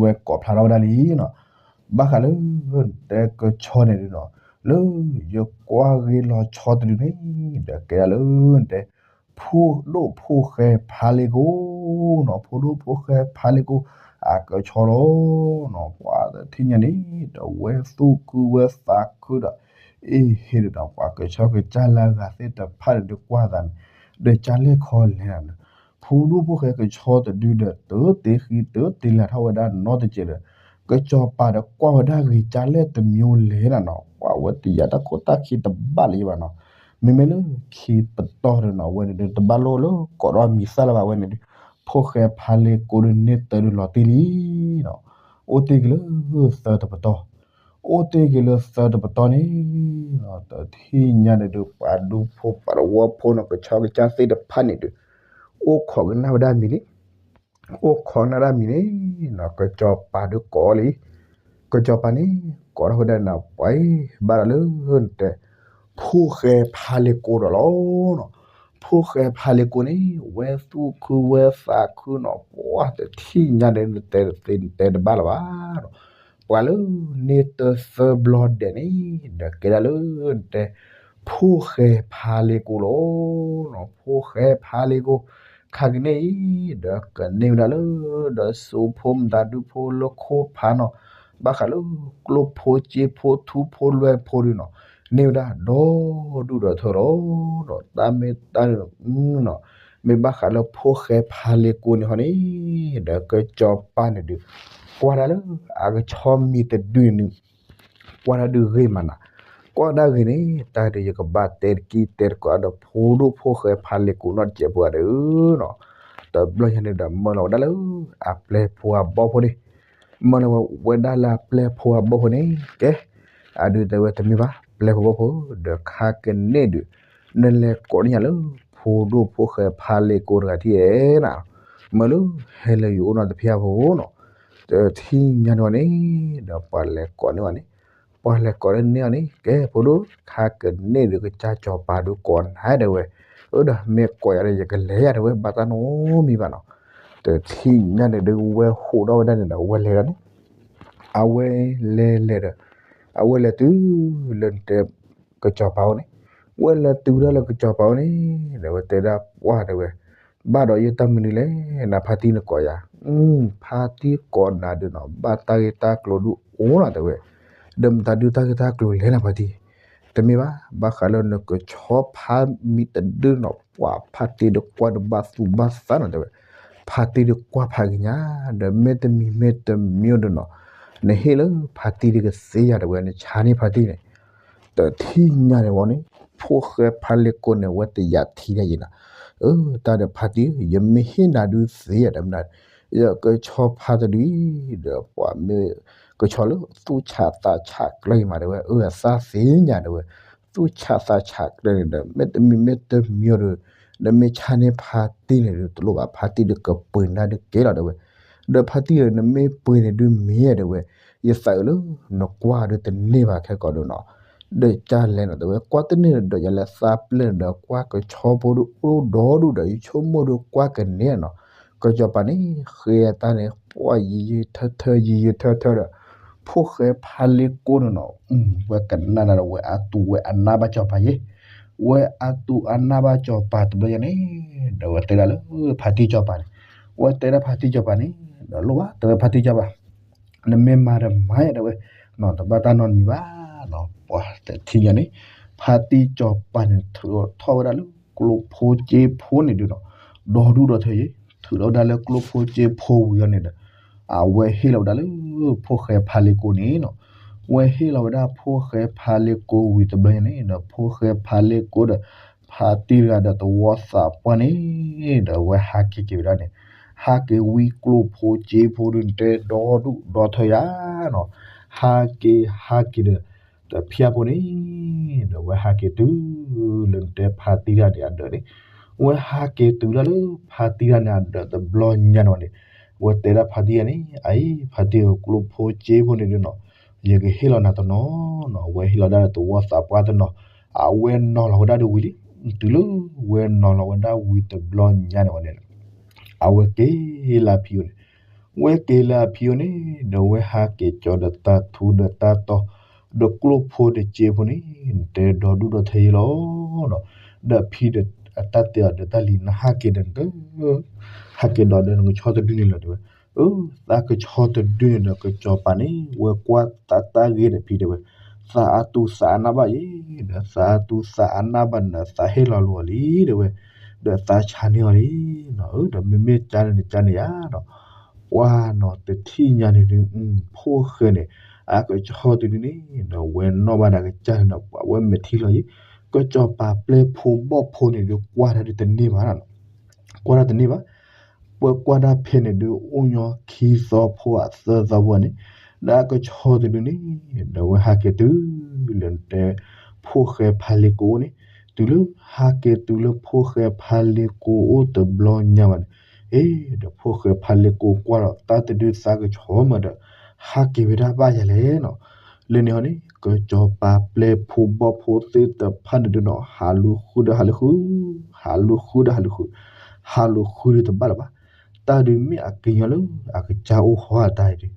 ဝဲကိးဖျါထီၣ်ဝဲဒၣ်လံနီၤ, ဘၣ်ဃးလၢ တဲကဆီန့ၣ်ဒုနီၤ, လၢယကွၢ်ဂ့ၤလီၤဆီတဒုန့ၣ် ဒီးကဲဒၣ်လၢ တဲ ဖိဒိၣ်ဖိၣ်ဃဲဖါလ့ကိနီၤ, ဖိဒိၣ်ဖိၣ်ဃဲဖါလ့ကိ အကဆီလီၤနီၤ, ပှၤတထံၣ်ညါန့ၣ် ဒီးဝဲသူၣ်ခုဝဲသးခုဒီး အ့ဟ့ၣ်ဒီး ပှၤကဆီကစၢ်လၢအဂၤသ့ၣ်တဖၣ်န့ၣ် ဒုးကွၢ်သးန့ၣ် ဒီးကၢ်လဲၣ်ခီလဲၣ်နၤ, ဖိဒိၣ်ဖိၣ်ဃဲကဆီတဒုဒီး တၢ်တ့ဃံတၢ်တ့လၤထီၣ်ဝဲဒၣ်နီတစဲးဒီး ကဆီပၤဒီးကွၢ်ဝဲဒၣ်ဂ့ၤကၢ်လဲၣ်တမျိုးလဲၣ်နၤနီၤ, ပှၤဝဲတယာ်တၢ်ခိၣ်တၢ်ခံတဘၣ်လၢၤဘၣ်နီၤ, မ့မ့ၢ်လၢခံပတီၢ်ဒီးနီၤ ဝဲန့ၣ်ဒုးတဘၣ်လိၣ်လၢကိးဒီးမံၤသၣ်လၢၤဘၣ်ဝဲန့ၣ်ဒုး, ဖိၣ်ဃဲဖါလ့ကိဒုးန့ၢ်တၢ်ဒုးလီၤတံၢ်လံနီၤ, အိၣ်တ့ၢ်က့ၤလၢသၢတပတီၢ် အိၣ်တ့ၢ်က့ၤလၢသၢတပတီၢ်န့ၣ် တထံၣ်ညါန့ၣ်ဒုး ပှၤဒူဖိပှၤတဝီဖိနီၤ ကဆီကစၢ်သ့ၣ်တဖၣ်န့ၣ်ဒုး အိၣ်ခိးကနၣ်ဝဲဒၣ်မံၤလံ, အိၣ်ခိးကနၣ်ဒၣ်မံၤန့ၣ်နီၤ ကဆီပၤဒုးကိးလံ, ကဆီပၤန့ၣ် ကိးထီၣ်ဝဲဒၣ်နၤ ပှၤအံၤ ဘၣ်ဒီးလၢနတဲ ဖိၣ်ဃဲဖါလ့ကိဒီးလီၤနီၤ, ဖိၣ်ဃဲဖါလ့ကိန့ၣ် ဝဲသူၣ်ခုဝဲသးခုနီၤ ပှၤတထံၣ်ညါန့ၣ် နတဲတသ့နတဲတဘၣ်လၢၤဘၣ်နီၤ, ပှၤလၢန့ၢ်တၢ်သၢဘျီဒဲးန့ၣ် ဒီးကဲဒၣ်လၢ တဲ ဖိၣ်ဃဲဖါလ့ကိလီၤနီၤ, ဖိၣ်ဃဲဖါလ့ကိ ခါကန့ၢ်အံၤ ဒီးကန့ၢ်ဝဲဒၣ်လၢ ဒီးစိဖိမတၤဒုဖိလၢခိၣ်ဖးနီၤ, ဘၣ်ဃးလၢကျိၣ်ဖိစ့ဖိထူဖိလွဲဖိဒုနီၤ, န့ၢ်ဝဲဒၣ်ဒီဒူၣ်ဒီထၢလီၤ, ဒီးတၢ်မ့ၢ်တၢ်န့ၣ်နီၤ, မ့ၢ်ဘၣ်ဃးလၢဖိၣ်ဃဲဖါလ့ကိန့ၣ်ဟီန့ၣ် ဒီးကစီၤပၤန့ၣ်ဒုး ကွၢ်ဒၣ်လၢအကဆီမံၤတဒုန့ၣ် ကွၢ်ဒၣ်ဒုးဂ့ၤမးနၤ, ပှၤဒၣ်ဂ့ၤန့ၣ် တၢ်ဒုးယကဘၣ်တဲတကံတဲတကိးဒီး ဖိဒိၣ်ဖိၣ်ဃဲဖးလ့ကိးနီၢ်တစဲးဖိဧါဒီးနီၤ, တဘျီညါန့ၣ်ဒီး မၢလီၤဝဲဒၣ်လၢ အပျဲၢ်ဖိအဘီၣ်ဖိန့ၣ်, မၢလီၤဝဲဒၣ်လၢအပျဲၢ်ဖိအဘီၣ်ဖိန့ၣ် ကဲ, အဒုးတဲဝဲတမ့ၢ်ဘၣ် ပျဲၢ်ဖိဘီၣ်ဖိ ဒီးခါကန့ၢ်ဒုး နလဲၤကိးန့ၢ်ယၤလၢ ဖိဒိၣ်ဖိၣ်ဃဲဖးလ့ကိတဂၤထံၣ်ဧဲနၤ, မၢလၢဟဲလၢယအိၣ်နီၢ်တဖၣ်ဖိနီၤ, တထံၣ်ညါန့ၢ်ဝဲန့ၣ် ဒီးပှၤလဲၤကိးန့ၢ်ဝဲန့ၣ်, ပှၤလဲၤကိးန့ၢ်န့ၢ်အီၤန့ၣ် ကဲဖိဒိၣ် ခါကန့ၢ်ဒုးကစၢ်စီၤပၤဒုးကိးနၤတဲဝဲ, အၢဒီးမ့ၢ်ကိးယၤဒီး ယကလဲၤယၤတဲဝဲ ဘၣ်တၢ်နီတမံၤဘၣ်နီၤ, တထံၣ်ညါန့ၣ်ဒုး ဝဲဟိးထီၣ်ဝဲဒၣ်န့ၣ်ဒီး ဝဲလဲၤဒၣ်န့ၣ်, အဝဲလဲၤလဲၤဒီး အဝဲလဲၤတုၤလၢနတဲ ကစီၤပၤအိၣ်န့ၣ်, ဝဲလဲၤတုၤဒၣ်လၢကစီၤပၤအိၣ်န့ၣ် ဒီးဝဲတဲဒၣ်ပှၢ်တဲဝဲ, ဘၣ်ဒီးယတၢ်မနုၤလဲၣ် နဖါတံၢ်နကိးယၤ, ဖါတံၢ်ကိးနၤဒုးနီၤ ဘၣ်တၢ်ဂ့ၢ်တၢ်ကျိၤဒုးအိၣ်နီၤတဲဝဲ, ဒီးမတၤဒုးတၢ်ဂ့ၢ်တၢ်ကျိၤလဲၣ်နဖါတံၢ်, တမ့ၢ်ဘၣ် ဘၣ်ဃးလၢနကဆီဖါမံၤတဒုနီၤ ပှၤဖါတံၢ်ဒီးကွၢ်တဘၣ်သူၣ်ဘၣ်သးနီၤတဲဝဲ, ဖါတံၢ်ဒီးကွၢ်ဖးက့ၤညါ, ဒီးမ့တမံၤမ့တမံၤဒုးနီၤ, နဟ့ၣ်လၢဖါတံၢ်ဒုးကသ့ယၤတဲဝဲ နဆါန့ၢ်ဖါတံၢ်န့ၣ် တထံၣ်ညါန့ၣ်ဝဲန့ၣ် ဖိၣ်ဃဲဖးလ့ကိန့ၣ် ဝဲတယာ်ထံဒၣ်ယံၤနီၤ, အၢ တၢ်ဒီးဖါတံၢ် ယမ့ၢ်ဟ့ၣ်နၤဒုးသ့ယၤဒီးမနုၤ, ယကဆီဖါတဒုအံၤ ဒီးပှၤမ့ၢ်ကဆီလၢသူၣ်ဆးသးဆးကျၢအံၤမးတဲဝဲ အၢအသးသ့ၣ်ညါတဲဝဲ, သူၣ်ဆးသးဆးကျၢန့ၣ်ဒီး မ့တမံၤမ့တမံၤဒီး နမ့ၢ်ဆါန့ၢ်ဖါတံၢ်န့ၣ်ဒုးတလိၣ်ဘၣ် ဖါတံၢ်ဒုးကပှ့ၤနၤဒုးကဲလီၤတဲဝဲ, ဒီးဖါတံၢ်ဒီး နမ့ၢ်ပှ့ၤန့ၣ်ဒုးမ့ၢ်တဲဝဲ, ယသးအုးလၢ နကွၢ်ဒုးတန့ၢ်ဘၣ်ခဲကိာ်ဒုးနီၤ, ဒီးကလဲၣ်နီၤတဲဝဲ ကွၢ်တန့ၢ်ဒီး ယလဲၤသးပျဲၢ်န့ၣ်ဒီး ကွၢ်ကဆီဖိဒုးအိၣ်ဒီဒူၣ်ဒီး ယဆိကမိၣ်ဒုးကွၢ်ကန့ၢ်နီၤ, ကစီၤပၤန့ၣ် ဃ့အတၢ်န့ၣ် ပှၢ်ယံာ်ယံာ်ထၢထၢ ယံာ်ယံာ်ထၢထၢဒီး ဖိၣ်ဃဲဖးလ့ကိန့ၣ်နီၤ, ဝဲကနၣ်ဒၣ်ဒီး ဝဲအသူၣ်ဝဲအနၢ်ဘၣ်စီၤပၤယဲ, ဝဲအသူၣ်အနၢ်ဘၣ်စီၤပၤတဘျီညါန့ၣ် ဒီးဝဲတဲဒၣ်လၢဖါတံၢ်စီၤပၤန့ၣ်, ဝဲတဲဒၣ်ဖါတံၢ်စီၤပၤန့ၣ် ဒီးလိၣ်ဘၣ် တဲဝဲဖါတံၢ်စီၤပၤ နမ့ၢ်မၤဒီးမၤယၤတဲဝဲ, တဘၣ်တၢ်နီတမံၤဘၣ်နီၤ, ပှၤတထံၣ်ညါန့ၣ် ဖါတံၢ်စီၤပၤန့ၣ် ထုးထီၣ်ဝဲဒၣ်လၢကျိဖိစ့ဖိန့ၣ်ဒုးနီၤ, ဒီဒူၣ်ဒီထၢယဲ, ထုးထီၣ်ဝဲဒၣ်လၢကျိဖိစ့ဖိဝံၤအီၤန့ၣ်ဒီး အဝဲဟ့ၣ်လီၤဝဲဒၣ်လၢ ဖိၣ်ဃဲဖးလ့ကိန့ၣ်နီၤ, ဝဲဟ့ၣ်လီၤဝဲဒၣ်ဖိၣ်ဃဲဖးလ့ကိဝံၤတဘျီညါန့ၣ်ဒီး ဖိၣ်ဃဲဖးလ့ကိဒီး ဖါတံၢ်တဂၤဒီးသဝီသးပှၢ်န့ၣ် ဒီးဝဲဟးက့ၤက့ၤဝဲဒၣ်န့ၣ်, ဟးက့ၤဝံကျိဖိစ့ဖိဒုး နတဲဒီဒူၣ်ဒီထၢယၤနီၤ, ဟးက့ၤဟးက့ၤဒီး တဖၠၣ်ဖိန့ၣ် ဒီးဝဲဟးက့ၤတုၤလၢနတဲဖါတံၢ်တဂၤန့ၣ်အဒၢးန့ၣ်, ဝဲဟးက့ၤတုၤဒၣ်လၢဖါတံၢ်တဂၤန့ၣ်အဒၢးတဘျီညါန့ၣ်ဝဲန့ၣ်, ဝဲတဲဒၣ်ဖါတံၢ်တဂၤန့ၣ် အအံၤ ဖါတံၢ်ဧၢ ကျိဖိစ့ဖိန့ၣ်ဒုးနီၤ, ယကဟ့ၣ်လီၤနၤတနီၤနီၤ, ဝဲဟ့ၣ်လီၤဒၣ်ဒီးသဝီသးပှၢ်တနီၤ, အဝဲနီၤလီၤဝဲဒၣ်ဒီးဝံၤလံ, တုၤလၢဝဲနီၤလီၤဝဲဒၣ်ဝံၤတဘျီညါန့ၣ်ဝဲန့ၣ် အဝဲက့ၤလၢအဖံအိၣ်န့ၣ်, ဝဲက့ၤလၢအဖံအိၣ်န့ၣ် ဒီးဝဲဟးက့ၤကၠီဒီးတၢ်ထူဒီးတၢ်တီၤ, ဒီးကျိဖိဒီးစ့ဖိန့ၣ် နတဲဒီဒူၣ်ဒီထၢယဲလီၤနီၤ, ဒီးအဖံဒီး အတၢ်တဲအီၤဒီးတၢ်လံၤ နဟးက့ၤဒီးနက ဟးက့ၤဒီးဒီးနကဆီတဒုန့ၣ်လီၤတဲဝဲ, အၢ သးကဆီတဒုန့ၣ်ဒီးကစီၤပၤန့ၣ် ဝဲကွၢ်သးတၢ်ဂ့ၤဒီးဖံတဲဝဲ, သးအသူၣ်သးအနၢ်ဘၣ်ယဲ, ဒီးသးအသူၣ်သးအနၢ်ဘၣ်န့ၣ် သးဟ့ၣ်လီၤလိာ်အီၤလံတဲဝဲ, ဒီးသးဆါန့ၢ်အီၤလံနီၤ, အၢ ဒီးမ့မ့ၢ်ကန့ၣ်နကန့ၣ်ယါနီၤ, ပှၢ်နီၤတထံၣ်ညါန့ၣ်ဒုး ဖိၣ်ဃဲန့ၣ် အကဆီတဒုန့ၣ် ဒီးဝဲနီၣ်ဘၣ်ဒၣ်ကစၢ်န့ၣ်ဒီး ပှၤဝဲမဲာ်ထံလီၤယဲ, ကစီၤပၤပျဲၢ်ဖိဘီၣ်ဖိန့ၣ်ဒုး ကွၢ်တၢ်ဒုးတန့ၢ်ဘၣ်နီၤ, ကွၢ်တၢ်တန့ၢ်ဘၣ်, ပှၤကွၢ်တၢ်ဖဲန့ၣ်ဒုး အိၣ်ညီခံသီဖိအသၢသီဖိန့ၣ်, ဒီးအကဆီတဒုန့ၣ် ဒီးဝဲဟးက့ၤတုၤ လၢနတဲ ဖိၣ်ဃဲဖးလ့ကိအိၣ်န့ၣ်, တုၤလၢဟးက့ၤတုၤလၢဖိၣ်ဃဲဖးလ့ကိအိၣ်တဘျီညါဘၣ်န့ၣ်, အ့ ဒီးဖိၣ်ဃဲဖးလ့ကိကွၢ်ဒီး တၢ်တဒုးသးကဆီမးဒီး ဟးက့ၤဝဲဒၣ်ဘၣ်ယၤလဲၣ်နီၤ, လၢန့ၣ်ဟီန့ၣ် ကစီၤပၤပျဲၢ်ဖိဘီၣ်ဖိသ့ၣ်တဖၣ်န့ၣ်ဒုးနီၤ ဟးလူၤဃုဒီးဟးလူၤဃု, ဟးလူၤဃုဒီးဟးလူၤဃု, ဟးလူၤဃုဒီးတဘၣ်လၢၤဘၣ်, တၢ်ဒုးမ့ၢ်အကညီလၢအကစၢ်အိၣ်ဟီအတၢ်အံၤဒုး,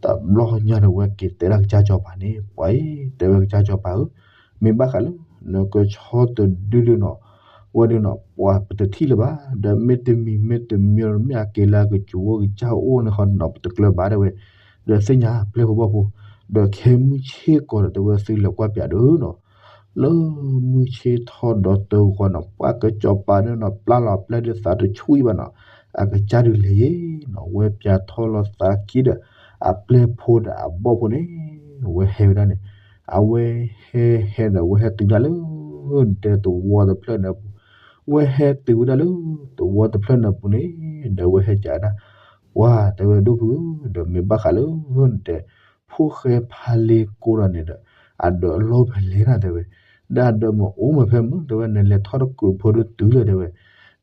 တဘျီညါန့ၣ်ဝဲက့ၤတဲဒၣ်ကစၢ်စီၤပၤန့ၣ် ပှၤအံၤ တဲဝဲကစၢ်စီၤပၤဧၢ, မ့ၢ်ဘၣ်ဃးလၢ နကဆီတဒုဒုးနီၤ, ဝဲဒုးနီၤ ပှၤပတထံၣ်လၢၤဘၣ်, ဒီးမ့တမံၤမ့တမံၤ မ့ၢ်အက့ၤလၢအကစၢ်အိၣ်န့ၣ်ဃီနီၤ ပတကျၢၤဘၣ်တဲဝဲ, ဒီးသ့ၣ်ညါပျဲၢ်ဖိဘီၣ်ဖိ, ဒီးခဲမုၢ်ဆ့ၣ်ကီးဒီးတဲဝဲသုလဲၤကွၢ်ပၠးဒုးနီၤ လၢမုၢ်ဆ့ၣ်ထီၣ်ဒီးတဂီၤနီၤ ပှၤကစီၤပၤဒုးနီၤ ပျၢ်လီၤပျဲၢ်ဒုးသးတဆူၣ်အံၤဘၣ်နီၤ, အကစၢ်ဒုးလဲၤယဲနီၤ ဝဲပၠးထီၣ်လီၤသးခံဒီး အပျဲၢ်ဖိဒီးအဘီၣ်ဖိန့ၣ် ဝဲဟဲဝဲဒၣ်န့ၣ်, အဝဲဟဲဟဲဒီး အဝဲဟဲတုၤဒၣ်လၢ နတဲသဝီတဖျၢၣ်န့ၣ်အပူၤ, အဝဲဟဲတုၤဝဲဒၣ်လၢ သဝီတဖျၢၣ်န့ၣ်အပူၤန့ၣ် ဒီးအဝဲဟဲကးဒၣ်, ပှၤတဲဝဲဒိၣ်ဖုဧၢ, ဒီးမ့ၢ်ဘၣ်ဃးလၢ နတဲ ဖိၣ်ဃဲဖါလ့ကိဒီးန့ၣ်ဒီး အဒၢးအလီၢ်ဖဲလဲၣ်နၤတဲဝဲ, ဒီးအဒၢးမ့ၢ်အိၣ်မ့ၢ်ဖဲမုၢ် တဲဝဲ နလဲၤထီၣ်တကုးဖိဒိၣ်တုၤလၢၤတဲဝဲ,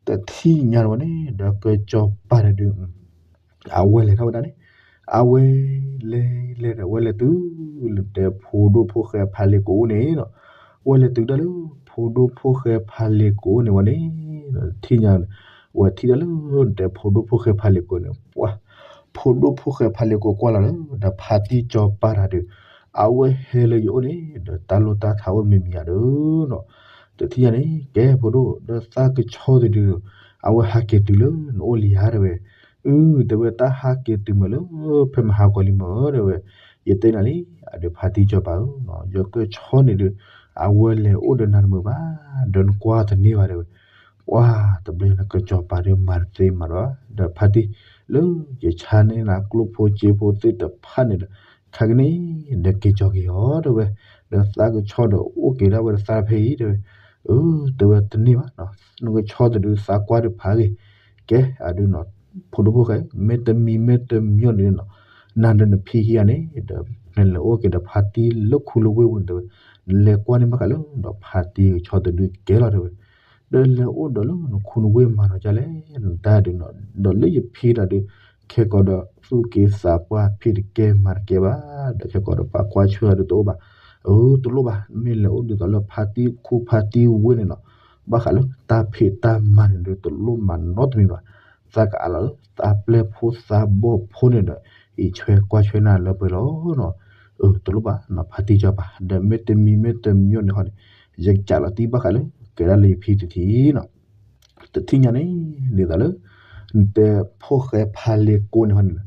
တထံၣ်ညါတဝဲန့ၣ် ဒီးကစီၤပၤန့ၣ်ဒုး အဝဲလဲၤထီၣ်ဝဲဒၣ်န့ၣ်, အဝဲလဲၤလဲၤဒီး အဝဲလဲၤတုၤလၢ နတဲဖိဒိၣ်ဖိၣ်ဃဲဖါလ့ကိအိၣ်န့ၣ်ဒီး, အဝဲလဲၤတုၤဒၣ်လၢ ဖိဒိၣ်ဖိၣ်ဃဲဖါလ့ကိအိၣ်န့ၣ်ဝဲန့ၣ်, ဒီးထံၣ်ညါ အဝဲထံၣ်ဒၣ်လၢ နတဲဖိဒိၣ်ဖိၣ်ဃဲဖါလ့ကိန့ၣ် ပှၤ ဖိဒိၣ်ဖိၣ်ဃဲဖါလ့ကိကွၢ်လီၤလၢ ဒီးဖါတံၢ်စီၤပၤတၢ်ဒုး, အဝဲဟဲလၢယအိၣ်န့ၣ် ဒီးတၢ်လိၣ်တၢ်ထါအိၣ်တမံၤမံၤယၤဒီးနီၤ, တထံၣ်ညါန့ၣ် ကဲဖိဒိၣ် ဒီးသးကဆီတဒုဒီး အဝဲဟးက့ၤတုၤလၢနအိၣ်လံဧါတဲဝဲ, အု တဲဝဲတၢ်ဟးက့ၤတုၤမ့ၢ်လၢ ဖဲမဟါကီၤလံမ့ၢ်တဲဝဲ, ယတဲနၤလံ အဒုးဖါတံၢ်စီၤပၤဧၢ, ယကဆီန့ၣ်ဒုး အဝဲလဲၤအိၣ်ဒီးနၤတမုာ်ဘၣ်, ဒီးနကွၢ်တန့ၢ်ဘၣ်တဲဝဲ ပှၤတဘျီန့ၣ်ကစီၤပၤဒီးမၤတသ့မၤတဘၣ်, ဒီးဖါတံၢ်လၢယဆါန့ၢ်နၤကျိၣ်ဖိစ့ဖိသ့ၣ်တဖၣ်န့ၣ်ဒီး ခါကန့ၣ် ဒီးက့ၤကၠီၤက့ၤအီၤတဲဝဲ, ဒီးသးကဆီဒီးအိၣ်က့ၤဒၣ်ဝဲဒီးသးဖဲအံၤတဲဝဲ, အု တဲဝဲတန့ၢ်ဘၣ်, နကဆီတဒုသးကွၢ်ဒုးဖးဂ့ၤ, ကဲအဒုးနီၤ, ဖိဒိၣ်ဖိၣ်ဃဲ မ့ၢ်တမံၤမ့ၢ်တမံၤန့ၣ်နီၤ, နၤဒီးနဖံခံဂၤန့ၣ် ဒီးနလဲၤအိၣ်က့ၤဒီးဖါတံၢ်လၢခူလၢဝ့ၢ်ပူၤန့ၣ်တဲဝဲ, နလဲၤကွၢ်န့ၢ်ဘၣ်ဃးလၢ ဒီးဖါတံၢ်ကဆီတဒုကဲလီၤတဲဝဲ ဒီးလဲၤအိၣ်ဒီးလၢနခူနဝ့ၢ်မၤနီၤဒ်လဲၣ် နတၢ်ဒုးနီၤ, ဒီးလၢယဖံဒီးဒုး ခဲကိာ်ဒီးသူၣ်က့သးပှၢ်ဖံးတကဲမၤတကဲဘၣ်, ဒီးခဲကိာ်ဒီးပှၤကွၢ်ဆၢဒုးတအိၣ်ဘၣ်, အၢ တလိၣ်ဘၣ်, မ့ၢ်လဲၤအိၣ်ဒ်သိးလၢဖါတံၢ်ခူဖါတံၢ်ဝ့ၢ်န့ၣ်နီၤ, ဘၣ်ဃးလၢတၢ်ဖံးတၢ်မၤန့ၣ်ဒုးတလိၣ်မၤနီတမံၤဘၣ်, သးကအးလီၤလၢသးပျဲၢ်ဖိသးဘီၣ်ဖိန့ၣ်ဒီး အံးဆွဲကွၢ်ဆွဲနၤလၢပှဲၤလီၤနီၤ, အၢ တလိၣ်ဘၣ်နီၤ ဖါတံၢ်စီၤပၤ ဒီးမ့ၢ်တမံၤမ့ၢ်တမံၤန့ၣ်ဟီန့ၣ်, ယကးလီၤတံၢ်ဘၣ်ဃးလၢ ကဲဒၣ်လၢယဖံတထံၣ်နီၤ တထံၣ်ညါန့ၣ် ဒ်သိးလၢ နတဲဖိၣ်ဃဲဖါလ့ကိန့ၣ်ဟီန့ၣ်,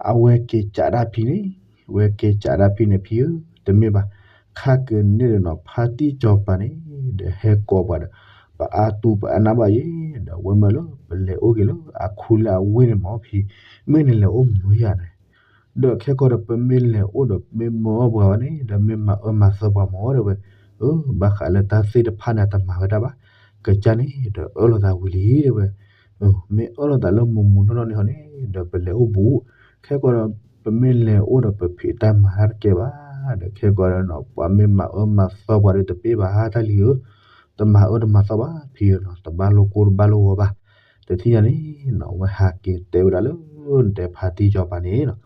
အဝဲက့ၤကးဒၣ်ဖံန့ၣ်, အဝဲက့ၤကးဒၣ်ဖံန့ၣ်ဖံဧၢ, တမ့ၢ်ဘၣ်, ခါကန့ၣ်ဒီးနီၤ ဖါတံၢ်စီၤပၤန့ၣ် ဒီးဟဲကိးပှၤဒီး ပအါတူၢ်ပအါနးဘၣ်ယဲ, ဒီးဝဲမၢလၢပလဲၤအိၣ်က့ၤလၢအခူလၢအဝ့ၢ်န့ၣ်မ့ၢ်ဖံ, မ့ၢ်နလဲၤအိၣ်မုာ်ယၤန့ၣ် ဒီးခဲကီးဒီးပမ့ၢ်လဲၤအိၣ်ဒီးမ့ၢ်မၢအီၣ်ပှၤဝဲန့ၣ် ဒီးမ့ၢ်မၤအၢမၤသီပှၤမ့ၢ်တဲဝဲ, အၢ ဘၣ်ဃးလၢတၢ်သ့ၣ်တဖၣ်န့ၣ် တမၤဝဲဒၣ်ဘၣ်, ကစၢ်န့ၣ်ဒီးအၢၣ်လီၤသးဝံၤလံတဲဝဲ, မ့ၢ်အၢၣ်လီၤသးလၢမုာ်မုာ်နီၢ်နီၢ်န့ၣ်ဟီန့ၣ် ဒီးပလဲၤအိၣ်ဘူး, ခဲကီးဒီး ပမ့ၢ်လဲၤအိၣ်ဒီးပဖံးတၢ်မၤတၢ်တကဲဘၣ်, ဒီးခဲကီးဒီးနီၤ ပှၤမ့ၢ်မၤအၢမၤသီပှၤဒီးတပ့ၢ်ဘၣ်တၢ်လံဧၢ, တမၤအၢတမၤသီဘၣ်ဖံဧၢနီၤ တဘၣ်လိာ်ကိၢ်တဘၣ်လိာ်ဂီၤဘၣ်, တထံၣ်ညါန့ၣ်နီၤ ဝဲဟးက့ၤတဲဝဲဒၣ်လၢ နတဲဖါတံၢ်စီၤပၤန့ၣ်နီၤ,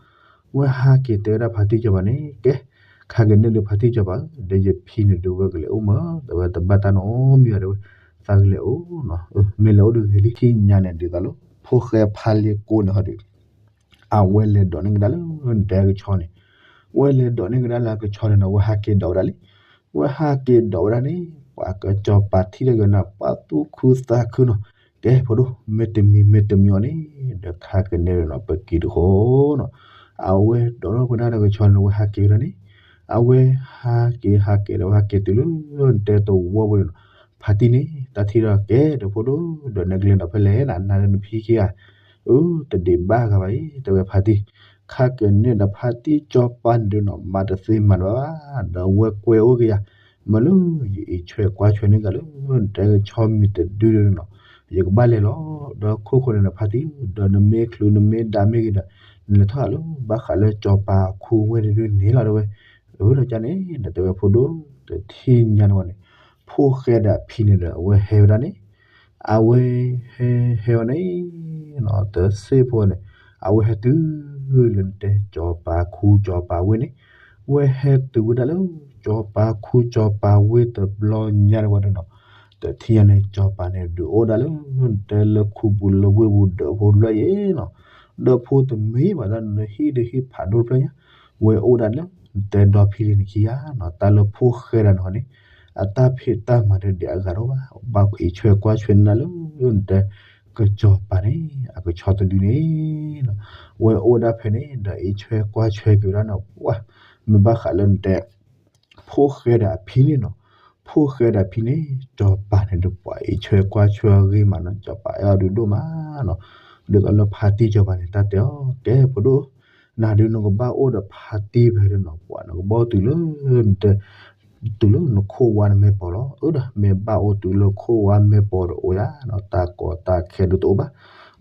ဝဲဟးက့ၤတဲဝဲဒၣ်ဖါတံၢ်စီၤပၤန့ၣ် ကဲ, ခါက့ၤန့ၢ်ဒုးဖါတံၢ်စီၤပၤဧၢ, ဒီးယဖံန့ၣ်ဒုးဝဲကလဲၤအိၣ်မး တဲဝဲတဘၣ်တၢ်နီတမံၤဘၣ်တဲဝဲ, သးကလဲၤအိၣ်နီၤ, မ့ၢ်လဲၤအိၣ်ဒုးဂ့ၤလံ, ထံၣ်ညါန့ၣ်ဒ်သိးလၢ ဖိၣ်ဃဲဖါလ့ကိန့ၣ်ဟီဒီး အဝဲလဲၤဒိးန့ၢ်ကဒါလၢ နတဲကဆီန့ၣ်, ဝဲလဲၤဒိးန့ၢ်ကဒါလၢအကဆီန့ၣ်နီၤ ဝဲဟးက့ၤဒိးဝဲဒၣ်လံ, ဝဲဟးက့ၤဒိးဝဲဒၣ်န့ၣ် ပှၤကစီၤပၤထံၣ်တဂၤန့ၣ် ပှၤသူၣ်ခုသးခုနီၤ, ကဲဖိဒိၣ် မ့ၢ်တမံၤမ့ၢ်တမံၤအီၤန့ၣ် ဒီးခါက့ၤန့ၣ်နီၤ ပက့ၤတဃီနီၤ, အဝဲဒိးထီၣ်ဝဲဒၣ်ဒီးကဆီန့ၣ် ဝဲဟးက့ၤဝဲဒၣ်န့ၣ်, အဝဲဟးက့ၤဟးက့ၤဒီးဝဲဟးက့ၤတုၤလၢ နတဲသဝီပူၤန့ၣ်နီၤ, ဖါတံၢ်န့ၣ် တၢ်ထံၣ်ဒီးကဲဒီးဖိဒိၣ် ဒီးနကလဲၤဒီးဖဲလဲၣ်နၤ နၤဒီးနဖံခံဂၤ အၢ တဒံးဘၣ်ဂၤဘၣ်အံၤ တဲဝဲဖါတံၢ်, ခါက့ၤန့ၢ်ဒီးဖါတံၢ်စီၤပၤန့ၣ်ဒုးနီၤ မၤတသ့မၤတဘၣ်ဘၣ်, ဒီးဝဲကွဲအိၣ်က့ၤယၤ, မ့ၢ်လၢယအံးဆွဲကွၢ်ဆွဲန့ၢ်က့ၤလၢ နတဲကဆီမံၤတဒုဒီးနီၤ, ယကဘၣ်လဲၤလီၤ, ဒီးခိၣ်ဃိန့ၣ်ဒီးဖါတံၢ် ဒီးနမ့ၢ်ချုးနမ့ၢ်ဒါမ့ၢ်ဂ့ၤဒီး နလဲၤထီၣ်လၢဘၣ်ဃးလၢစီၤပၤခူဝ့ၢ်တဒုန့ၣ်လီၤတဲဝဲ, အၢ ဒီးကန့ၣ် ဒီးတဲဝဲဖိဒိၣ် တထံၣ်ညါန့ၣ်ဝဲန့ၣ်, ဖိၣ်ဃဲဒီးအဖံန့ၣ်ဒီး အဝဲဟဲဝဲဒၣ်န့ၣ် အဝဲဟဲဟဲဝဲန့ၣ် တစ့ၢ်ဖိန့ၣ် အဝဲဟဲတုၤလၢနတဲ စီၤပၤခူစီၤပၤဝ့ၢ်န့ၣ်, ဝဲဟဲတုၤဝဲဒၣ်လၢ စီၤပၤခူစီၤပၤဝ့ၢ်တဘျီညါန့ၣ်ဝဲဒၣ်နီၤ, တထံၣ်ညါန့ၣ် စီၤပၤန့ၣ်ဒုးအိၣ်ဒၣ်လၢ နတဲလၢခူပူၤလၢဝ့ၢ်ပူၤဒီးဖိတဖျၢၣ်အံၤနီၤ, ဒီးဖိတမ့ၢ်ဘၣ်တၢ်နဟံၣ်ဒုးဟံၣ်ဖးဒိၣ်တဖျၢၣ်ညါ, ဝဲအိၣ်ဒၣ်လၢ နတဲဒီဖံလံၤနခံဂၤနီၤ, တၢ်လၢဖိၣ်ဃဲဒီးန့ၣ်ဟီန့ၣ် အတၢ်ဖံးတၢ်မၤဒီးဒံးအဂၤထီၣ်ဘၣ်, ဘၣ်အံးဆွဲကွၢ်ဆွဲန့ၢ်လၢ နတဲ ကစီၤပၤန့ၣ် အကဆီတဒုန့ၣ်နီၤ, ဝဲအိၣ်ဒၣ်ဖဲန့ၣ် ဒီးအံးဆွဲကွၢ်ဆွဲက့ၤဝဲဒၣ်နီၤ, ပှၤ မ့ၢ်ဘၣ်ဃးလၢနတဲ ဖိၣ်ဃဲဒီးအဖံန့ၣ်နီၤ, ဖိၣ်ဃဲဒီးအဖံန့ၣ် စီၤပၤန့ၣ်ဒုး ပှၤအံးဆွဲကွၢ်ဆွဲအဂ့ၤမးနီၤ, စီၤပၤအဲၣ်အီၤဒုးဒိၣ်မးနီၤ, ဒ်သိးလၢဖါတံၢ်စီၤပၤန့ၣ် တၢ်တဲအီၤ ကဲဖိဒိၣ် နၤဒုးနကဘၣ်အိၣ်ဒီးဖါတံၢ်ဖဲဒၣ်နီၤ ပှၤနကဘၣ်အိၣ်တုၤလၢ တုၤလၢနခိၣ်ဝါနမဲာ်ပိာ်လီၤ. အၢဒီး မ့ၢ်ဘၣ်အိၣ်တုၤလၢခိၣ်ဝါမဲာ်ပိာ်ဒီးအိၣ်ယၤနီၤ တၢ်ကီတၢ်ခဲဒုးတအိၣ်ဘၣ်.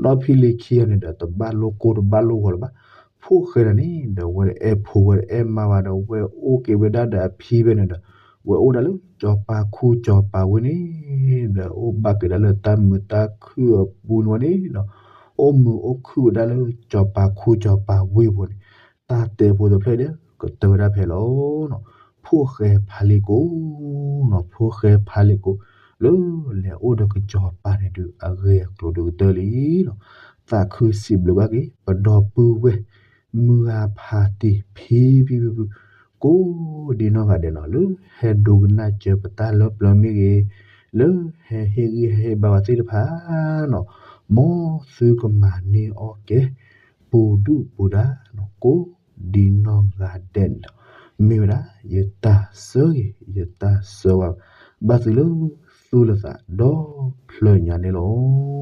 ဒီးဖံလံၤခံဂၤန့ၣ်ဒီး တဘၣ်လိၣ်ကိၢ်တဘၣ်လိၣ်ဂီၤလၢၤဘၣ်. ဖိၣ်ဃဲဒၣ်န့ၣ်ဒီး ဝဲတအဲၣ်ဖိဝဲတအဲၣ်မါဘၣ်ဒီး ဝဲအိၣ်က့ၤဝဲဒၣ်ဒီးအဖံဖဲန့ၣ်ဒီး ဝဲအိၣ်ဒၣ်လၢစီၤပၤခူစီၤပၤဝ့ၢ်န့ၣ်ဒီး အိၣ်ဘၣ်က့ၤဒၣ်လၢတၢ်မုာ်တၢ်ခုၣ်အပူၤန့ၣ်ဝဲန့ၣ်ဒီး အိၣ်မုာ်အိၣ်ခုၣ်ဝဲဒၣ်လၢစီၤပၤခူစီၤပၤဝ့ၢ်ပူၤန့ၣ် တၢ်တဲဖိတဖျၢၣ်ဒီး ကတၢၢ်ဝဲဒၣ်ဖဲလီၤ. ဖိၣ်ဃဲဖါလ့ကိးနီၤ ဖိၣ်ဃဲဖါလ့ကိး လၢလဲၤအိၣ်ဒီးကစီၤပၤန့ၣ်ဒုး အဂ့ၢ်အကျိၤဒုးကတၢၢ်လံနီၤ. သးခုစံးဘျုးဘၣ်က့ၤ ပဒီပုၢ်ဝဲၢ် မုၢ်ဂၤဖါတံၢ်ဖံဖံဖုဖု ကိးဒံနီၢ်ဂၤဒဲးနီၤ လၢဟဲဒိကနၣ်စၢၤပတၢ်လၢပျၢၤမ့ၢ်ဂ့ၤ, လၢဟဲဟ့ၣ်ဂံၢ်ဟ့ၣ်ဘါပှၤသ့ၣ်တဖၣ်နီၤ, မ်သုကမၤန့ၢ်အီၣ်ကဲ ပူၤဒုၣ်ပူၤဒါနီၤ ကိးဒံနီၢ်ဂၤဒဲးန့ၣ်ဒီး မ့ၢ်ဝဲဒၣ်ယတၢ်ဆၢဂ့ၤ ယတၢ်ဆၢဝါ ဘၣ်သုလၢသူၣ်လၢသးဒီဖျၢၣ်ညါန့ၣ်လီၤ.